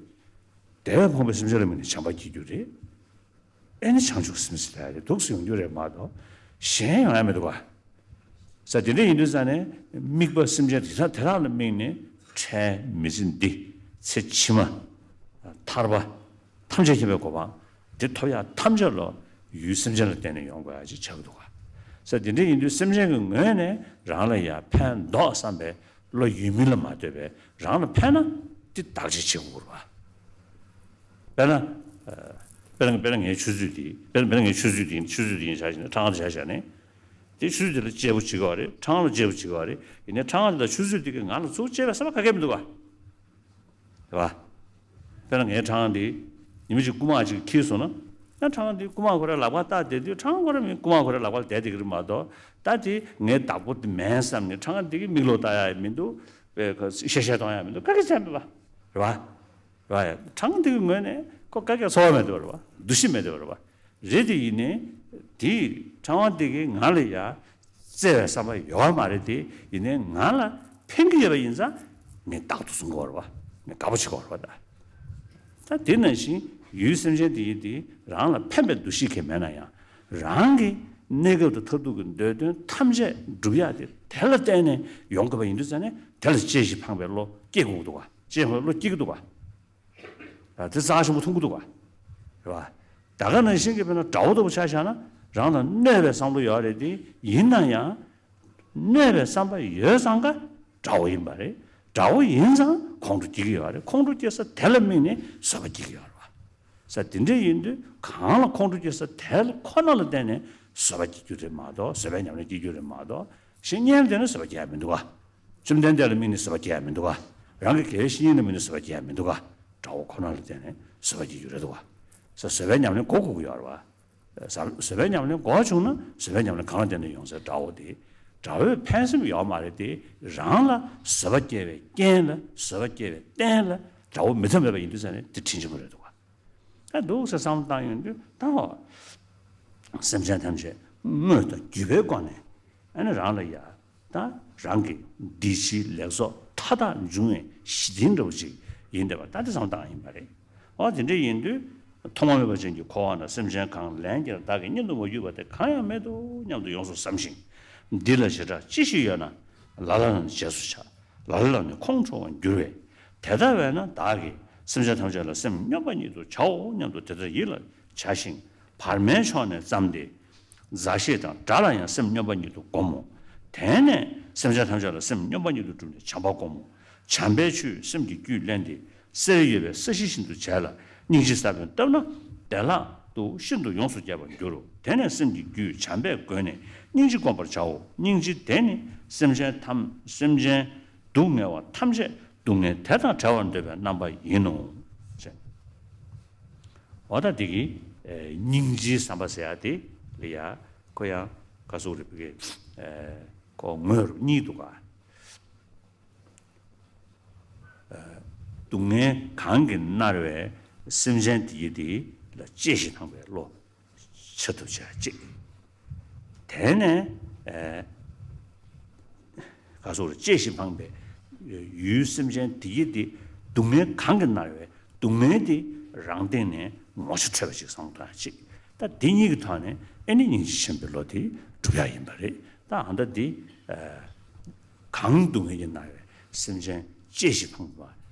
དད་པས་ཕོངས་པའི་སེམས་ཅན་ལ་དམིགས་ནས་བྱམས་པ་སྐྱེ་རྒྱུ་རེད། ཨེ་ནི་བྱང་ཆུབ་སེམས་ཟེར་ཡ་རེད། འདུག་སེ་ཡོང་རྒྱུ་རེད་མ་གཏོགས་གཞན་ཡོང་ཡ་མི་འདུག་ག་ས་དེ་འདྲ་ཡིན་དུས་ཙང་ནས་དམིགས་པ་སེམས་ཅན་དེ་དག་དེ་དག་ལ་དམིགས་ནས། འཕྲལ་མི་ཚེ་འདི། ཚེ་ཕྱི་མ། ཐར་པ། ཐམས་ཅད་མཁྱེན་པའི་གོ་འཕང་འདི་ཐོབ་ཡ་ཐམས་ཅད་ལོ་ཡུལ་སེམས་ཅན་ལ་བརྟེན་ནས་ཡོང་དགོས་ཡ་ཅིག་ཆགས་ཀྱི་འདུག་ག་ས་དེ་འདྲ་ཡིན་དུས་སེམས་ཅན་གྱི་ངོས་ནས་རང་ལ་ཡ་ཕན་འདོགས་བསམ་པའི་བློ་ཡོད་མིན་ལ་མ་ལྟོས་པའི་རང་ལ་ཕན་ན་དེ་བདག་གཅེས་བྱེད་དགོས་རེད་བ། དཔེར་ན། ཨ། དཔེར་ན་དཔེར་ན་ངའི་ཆུ་ཚོད་འདི། དཔེར་ན་དཔེར་ན་ངའི་ཆུ་ཚོད་འདི་ཡིན། ཆུ་ཚོད་འདི་ཡིན་ཆ་བཞག་ནས། ཁྲང་ཨ་འདི་ཆ་བཞག་ནས། དེ་ཆུ་ཚོད་འདི་ལ་གཅེས་པོ་བྱེད་ཀྱི་ཡོད་རེད། ཁྲང་ཨ་ལ་གཅེས་པོ་བྱེད་ཀྱི་ཡོད་རེད། ཡིན་ནའི་ཁྲང་ཨ་འདི་དང་ཆུ་ཚོད་འདི་གིས་ང་ལ་ཚུར་གཅེས་པའི་བསམ་པ་ག་གེ་མི་འདུག་ག་རེད་བ། དཔེར་ན་ངའི་ཁྲང་ཨ་འདི་ཉི་མ་གཅིག་རྐུ་མ་གཅིག་འཁྱེར་སོང་ན། ཡང་ཁྲང་ཨ་འདི་རྐུ་མ་ཁོ་རའི་ལག་པར་བཏགས་བསྡད་དུས། ཁྲང་ཨ་ཁོ་ར་མི་རྐུ་མ་ཁོ་རའི་ལག་པར་བསྡད་བསྡད་ཀྱི་རེད་མ་གཏོགས། ད་དེ་ངའི་བདག་པོ་དེ་མིན་བསམ་ནས་ཁྲང་ཨ་འདི་གི་མིག་ལོག་ལྟ་ཡ་ཡང་མི་འདུག་བཤད་བཤད་གཏོང་ཡ་མི་འདུག་ག་གེ་བྱས་མེད་པ་རེད་བ། རེད་བ། ཡ། ཁྲང་ཨ་འདི་གི་ངོས་ནས་ཁོ་ག་གེ་ཚོར་བ་མེད་འདུག་རེད་བ། འདུ་ཤེས་མེད་འདུག་རེད་བ། རེད་དེ་ཡིན་ནའི་དེ་ཁྲང་ཨ་འདི་གིས་ང་ལ་ཡ་བརྩེ་བའི་བསམ་པ་ཡོད་མ་རེད་དེ། ཡིན་ནའི་ང་ལ་ཕན་གྱི་ཡོད་པ་ཡིན་ཙང་ངས་རྟག་ཏུ་བཟུང་དགོས་རེད་བ། ངས་དགའ་པོ་བྱེད་དགོས་རེད་བ། ད་ད་དེ་ནང་བཞིན་ཡུལ་སེམས་ཅན་དེ་ཡིན་དེ་རང་ལ་ཕན་པའི་འདུ་ཤེས་གང་མེད་ན་ཡང་། རང་གི་གནས་སྐབས་དང་མཐར་ཐུག་གི་འདོད་དོན་ཐམས་ཅད་སྒྲུབ་ཡག་དེ་ དེ་ལ་བརྟེན་ནས་ཡོང་དགོས་པ་ཡིན་དུས་ཙང་ནས་དེ་ལ་བཅད་ཤིང་འཕངས་པའི་བློ་སྐྱེ་དགོས་ཀྱི་འདུག་ག། བཅད་ཤིང་འཕངས་པའི་བློ་སྐྱེ་གི་འདུག་ག། ཨ། དེ་རྩ་ཆེན་པོ་མཐོང་གི་འདུག་ག། རེད་བ། ད་ག་ནང་བཞིན་གྱི་དཔེར་ན་དགྲ་བོ་ལྟ་བུ་ཆ་བཞག་ན་རང་ལ་གནོད་པའི་བསམ་བློ་ཡོད་རེད་དེ། ཡིན་ན་ཡང་གནོད་པའི་བསམ་པ་ཡོད་ཙང་ཀ་དགྲ་བོ་ཡིན་པ་རེད། དགྲ་བོ་ཡིན་ཙང་ཁོང་ཁྲོ་སྐྱེ་གི་ཡོད་རེད། ཁོང་ཁྲོ་སྐྱེ་ས་དེ་ལ་དམིགས་ནས་བཟོད་པ་སྐྱེ་གི་ཡོད་རེད་བ། ས་དེ་འདྲ་ཡིན་དུས་གང་ལ་ཁོང་ཁྲོ་སྐྱེ་ས་དེ་ཁོ་ན་ལ་བརྟེན་ནས་བཟོད་པ་སྐྱེ་རྒྱུ་རེད་མ་གཏོགས། བཟོད་པའི་ཉམས་ལེན་སྐྱེ་རྒྱུ་རེད་མ་གཏོགས། གཞན་གཉིས་ལ་བརྟེན་ནས་བཟོད་པ་སྐྱེ་ཡ་མི་འདུག་ག། བཅོམ་ལྡན་འདས་ལ་དམིགས་ནས་བཟོད་པ་སྐྱེ་ཡ་མི་འདུག་ག། རང་གི་དགེ་བའི་བཤེས་གཉེན་ལ་དམིགས་ནས་བཟོད་པ་སྐྱེ་ཡ་མི་འདུག་ག། དགྲ་བོ་ཁོ་ན་ལ་བརྟེན་ནས་བཟོད་པ་སྐྱེ་རྒྱུ་རེད་འདུག་ག། ས་བཟོད་པའི་ཉམས་ལེན་གོ་དགོས་ཀྱི་ཡོད་རེད་བ། བཟོད་པའི་ཉམས་ལེན་གོ་བྱུང་ན་བཟོད་པའི་ཉམས་ལེན་གང་ལ་བརྟེན་ནས་ཡོང་ཟེར། དགྲ་བོ་དེ་དགྲ་བོས་ཕན་སེམས་ཡོད་མ་རེད་དེ། རང་ལ་བཟོད་པ་སྐྱེ་བའི་རྐྱེན་ལ། བཟོད་པ་སྐྱེ་བའི་རྟེན་ལ་དགྲ་བོ་མི་ཐོན་མེད་པ་ཡིན་དུས་ཙང་ནས་དེ་དྲིན་ཆེན་པོ་རེད་འདུག་ག། ད་འདུག་ཟེར་བསམ་བློ་བཏང་ཡོང་དུས་ད་སེམས་ཅན་ཐམས་ཅད་དངོས་དང་བརྒྱུད་པའི་སྒོ་ནས་ཨ་ནི་རང་ལ་ཡ། ད་རང་གི་འདི་ཕྱིའི་ལེགས་ཚོགས་མཐའ་དག་འབྱུང་བའི་གཞི་རྟེན་འདྲ་བོ་ཅིག་ཡིན་བསྡད་པ། ད་དེ་བསམ་བློ་བཏང་ཡིན་པ་རེད། འོ་དེ་འདྲ་ཡིན་དུས་ཐོག་མ་མེད་པ་ཅན་གྱི་འཁོར་བ་ན་སེམས་ཅན་གང་ལན་གྱིས་བདག་གིས་བསྙེན་དུ་མ་གྱུར་པ་དེ་གང་ཡང་མེད་དོ་སྙམ་དུ་ཡོངས་སུ་བསམ་ཞིང་། འདི་ལ་བྱེ་བྲག་ཅི་ཞིག་ཡོད་ན། ལ་ལ་ལ་ནི་བྱས་སུ་བྱ། ལ་ལ་ལ་ནི་ཁོང་ཁྲོ་བར་འགྱུར་བས། དེ་ལྟ་བས་ན་བདག་གིས་སེམས་ཅན་ཐམས་ཅད་ལ་སེམས་སྙོམས་པ་ཉིད་དུ་བྱའོ་སྙམ་དུ་དེ་ལྟར་ཡིད་ལ་བྱ་ཞིང་། བར་མའི་ཕྱོགས་ནས་བརྩམས་ཏེ། མཛའ་བཤེས་དང་དགྲ་ལ་ཡང་སེམས་སྙོམས་པ་ཉིད་དུ་བསྒོམ་མོ། དེ་ནས་སེམས་ཅན་ཐམས་ཅད་ལ་སེམས་སྙོམས་པ་ཉིད་དུ་བསྒྲུབས་ནས་བྱམས་པ་བསྒོམ་མོ། བྱམས་པའི་ཆུས་སེམས་ཀྱི་རྒྱུད་བརླན་ཏེ། གསེར་ཡོད་པའི་ས་གཞི་བཞིན་དུ་བྱས་ལ། སྙིང་རྗེའི་ས་བོན་བཏབ་ན་བདེ་བླག་ཏུ་ཤིན་ཏུ་ཡོངས་སུ་རྒྱས་པར་འགྱུར་རོ། དེ་ནས་སེམས་ཀྱི་རྒྱུད་བྱམས་པས་བསྒོས་ནས་སྙིང་རྗེ་བསྒོམ་པར་བྱའོ། སྙིང་རྗེ་དེ་ནི་སེམས་ཅན་ཐམས་སེམས་ཅན་སྡུག་བསྔལ་བ་ཐམས་ཅད་སྡུག་བསྔལ་དེ་དང་བྲལ་བར་འདོད་པའི་རྣམ་པ་ཡིན་ནོ། ཅེས། འོ་ད་འདི་གི་ཨེ་སྙིང་རྗེའི་བསམ་པ་ཟེར་ཡ་དེ་ལ་ཡ་ཁོ་ཡང་ག་ཟུག་རེད་པ་གི། ཨེ་ཁོ་ངོས་རུ་གཉིས་འདུག་ག། ཨེ་སྡུག་བསྔལ་གང་གིས་མནར་བའི་སེམས་ཅན་དེ་ཡི་དེ་ལ་གཅེས་ཤིང་དང་བའི་བློ། ཆེད་དུ་བྱ་གཅིག། དེ་ནས་ཨེ་ག་སོགས་ལ་གཅེས་ཤིང་འཕངས་པའི་ཡུལ་སེམས་ཅན་དེ་ཡི་དེ་སྡུག་བསྔལ་གང་གིས་མནར་བའི་སྡུག་བསྔལ་དེ་རང་སྟེང་ནས་ངོ་ཆ་འཕྲོད་པ་ཅིག་བསམ་བློ་བཏང་གཅིག། ད་དེ་གཉིས་ཀྱི་ཐོག་ནས་ཨེ་ནི་སྙིང་རྗེ་ཆེན་པོའི་བློ་དེ་སྒྲུབ་ཡག་ཡིན་པ་རེད། ད་ཨ་ད་དེ་ཨེ་གང་སྡུག་བསྔལ་གྱིས་མནར་བའི་སེམས་ཅན་གཅེས་ཤིང་འཕངས་པ།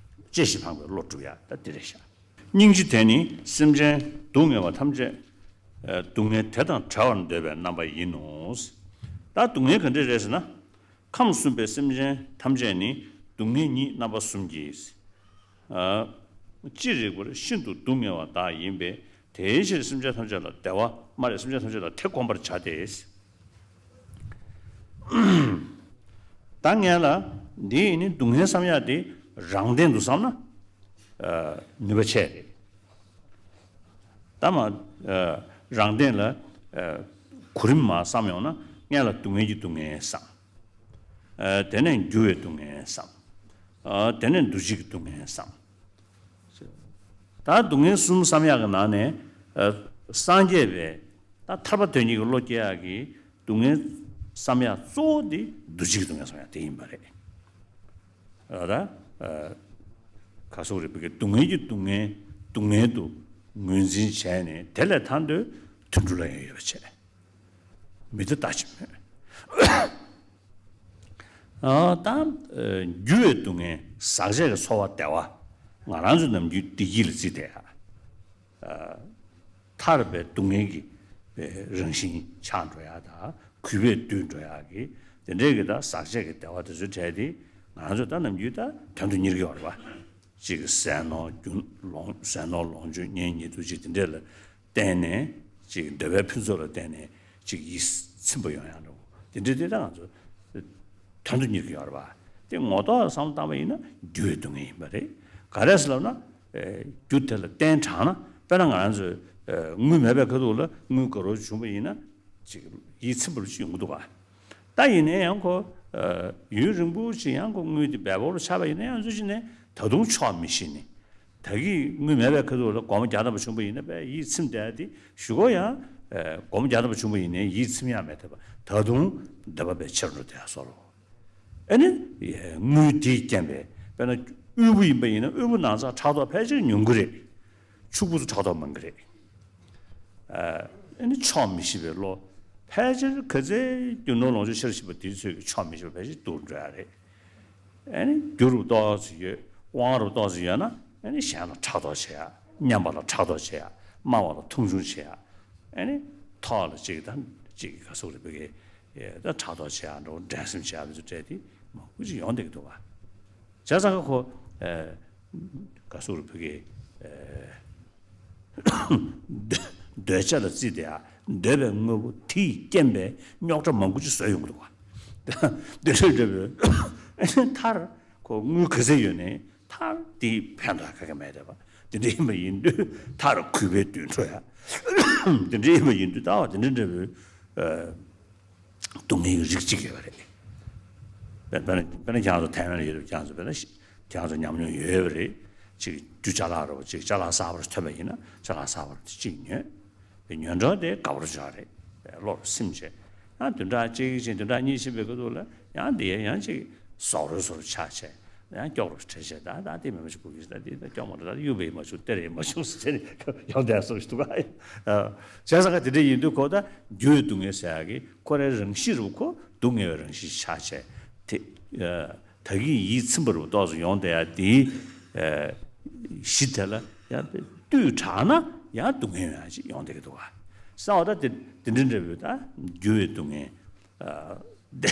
གཅེས་ཤིང་འཕངས་པའི་བློ་སྒྲུབ་ཡག་ད་དེ་རེད་ཤག། སྙིང་རྗེ་དེ་ནི་སེམས་ཅན་སྡུག་བསྔལ་བ་ཐམས་ཅད། ཨ་སྡུག་བསྔལ་དེ་དང་བྲལ་བར་འདོད་པའི་རྣམ་པ་ཡིན་ནོ། ད་སྡུག་བསྔལ་ག་འདྲ་རེད་ཟེར་ན། ཁམས་གསུམ་པའི་སེམས་ཅན་ཐམས་ཅད་ནི་སྡུག་བསྔལ་ཉིད་རྣམ་པ་གསུམ་གྱིས་ཨ་ཅི་རིགས་པར་ཤིན་ཏུ་སྡུག་བསྔལ་བ་དག་ཡིན་པས། དེའི་ཕྱིར་སེམས་ཅན་ཐམས་ཅད་ལ་བདེ་བ་སྨྲ་རེ། སེམས་ཅན་ཐམས་ཅད་ལ་དེ་བསྒོམ་པར་བྱ་སྟེ། ད་ངས་ལ་འདི་ནི་སྡུག་བསྔལ་བསམ་ཡག་དེ་རང་སྟེང་དུ་བསམ་ན་ཨ་ནུས་པ་ཆེ་རེད། ད་མ་ཨ་རང་སྟེང་ལ་ཨ་གོ་རིམ་མར་བསམ་ཡོང་ན། སྔོན་ལ་སྡུག་བསྔལ་གྱི་སྡུག་བསྔལ་བསམ། ཨ་དེ་ནས་འགྱུར་བའི་སྡུག་བསྔལ་བསམ། ཨ་དེ་ནས་འདུ་བྱེད་ཀྱི་སྡུག་བསྔལ་བསམ། ད་སྡུག་བསྔལ་གསུམ་བསམ་ཡག་གི་ནང་ནས་ཨ་སངས་རྒྱས་པའི་ད་ཐར་པ་དོན་གཉེར་གྱི་བློ་སྐྱེ་ཡག་གི་སྡུག་བསྔལ་བསམ་ཡག་གཙོ་བོ་དེ་འདུ་བྱེད་ཀྱི་སྡུག་བསྔལ་བསམ་ཡག་དེ་ཡིན་པ་རེད། ཨ་ད་ཨ་ག་སོགས་རེད་པ་གི། སྡུག་བསྔལ་གྱི་སྡུག་བསྔལ་སྡུག་བསྔལ་དུ་ངོས་འཛིན་བྱས་ནས་དེ་ལས་ཐར་འདོད་དུད་འགྲོ་ལ་ཡང་ཡོད་པ་བྱས། མི་དེ་ལྟ་ཅི་སྨོས། ཨ་ད་ཨ་འགྱུར་བའི་སྡུག་བསྔལ་ཟག་བཅས་ཀྱི་ཚོར་བ་བདེ་བ། ང་རང་ཚོ་ནམ་རྒྱུན་བདེ་སྐྱིད་ལ་བརྩིས་བསྡད་ཡ། ཨ་ཐར་པའི་སྡུག་བསྔལ་གྱི་རང་བཞིན་ཆགས་འགྲོ་ཡ་དང་། གུས་པས་འདུད་འགྲོ་ཡ་གི་དེ་འདྲའི་གི་ད་ཟག་བཅས་ཀྱི་བདེ་བ་དེ་ཚོའི་གྲས་དེ་ང་རང་ཚོ་ད་ནམ་རྒྱུན་ད་དོན་དུ་གཉེར་གྱི་ཡོད་རེད་པ། གཅིག་གི་ཟས་ནོར་རྒྱུ་ལོངས། ཟས་ནོར་ལོངས་སྤྱོད་གཉེན་ཉེ་དུ་གཅིག་དེ་འདྲས་ལ་བརྟེན་ནས་ཅིག་འདོད་པའི་ཕུན་ཚོགས་ལ་བརྟེན་ནས་ཅིག་ཡིད་ཚིམ་པ་ཡོང་ཡག་འདྲ་བོ་དེ་འདྲ་དེ་ད་ང་ཚོ་དོན་དུ་གཉེར་གྱི་ཡོད་རེད་པ། དེ་ངོ་ཐོག་བསམ་བློ་བཏང་བ་ཡིན་ན་འགྱུར་བའི་སྡུག་བསྔལ་ཡིན་པ་རེད། ག་རེ་ཟེར་ལབ་ན། ཨེ་རྒྱུ་དེ་ལ་བརྟེན་དྲགས་ན། དཔེར་ན་ང་རང་ཚོས་ཨེ་དངུལ་མེད་པའི་ཁ་ཐུག་ལ་དངུལ་དགའ་རོགས་བྱུང་བ་ཡིན་ན་ཅིག་ཡིད་ཚིམ་པ་ཅིག་ཡོང་གི་འདུག་ག། ད་ཡིན་ན་ཡང་ཁོ་ཨ་ཡུན་རིང་པོ་ཅིག་ཡང་ཁོ་དངུལ་དེ་འབེལ་པོ་རུ་ཆགས་པ་ཡིན་ན་ཡང་། ཚུལ་བཞིན་ནས་ད་དུང་ཆོག་མི་ཤེས་ནས། ད་གིན་དངུལ་མེད་པའི་ཁ་ཐུག་ལ་སྒོར་མོ་བརྒྱ་ཐམ་པ་བྱུང་བ་ཡིན་ན་དཔེ་ཡིད་ཚིམ་བསྡད་དེ་གཞུག་གུ་ཡང་ཨེ་སྒོར་མོ་བརྒྱ་ཐམ་པ་བྱུང་བ་ཡིན་ན་ཡིད་ཚིམ་ཡག་མེད་བསྡད་པ། ད་དུང་འདོད་པ་དཔེ་ཆེ་རུ་འགྲོ་བསྡད་ཡག་བཟོ་འདྲ། ཨ་ནི་དངུལ་དེའི་རྐྱེན་པས་དཔེར་ན་དབུལ་པོ་ཡིན་པ་ཡིན་ན་དབུལ་པོ་ནང་ཚགས་ཕྲག་དོག་ཕལ་ཆེར་ཉུང་གི་རེད། ཕྱུག་པོ་ཚོ་ཕྲག་དོག་མང་གི་རེད། ཨ་ནི་ཆོག་མི་ཤེས་པའི་བློ། ཕལ་ཆེར་ག་ཚད་རྒྱུ་ནོར་ལོངས་སྤྱོད་ཆེ་རུ་ཕྱིན་པ་དེའི་ཚོད་ཀྱིས་ཆོག་མི་ཆོག་ཕལ་ཆེར་བསྡུར་འགྲོ་ཡ་རེད། ཨ་ནི་རྒྱུ་རུ་ཏོག་ཙམ་ཡོད། དབང་རུ་ཏོག་ཙམ་ཡོད་ན། ཨ་ནི་གཞན་ལ་ཕྲག་དོག་བྱེད་ཡ། མཉམ་པ་ལ་ཕྲག་དོག་བྱེད་ཡ། དམའ་བ་ལ་མཐོང་ཆུང་བྱེད་ཡ། ཨ་ནི་ཐོག་ལ་གཅིག་དང་གཅིག་ག་ཟེར་དགོས་རེད། བོད་སྐད་ད་ཕྲག་དོག་བྱེད་ཡ་འདྲ་བོ། འགྲན་སེམས་བྱེད་ཡ། དེ་ཚོ་སྤྲད་དེ་མང་པོ་ཅིག་ཡོང་བསྡད་ཀྱི་འདུག་ག་བྱས་ཙང་ཁོ། ཨ། ག་ཟེར་དགོས་རེད། བོད་སྐད། ཨ། འདོད་འདོད་ཆགས་ལ་བརྩིས་ཏེ། ཨ། འདོད་པའི་དངོས་པོ་དེས་རྐྱེན་པས་རྙོག་དྲ་མང་པོ་ཅིག་བཟོས་ཡོང་གི་འདུག་ག་དེ་འདྲ་འདྲ་བོ། མཐར་ཁོ་དངུལ་ག་ཚད་ཡོད་ནའི་མཐར་དེས་ཕན་ཐོགས་ག་གེ་མེད་བསྡད་པ། དེ་འདྲ་ཡིན་པ་ཡིན་དུས་མཐར་གུས་པས་དུད་འགྲོ་ཡ། དེ་འདྲ་ཡིན་པ་ཡིན་དུས་ད་བ་དེ་འདྲ་འདྲ་བོའི། ཨ། སྡུག་བསྔལ་གྱི་རིགས་གཅིག་ཡོད་པ་རེད། དཔེར་དཔེར་ན་དཔེར་ན་ཁྱེད་རང་ཚོ་ཐའེ་ཝན་ལ་ཡོད་དུས། ཁྱེད་རང་ཚོ་དཔེར་ན་ཤི- ཁྱེད་རང་ཚོ་ཉམས་མྱོང་ཡོད་པ་རེད། ཅིག་རྒྱུ་ཅ་ལག་འདྲ་བོ་ཅིག་ཅ་ལག་གསར་པ་ཐོན་པ་ཡིན་ན། ཅ་ལག་གསར་པ་དེ་གཅིག་ཉོས། དེ་ཉོས་འགྲོ་དེ་དགའ་པོ་འཇོག་རེད། བློར་སིམ་བྱས། ཡང་བདུན་ཕྲག་གཅིག་ཕྱིན། བདུན་ཕྲག་གཉིས་ཕྱིན་པའི་སྐབས་དུས་ལ་ཡང་དེ་ཡང་ཅིག་ཟོག་རོ་ཟོག་རོ་ཆགས་བྱས། ཡང་སྐྱོག་རོ་ཁྲལ་བྱས། ད་ད་དེ་མེད་མ་ཞིག་དགོས་ཀྱི། ད་དེ་ད་སྐྱོག་མ་འགྲོ། ད་གཡུག་པ་ཡིན་མ་བྱུང་། སྟེར་ཡིན་མ་བྱུང་ཟེར་ནས་ཡོང་བསྡད་སོང་ཞིག་འདུག་ག་བྱས་ཙང་ག་དེ་འདྲ་ཡིན་དུས་ཁོ་ད་རྒྱུ་བའི་སྡུག་བསྔལ་ཟེར་ཡག་གི་ཁོ་རའི་རང་གཤིས་རུ་ཁོ་སྡུག་བསྔལ་བའི་རང་གཤིས་ཆགས་བྱས། དེ། ཨ། ད་གིན་ཡིད་ཚིམ་པ་རུ་ཏོག་ཙམ་ཡོང་བསྡད་ཡ་དེའི། ཨ། གཞི་དེ་ལ་ཡང་བཏུད་དྲགས་ན་ཡང་སྡུག་བསྔལ་ཡོང་ཡ་ཅིག་ཡོང་བསྡད་ཀྱི་འདུག་ག་ས་འོ་ད་དེ་དེ་འདྲ་འདྲ་བོའི་ད་རྒྱུ་བའི་སྡུག་བསྔལ། ཨ། དེ་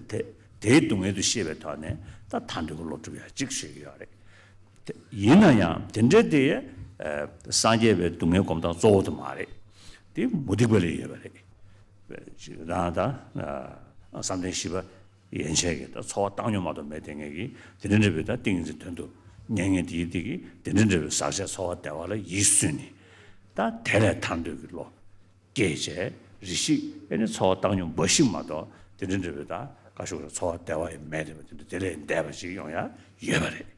དེ་དེའི་སྡུག་བསྔལ་དུ་ཤེས་པའི་ཐོག་ནས་ད་ཐར་འདོད་ཀྱི་བློ་སྒྲུབ་ཡ་གཅིག་ཤེས་ཀྱི་ཡོད་རེད། དེ་ཡིན་ན་ཡང་དེ་འདྲའི་དེ། ཨ། སངས་རྒྱས་པའི་སྡུག་བསྔལ་སྒོམ་སྟངས་གཙོ་བོ་དེ་མ་རེད། དེ་མུ་སྟེགས་པ་ལ་ཡོད་པ་རེད། རང་ད། ཨ། བསམ་གཏན་བཞི་པ་ཡན་ཆད་ཀྱི་ད་འཚོ་བ་བཏང་མྱོང་མ་གཏོགས་མེད་བསྡད་མཁན་གྱིས། དེ་འདྲ་འདྲ་བའི་ད་ཏིང་ངེ་འཛིན་དོན་དུ་གཉེར་མཁན་དེ་ཡིན་དེ་གིས། དེ་འདྲ་འདྲ་བའི་ཟག་བཅས་ཚོར་བ་བདེ་བ་ལ་ཡིད་སུན་ནས། ད་དེ་ལས་ཐར་འདོད་ཀྱི་བློ་སྐྱེས་བྱས། རེ་ཞིག་ཨེ་ནི་འཚོ་བ་བཏང་མྱོང་འབའ་ཞིག་མ་གཏོགས། དེ་འདྲ་འདྲ་བའི་ད་ག་ཞུ་དགོས་རེད། འཚོ་བ་བདེ་བ་ཡང་མེད་བསྡད་པ་དེ་འདྲ། དེ་ལས་འདས་པ་ཞིག་ཡོང་ཡ་ཡོད་པ་རེད།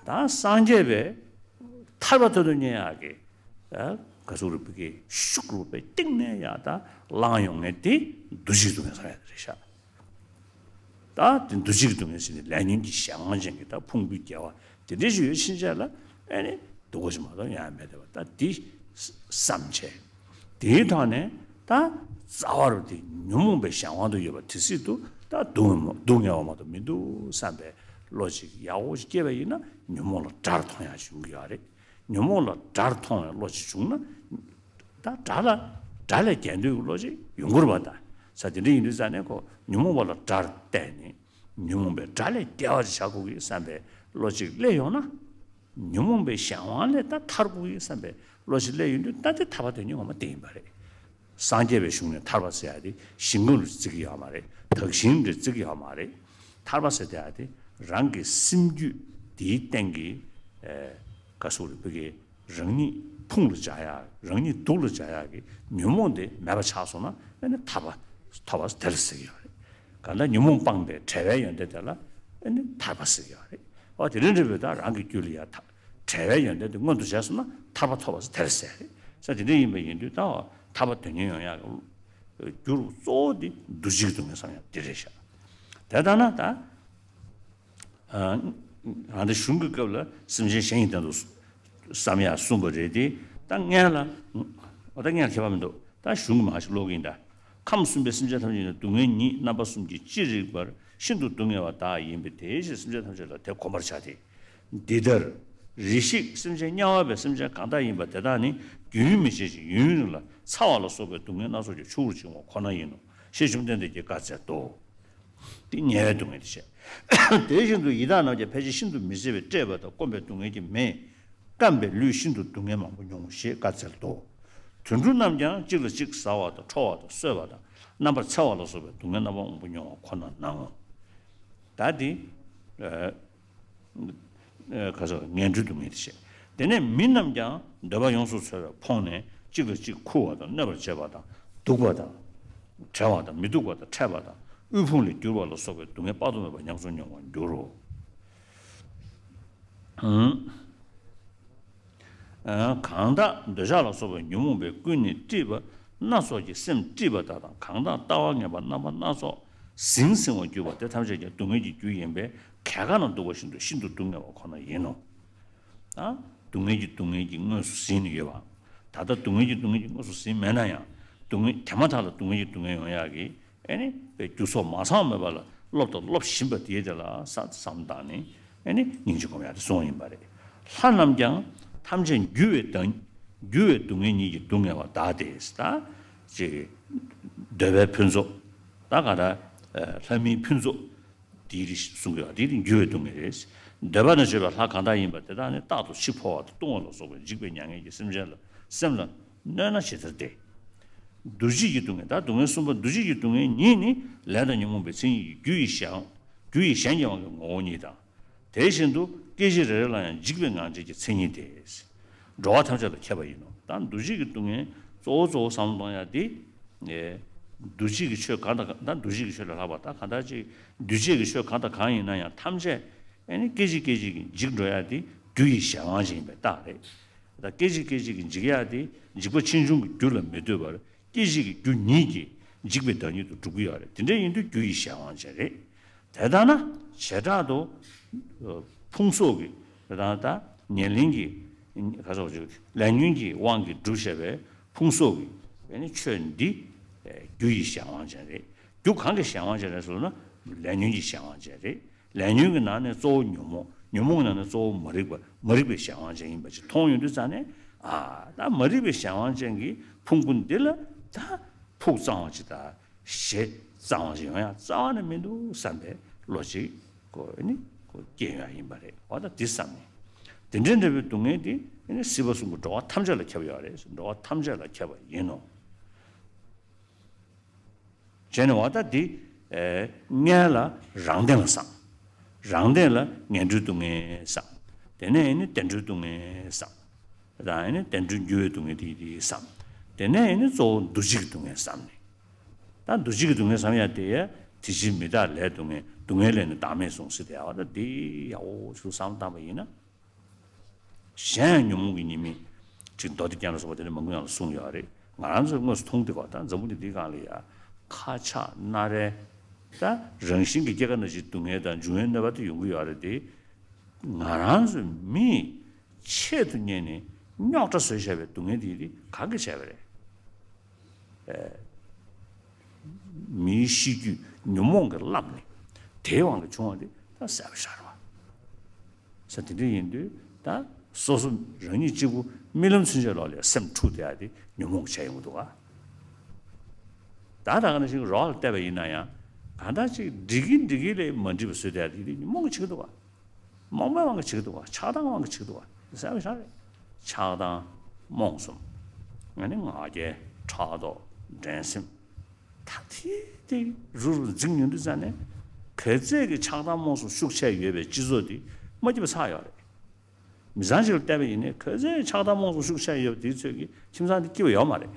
ད་སངས་རྒྱས་པའི་ཐར་པ་ཐོབ་ཐུབ་མཁན་ཡག་གི། ཨ། ག་ཟེར་དགོས་རེད། བོད་སྐད་ཤུགས་རུ་པའི་གཏིང་ནས་ཡ་ད་ལངས་ཡོང་མཁན་དེ་འདུ་བྱེད་སྡུག་བསྔལ་ཟེར་ཡ་དེ་རེད་ཤག་ད་དེ་འདུ་བྱེད་ཀྱི་སྡུག་བསྔལ་ཟེར་ནས་ལས་ཉོན་གྱི་གཞན་དབང་ཅན་གྱི་ད་ཕུང་པོའི་དགེ་བ་དེ་འདྲ་ཞིག་ཡོད་ཕྱིན་ཆད་ལ། ཨེ་ནི་སྡུག་པོ་ཞིག་མ་གཏོགས་ཡོང་ཡ་མེད་བསྡད་པ། ད་དེ་བསམ་བྱས། དེའི་ཐོག་ནས་ད་རྩ་བ་རུ་དེ་ཉོན་མོངས་པའི་གཞན་དབང་དུ་ཡོད་པ་དེ་སྲིད་དུ་ད་སྡུག་སྡུག་བསྔལ་བ་མ་གཏོགས་མི་འདུག་བསམ་པའི་བློ་ཅིག་ཡག་པོ་ཅིག་སྐྱེས་པ་ཡིན་ན། ཉོན་མོངས་ལ་དགྲར་མཐོང་ཡ་ཅིག་ཡོང་གི་ཡོད་རེད། ཉོན་མོངས་ལ་དགྲར་མཐོང་བའི་བློ་ཅིག་བྱུང་ན། ད་དགྲ་ལ་དགྲ་ལས་རྒྱལ་འདོད་ཀྱི་བློ་ཅིག་ཡོང་གི་རེད་པ། ད་ས་དེ་འདྲ་ཡིན་དུས་ཙང་ནས་ཁོ་ཉོན་མོངས་པ་ལ་དགྲར་བལྟས་ནས། ཉོན་མོངས་པའི་དགྲ་ལས་རྒྱལ་བ་ཅིག་བྱ་དགོས་ཀྱི་བསམ་པའི་བློ་ཅིག་སླེབས་ཡོང་ན། ཉོན་མོངས་པའི་གཞན་དབང་ལས་ད་ཐར་དགོས་ཀྱི་བསམ་པའི་བློ་ཅིག་སླེབས་ཡོང་དུས། ད་དེ་ཐར་པ་དོན་གཉེར་ངོ་མ་དེ་ཡིན་པ་རེད། སངས་རྒྱས་པའི་གཞུང་ནས་ཐར་པ་ཟེར་ཡ་དེ་ཞིང་ཁམས་རུ་བརྩི་གི་ཡོད་མ་རེད། དག་ཞིང་རུ་བརྩི་གི་ཡོད་མ་རེད། ཐར་པ་ཟེར་ཡ་དེ་རང་གི་སེམས་རྒྱུད་དེའི་སྟེང་གི། ཨ། ག་ཟེར་དགོས་རེད། བོད་སྐད། རང་ཉིད་ཕུང་ལ་འཇགས་ཡ། རང་ཉིད་སྡུག་ལ་འཇགས་ཡ་གི་ཉོན་མོངས་དེ་མེད་པ་ཆགས་སོང་ན། ཨ་ནི་ཐར་པ་ཐོབ་པ་དེ་ལ་ཟེར་གྱི་ཡོད་རེད། གང་ལྟར་ཉོན་མོངས་སྤངས་པའི་བྲལ་བའི་ཡོན་ཏན་དེ་ལ་ཨ་ནི་ཐར་པ་ཟེར་གྱི་ཡོད་རེད། འོ་དེ་རིང་འདྲ་བོའི་ད་རང་གི་རྒྱུད་ལ་ཡ་ཐ- བྲལ་བའི་ཡོན་ཏན་དེ་མངོན་དུ་བྱས་སོང་ན་ཐར་པ་ཐོབ་པ་དེ་ལ་ཟེར་རེད། ས་དེ་འདྲ་ཡིན་པ་ཡིན་དུས་ད་ཐར་པ་དོན་གཉེར་ཡོང་ཡག་གི་རྒྱུ་རུ་གཙོ་བོ་དེ་འདུ་བྱེད་ཀྱི་སྡུག་བསྔལ་བསམ་ཡག་དེ་རེད་ཤག་དེ་ལྟར་ན་ད། ཨ། ང་ཚོ་གཞུང་གི་སྐབས་ལ་སེམས་ཅན་གཞན་གྱི་དོན་དུ་བསམ་ཡག་གསུངས་པ་རེད་དེ། ད་སྔོན་ལ། འོ་ད་སྔོན་ལ་ཁྱད་པར་མི་འདུག་ད་གཞུང་གི་མ་ཞིག་ཀློག་གི་ཡིན་ད། ཁམས་གསུམ་པའི་སེམས་ཅན་ཐམས་ཅད་ནི། སྡུག་བསྔལ་ཉིད་རྣམ་པ་གསུམ་གྱིས་ཅི་རིགས་པར། ཤིན་ཏུ་སྡུག་བསྔལ་བ་དག་ཡིན་པས། དེའི་ཕྱིར་སེམས་ཅན་ཐམས་ཅད་ལ་དེ་གོམས་པར་བྱ་སྟེ། འདི་ལྟར་རེ་ཞིག་སེམས་ཅན་དམྱལ་བ་པའི་སེམས་ཅན་གང་དག་ཡིན་པ་དེ་དག་ནི། རྒྱུན་མི་འཆད་ཅིང་ཡུན་རིང་ལ་ཚ་བ་ལ་སོགས་པའི་སྡུག་བསྔལ་སྣ་ཚོགས་ཀྱིས་ཕྱུག་པོར་བྱིང་བ་ཁོ་ན་ཡིན་ནོ། ཞེས་བཅོམ་ལྡན་འདས་ཀྱིས་བཀའ་སྩལ་ཏོ། དེ་དམྱལ་བའི་སྡུག་བསྔལ་དེ་བཤད། དེ་བཞིན་དུ་ཡི་དྭགས་རྣམས་ཀྱང་ཕལ་ཆེར་ཤིན་ཏུ་མི་བཟད་པའི་བཀྲེས་པ་དང་སྐོམ་པའི་སྡུག་བསྔལ་གྱིས་མེ་བསྐམས་པས་ལུས་ཤིན་ཏུ་སྡུག་བསྔལ་མང་པོ་མྱོང་ཞེས་བཀའ་སྩལ་ཏོ། དུད་འགྲོ་རྣམས་ཀྱང་གཅིག་ལ་གཅིག་ཟ་བ་དང་འཕྲོག་པ་དང་གསོད་པ་དང་རྣམ་པར་འཚེ་བ་ལ་སོགས་པའི་སྡུག་བསྔལ་རྣམ་པ་མང་པོ་མྱོང་བ་ཁོ་ནར་སྣང་ངོ་། ད་དེ། ཨ། ཨ། ག་ཟེར། ངན་འགྲོའི་སྡུག་བསྔལ་དེ་བཤད། དེ་ནས་མི་རྣམས་ཀྱང་འདོད་པ་ཡོངས་སུ་ཚོལ་བས་ཕོངས་ནས་གཅིག་ལ་གཅིག་འཁུ་བ་དང་གནོད་པར་བྱེད་པ་དང་། སྡུག་པ་དང་། བྲལ་བ་དང་། མི་སྡུག་པ་དང་། འཕྲད་པ་དང་། དབུལ་ཕོངས་ལས་གྱུར་པ་ལ་སོགས་པའི་སྡུག་བསྔལ་དཔག་ཏུ་མེད་པ་ཉམས་སུ་མྱོང་བར་འགྱུར་རོ། ཨང་། གང་དག་འདོད་ཆགས་ལ་སོགས་པའི་ཉོན་མོངས་པས་ཀུན་ནས་དཀྲིས་པ་སྣ་ཚོགས་ཀྱིས་སེམས་དཀྲིས་པ་དག་དང་། གང་དག་ལྟ་བ་ངན་པ་རྣམ་པ་སྣ་ཚོགས་ཟིང་ཟིང་བར་གྱུར་པ་དེ་ཐམས་ཅད་ཀྱང་སྡུག་བསྔལ་གྱི་རྒྱུ་ཡིན་པས། གས་ཁ་ན་སྡུག་པ་བཞིན་དུ་ཤིན་ཏུ་སྡུག་བསྔལ་བ་ཁོ་ན་ཡིན་ནོ། ད་སྡུག་བསྔལ་གྱིས་སྡུག་བསྔལ་གྱིས་དངོས་སུ་ཟིན་ནས་ཡོད་པ། ད་ལྟ་སྡུག་བསྔལ་གྱིས་སྡུག་བསྔལ་གྱིས་དངོས་སུ་ཟིན་མེད་ན་ཡང་། སྡུག་བསྔལ་དེ་མ་ཐག་ལ་སྡུག་བསྔལ་གྱི་སྡུག་བསྔལ་ཡོང་ཡག་གི་ཨེ་ནི་རྒྱུ་ཚོགས་མ་ཚང་མེད་པ་ལ་སློབ་དང་སློབ་བཞིན་པ་དེའི་དེ་ལ་ས་བསམ་བཏང་ནས་ཨེ་ནི་སྙིང་རྗེ་སྒོམ་ཡག་དེ་གསུངས་ཡིན་པ་རེད། ལྷ་རྣམས་ཀྱང་ཐམས་ཅད་འགྱུར་བའི་སྡུག་འགྱུར་བའི་སྡུག་བསྔལ་ཉིད་ཀྱིས་སྡུག་བསྔལ་བ་བདག་སྟེ། ད་ཅིག་འདོད་པའི་ཕུན་ཚོགས། ད་ག་ད་ལྷ་མིའི་ཕུན་ཚོགས་དེའི་རིགས་གསུང་གི་ཡོད། དེ་ནི་འགྱུར་བའི་སྡུག་བསྔལ་རེད། འདོད་པ་ན་སྤྱོད་པའི་ལྷ་གང་དག་ཡིན་པ་དེ་དག་ནི་རྟག་ཏུ་འཆི་འཕོ་བ་དང་ལྟུང་བ་ལ་སོགས་པའི་འཇིགས་པས་མྱ་ངན་གྱིས་སེམས་ཅན་ལ་སེམས་ལ་གནོད་ན་ཇི་ལྟར་བདེ། འདུ་བྱེད་ཀྱི་སྡུག་བསྔལ། ད་སྡུག་བསྔལ་གསུམ་པ་འདུ་བྱེད་ཀྱི་སྡུག་བསྔལ་ཉིད་ནི་ལས་དང་ཉོན་མོངས་པའི་མཚན་ཉིད་ཀྱི་རྒྱུ་ཡི་གཞན། རྒྱུ་ཡི་གཞན་གྱི་དབང་གིས་ངོ་བོ་ཉིད་དང་། དེ་བཞིན་དུ་སྐད་ཅིག་རེ་རེ་ལ་ཡང་འཇིགས་པའི་ངང་བྱེད་ཀྱི་མཚན་ཉིད་དེ། འགྲོ་བ་ཐམས་ཅད་ལ་ཁྱབ་པ་ཡིན་ནོ། ད་འདུ་བྱེད་ཀྱི་སྡུག་བསྔལ་གཙོ་བོ་གཙོ་བོ་བསམ་བློ་གཏོང་ཡ་དེ། ཨེ། འདུ་བྱེད་ཀྱི་ཆོས་གང་དང་གང་། ད་འདུ་བྱེད་ཀྱི་ཆོས་ལས་ལྷག་པ་ད་གང་ལྟར་ཅིག་འདུ་བྱེད་ཀྱི་ཆོས་གང་དང་གང་ཡིན་ན་ཡང་ཐམས་ཅད་ཨེ་ནི་སྐད་ཅིག་སྐད་ཅིག་གིས་འཇིག་འགྲོ་ཡ་དེ་རྒྱུ་ཡི་གཞན་དབང་ཅན་ཡིན་པའི་རྟགས་རེད། ད་སྐད་ཅིག་སྐད་ཅིག་གིས་འཇིག་ཡ་དེ་འཇིག་པ་ཆེ་ཆུང་གི་རྒྱུ་ལ་མི་ལྟོས་པར་སྐད་ཅིག་གི་རྒྱུ་ཉིད་ཀྱིས་འཇིག་པའི་བདག་ཉིད་དུ་གྲུབ་ཀྱི་ཡོད་རེད། དེ་འདྲ་ཡིན་དུས་རྒྱུ་ཡི་གཞན་དབང་ཅན་རེད། དེ་ལྟ་ན་བྱེ་བྲག་ཏུ་ཕུང་སོགས་ཀྱི། དེ་ལྟ་ན་ད་ཉེར་ལེན་གྱི་ག་ཟེར་བ་ཅིག་ལས་ཉོན་གྱི་དབང་གིས་གྲུབ་བྱས་པའི་ཕུང་སོགས་ཀྱི་ཨེ་ནི་ཆོས་འདི་རྒྱུ་ཡི་གཞན་དབང་ཅན་རེད། རྒྱུ་གང་གི་གཞན་དབང་ཅན་རེད་ཟེར་ན་ལས་ཉོན་གྱི་གཞན་དབང་ཅན་རེད། ལས་ཉོན་གྱི་ནང་ནས་གཙོ་བོ་ཉོན་མོངས། ཉོན་མོངས་ཀྱི་ནང་ནས་གཙོ་བོ་མ་རིག་པ། མ་རིག་པའི་གཞན་དབང་ཅན་ཡིན་པ་ཅིག་མཐོང་ཡོང་དུས་ཙང་ནས། ཨ། ད་མ་རིག་པའི་གཞན་དབང་ཅན་གྱི་ཕུང་པོ་འདི་ལ་ད་ཕུགས་གཙང་བ་ཅིག་དང་ཞེ་གཙང་བ་ཅིག་ཡོང་ཡ་རྩ་བ་ནས་མི་འདུག་བསམ་པའི་བློ་ཅིག་ཁོ་ནི་ཁོ་སྐྱེ་ཡོང་ཡ་ཡིན་པ་རེད། འོ་ད་འདི་བསམ་ནས། དེ་འདྲའི་འདྲ་བའི་སྡུག་བསྔལ་འདི་ནི་སྲིད་པ་གསུམ་གྱི་འགྲོ་བ་ཐམས་ཅད་ལ་ཁྱབ་ཡོད་རེད། འགྲོ་བ་ཐམས་ཅད་ལ་ཁྱབ་པ་ཡིན་ནོ། བྱས་ནས་འོ་ད་འདི། ཨེ། སྔོན་ལ་རང་སྟེང་ལ་བསམ། རང་སྟེང་ལ་ངན་འགྲོའི་སྡུག་བསྔལ་བསམ། དེ་ནས་ཨེ་ནི་བདེ་འགྲོའི་སྡུག་བསྔལ་བསམ། དེ་དང་ཨེ་ནི་བདེ་འགྲོའི་འགྱུར་བའི་སྡུག་བསྔལ་དེ་དེ་བསམ། དེ་ནས་ཨེ་ནི་གཙོ་བོ་འདུ་བྱེད་ཀྱི་སྡུག་བསྔལ་བསམ་ནས། ད་འདུ་བྱེད་ཀྱི་སྡུག་བསྔལ་བསམ་ཡ་དེ་ཡ། དེ་བཞིན་མི་རྟག་ལས་སྡུག་བསྔལ། སྡུག་བསྔལ་ལས་ནི་བདག་མེད་གསུངས་ཟེར་དེ། འོ་ད་འདི་ཡག་པོ་ཞིག་བསམ་བཏང་པ་ཡིན་ན། གཞན་ཡང་ཉོན་མོངས་ཀྱི་ཉེས་དམིགས་ཅིག་མདོ་སྡེ་རྒྱན་ལ་སོགས་པ་དེ་ནི་མང་པོ་ཡང་ལ་གསུངས་ཡོད་རེད། ང་རང་ཚོས་དངོས་སུ་མཐོང་བསྡད་པ་དང་འཛམ་བུ་གླིང་འདིའི་སྒང་ལ་ཡ་ཁ་ཆག་སྣ་རལ། ད་རང་བཞིན་གྱི་སྐྱེ་རྒ་ན་འཆིའི་སྡུག་བསྔལ་དང་འབྱུང་བའི་གནོད་པ་དེ་ཡོང་གི་ཡོད་རེད་དེ། ང་རང་ཚོས་མིས་ཆེད་དུ་གཉེར་ནས་རྙོག་དྲ་བཟོས་བཞག་པའི་སྡུག་བསྔལ་དེ་དེ་གང་གིས་བྱས་པ་རེད། མིའི་ཤེས་རྒྱུད་ཉོན་མོངས་ཀྱིས་བརླབས་ནས་དེའི་དབང་གིས་བྱུང་བ་དེ་ད་གསལ་པོ་ཤར་བ། ས་དེ་འདྲ་ཡིན་དུས་ད་སོ་སོ་རང་ཉིད་གཅིག་པུ་རྨི་ལམ་ཚུན་ཆད་ལོག་ལ་སེམས་འཁྲུག་བསྡད་ཡ་དེ་ཉོན་མོངས་ཀྱིས་བྱས་ཡོང་གི་འདུག་ག་ད་ད་ག་ནང་བཞིན་རོགས་ལ་བལྟས་པ་ཡིན་ན་ཡང་གང་ལྟར་ཅིག་འགྲིག་གི་འགྲིག་གི་ལས་མ་འགྲིག་པ་བཟོས་བསྡད་ཡ་དེ་དེ་ཉོན་མོངས་ཀྱིས་བྱེད་ཀྱི་འདུག་ག་རྨོངས་པའི་དབང་གིས་བྱེད་ཀྱི་འདུག་བ། ཆགས་སྡང་དབང་གིས་བྱེད་ཀྱི་འདུག་བ། གསལ་པོ་ཤར་རེད། ཆགས་སྡང་རྨོངས་གསུམ། ང་ནི་ང་རྒྱལ་ཕྲག་དོག་འགྲན་སེམས། ད་དེ་དེ་རུ་རུ་འཛིང་ཡོང་དུས་ཙང་ནས། ག་ཚད་ཀྱི་ཆགས་སྡང་རྨོངས་གསུམ་ཤུགས་ཆེ་ཡོད་པའི་སྤྱི་ཚོགས་འདི་མ་སྐྱིད་པ་ཚར་ཡོད་རེད། མི་ཚང་ཞིག་ལ་བལྟས་པ་ཡིན་ནའི་ག་ཚད་ཆགས་སྡང་རྨོངས་གསུམ་ཤུགས་ཆེ་ཡོད་པ་དེའི་ཚོད་ཀྱི་ཁྱིམ་ཚང་འདི་སྐྱིད་པ་ཡོད་མ་རེད།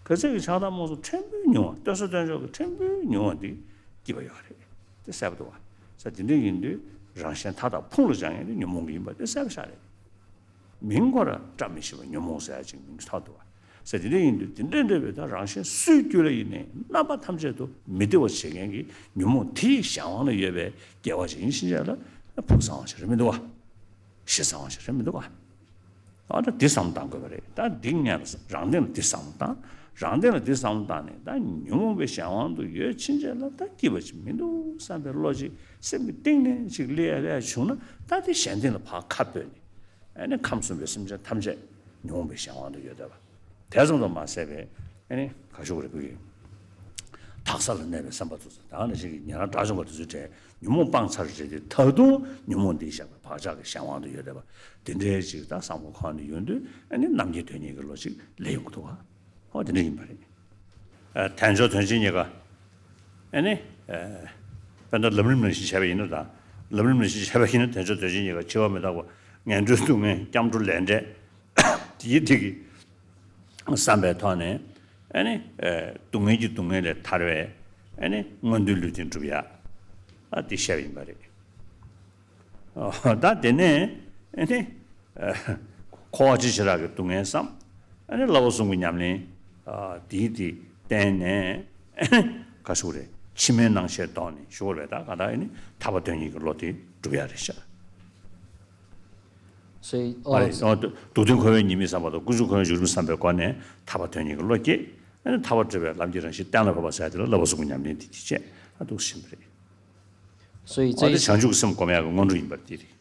ག་ཚད་ཀྱི་ཆགས་སྡང་རྨོངས་གསུམ་ཕྲན་བུ་ཉུང་བ། ལྟོས་ས་ལྟོས་འཇོག་གི་ཕྲན་བུ་ཉུང་བ་འདི་སྐྱིད་པ་ཡོད་རེད། དེ་གསལ་པོ་འདུག་བ། ས་དེ་འདྲ་ཡིན་དུས་རང་གཞན་མཐའ་དག་ཕུང་ལ་སྦྱར་མཁན་དེ་ཉོན་མོངས་ཀྱི་ཡིན་པ་དེ་གསལ་པོ་ཤར་རེད། མིང་ཁོ་རང་བཀྲ་མི་ཤིས་པ་ཉོན་མོངས་ཟེར་ཡ་ཅིག་མིང་ཐོགས་འདུག་བ། ས་དེ་འདྲ་ཡིན་དུས་དེ་འདྲ་འདྲ་བའི་ད་རང་གཞན་སུའི་རྒྱུད་ལ་ཡིན་ནའི་རྣམ་པ་ཐམས་ཅད་དུ་མི་བདེ་བ་བྱེད་མཁན་གྱི་ཉོན་མོངས་དེའི་གཞན་དབང་ལ་ཡོད་པའི་སྐྱེ་བ་ཅིག་ཡིན་ཕྱིན་ཆད་ལ་ཕུགས་བཟང་བ་ཞིག་རེད་མི་འདུག་བ། གཞི་བཟང་བ་ཞིག་རེད་མི་འདུག་བ། ཨ་ད་འདི་བསམ་བློ་བཏང་དགོས་པ་རེད། ད་འདི་ངས་རང་སྟེང་ལ་འདི་བསམ་བློ་བཏང་། རང་སྟེང་ལ་འདི་བསམ་བློ་བཏང་ནས་ད་ཉོན་མོངས་པའི་གཞན་དབང་དུ་ཡོད་ཕྱིན་ཆད་ལ་ད་སྐྱིད་པ་ཞིག་མི་འདུག་བསམ་པའི་བློ་ཅིག་སེམས་ཀྱི་གཏིང་ནས་ཅིག་སླེབས་ཡ་སླེབས་ཡ་བྱུང་ན། ད་དེ་གཞན་སྟེང་ལ་ཕར་ཁ་སྤོས་ནས་ཨ་ནི་ཁམས་གསུམ་པའི་སེམས་ཅན་ཐམས་ཅད་ཉོན་མོངས་པའི་གཞན་དབང་དུ་ཡོད་བསྡད་པ། དེ་ཙམ་དུ་མ་ཟད་པའི་ཨ་ནི་ག་ཞུ་དགོས་རེད། ཁོ་གི་དག་ས་ལ་གནས་པའི་སེམས་དཔའ་ཚོ་ཚོ་ད་ག་ནང་བཞིན་གྱི་ཉན་རང་དགྲ་བཅོམ་པ་དེ་ཚོའི་གྲས་ཉོན་མོངས་སྤངས་ཚར་རེད་དེ། ད་དུང་ཉོན་མོངས་འདིས་བཞག་པའི་བག་ཆགས་ཀྱི་གཞན་དབང་དུ་ཡོད་བསྡད་པ། དེ་འདྲའི་ཅིག་ད་བསམ་བློ་ཁོག་ནས་ཡོང་དུས་ཨ་ནི་རྣམ་མཁྱེན་དོན་གཉེར་གྱི་བློ་ཅིག་སླེབས་ཡོང་གི་འདུག་ག་ཨོ་དེ་འདྲ་ཡིན་པ་རེད། ཨ། དལ་འབྱོར་དོན་ཆེན་གཉིས་ཀ་ཨ་ནི། ཨ། དཔེར་ན་ལམ་རིམ་ནང་བཞིན་བྱས་པ་ཡིན་ན། ད་ལམ་རིམ་ནང་བཞིན་བྱས་པ་ཡིན་ན་དལ་འབྱོར་དོན་ཆེན་གཉིས་ཀ་འཆི་བ་མི་རྟག་པ། ངན་འགྲོའི་སྡུག་བསྔལ། སྐྱབས་འགྲོ་ལས་འབྲས། དེའི་ཐད་ཀྱི་བསམ་པའི་ཐོག་ནས་ཨ་ནི། ཨ། སྡུག་བསྔལ་གྱི་སྡུག་བསྔལ་ལས་ཐར་བའི་ཨ་ནི་མངོན་མཐོའི་ལུས་རྟེན་སྒྲུབ་ཡ། ཨ། དེ་བཤད་པ་ཡིན་པ་རེད། ཨ། ད་དེ་ནས་ཨ་ནི། ཨ། འཁོར་བ་སྤྱི་བྱེ་བྲག་གི་སྡུག་བསྔལ་བསམ། ཨ་ནི་བསླབ་པ་གསུམ་གྱི་ཉམས་ལེན། ཨ། དེའི་དེ་བསྟན་ནས་ཨ་ནི་ག་ཞུ་དགོས་རེད། ཕྱི་མའི་སྣང་ཤས་བཟློག་ནས་ཞུ་དགོས་རེད། ད་ག་ད་ཨ་ནི་ཐར་པ་དོན་གཉེར་གྱི་བློ་དེ་སྒྲུབ་ཡ་རེད་ཤག So, མ་རེད། oh, ཨོ། སྡུག་བདེན་འཁོར་བའི་ཉེས་དམིགས་བསམ་པ་དང་། ཀུན་འབྱུང་འཁོར་བའི་བྱུང་རིམ་བསམ་པའི་སྒོ་ནས་ཐར་པ་དོན་གཉེར་གྱི་བློ་སྐྱེས། ཨ་ནི་ཐར་པ་སྒྲུབ་པའི་ལམ་གྱི་རང་བཞིན་གཏན་ལ་ཕབ་པ་ཟེར་ཡ་དེ་ལ་བསླབ་པ་གསུམ་གྱི་ཉམས་ལེན་དེ་དེ་བྱས་ཨ་འདུག་ཟིན་པ་རེད། 所以这 ཨ་དེ་བྱང་ཆུབ་ཀྱི་སེམས་སྒོམ་ཡག་གི་སྔོན་འགྲོ་ཡིན་པ་དེ་རེད།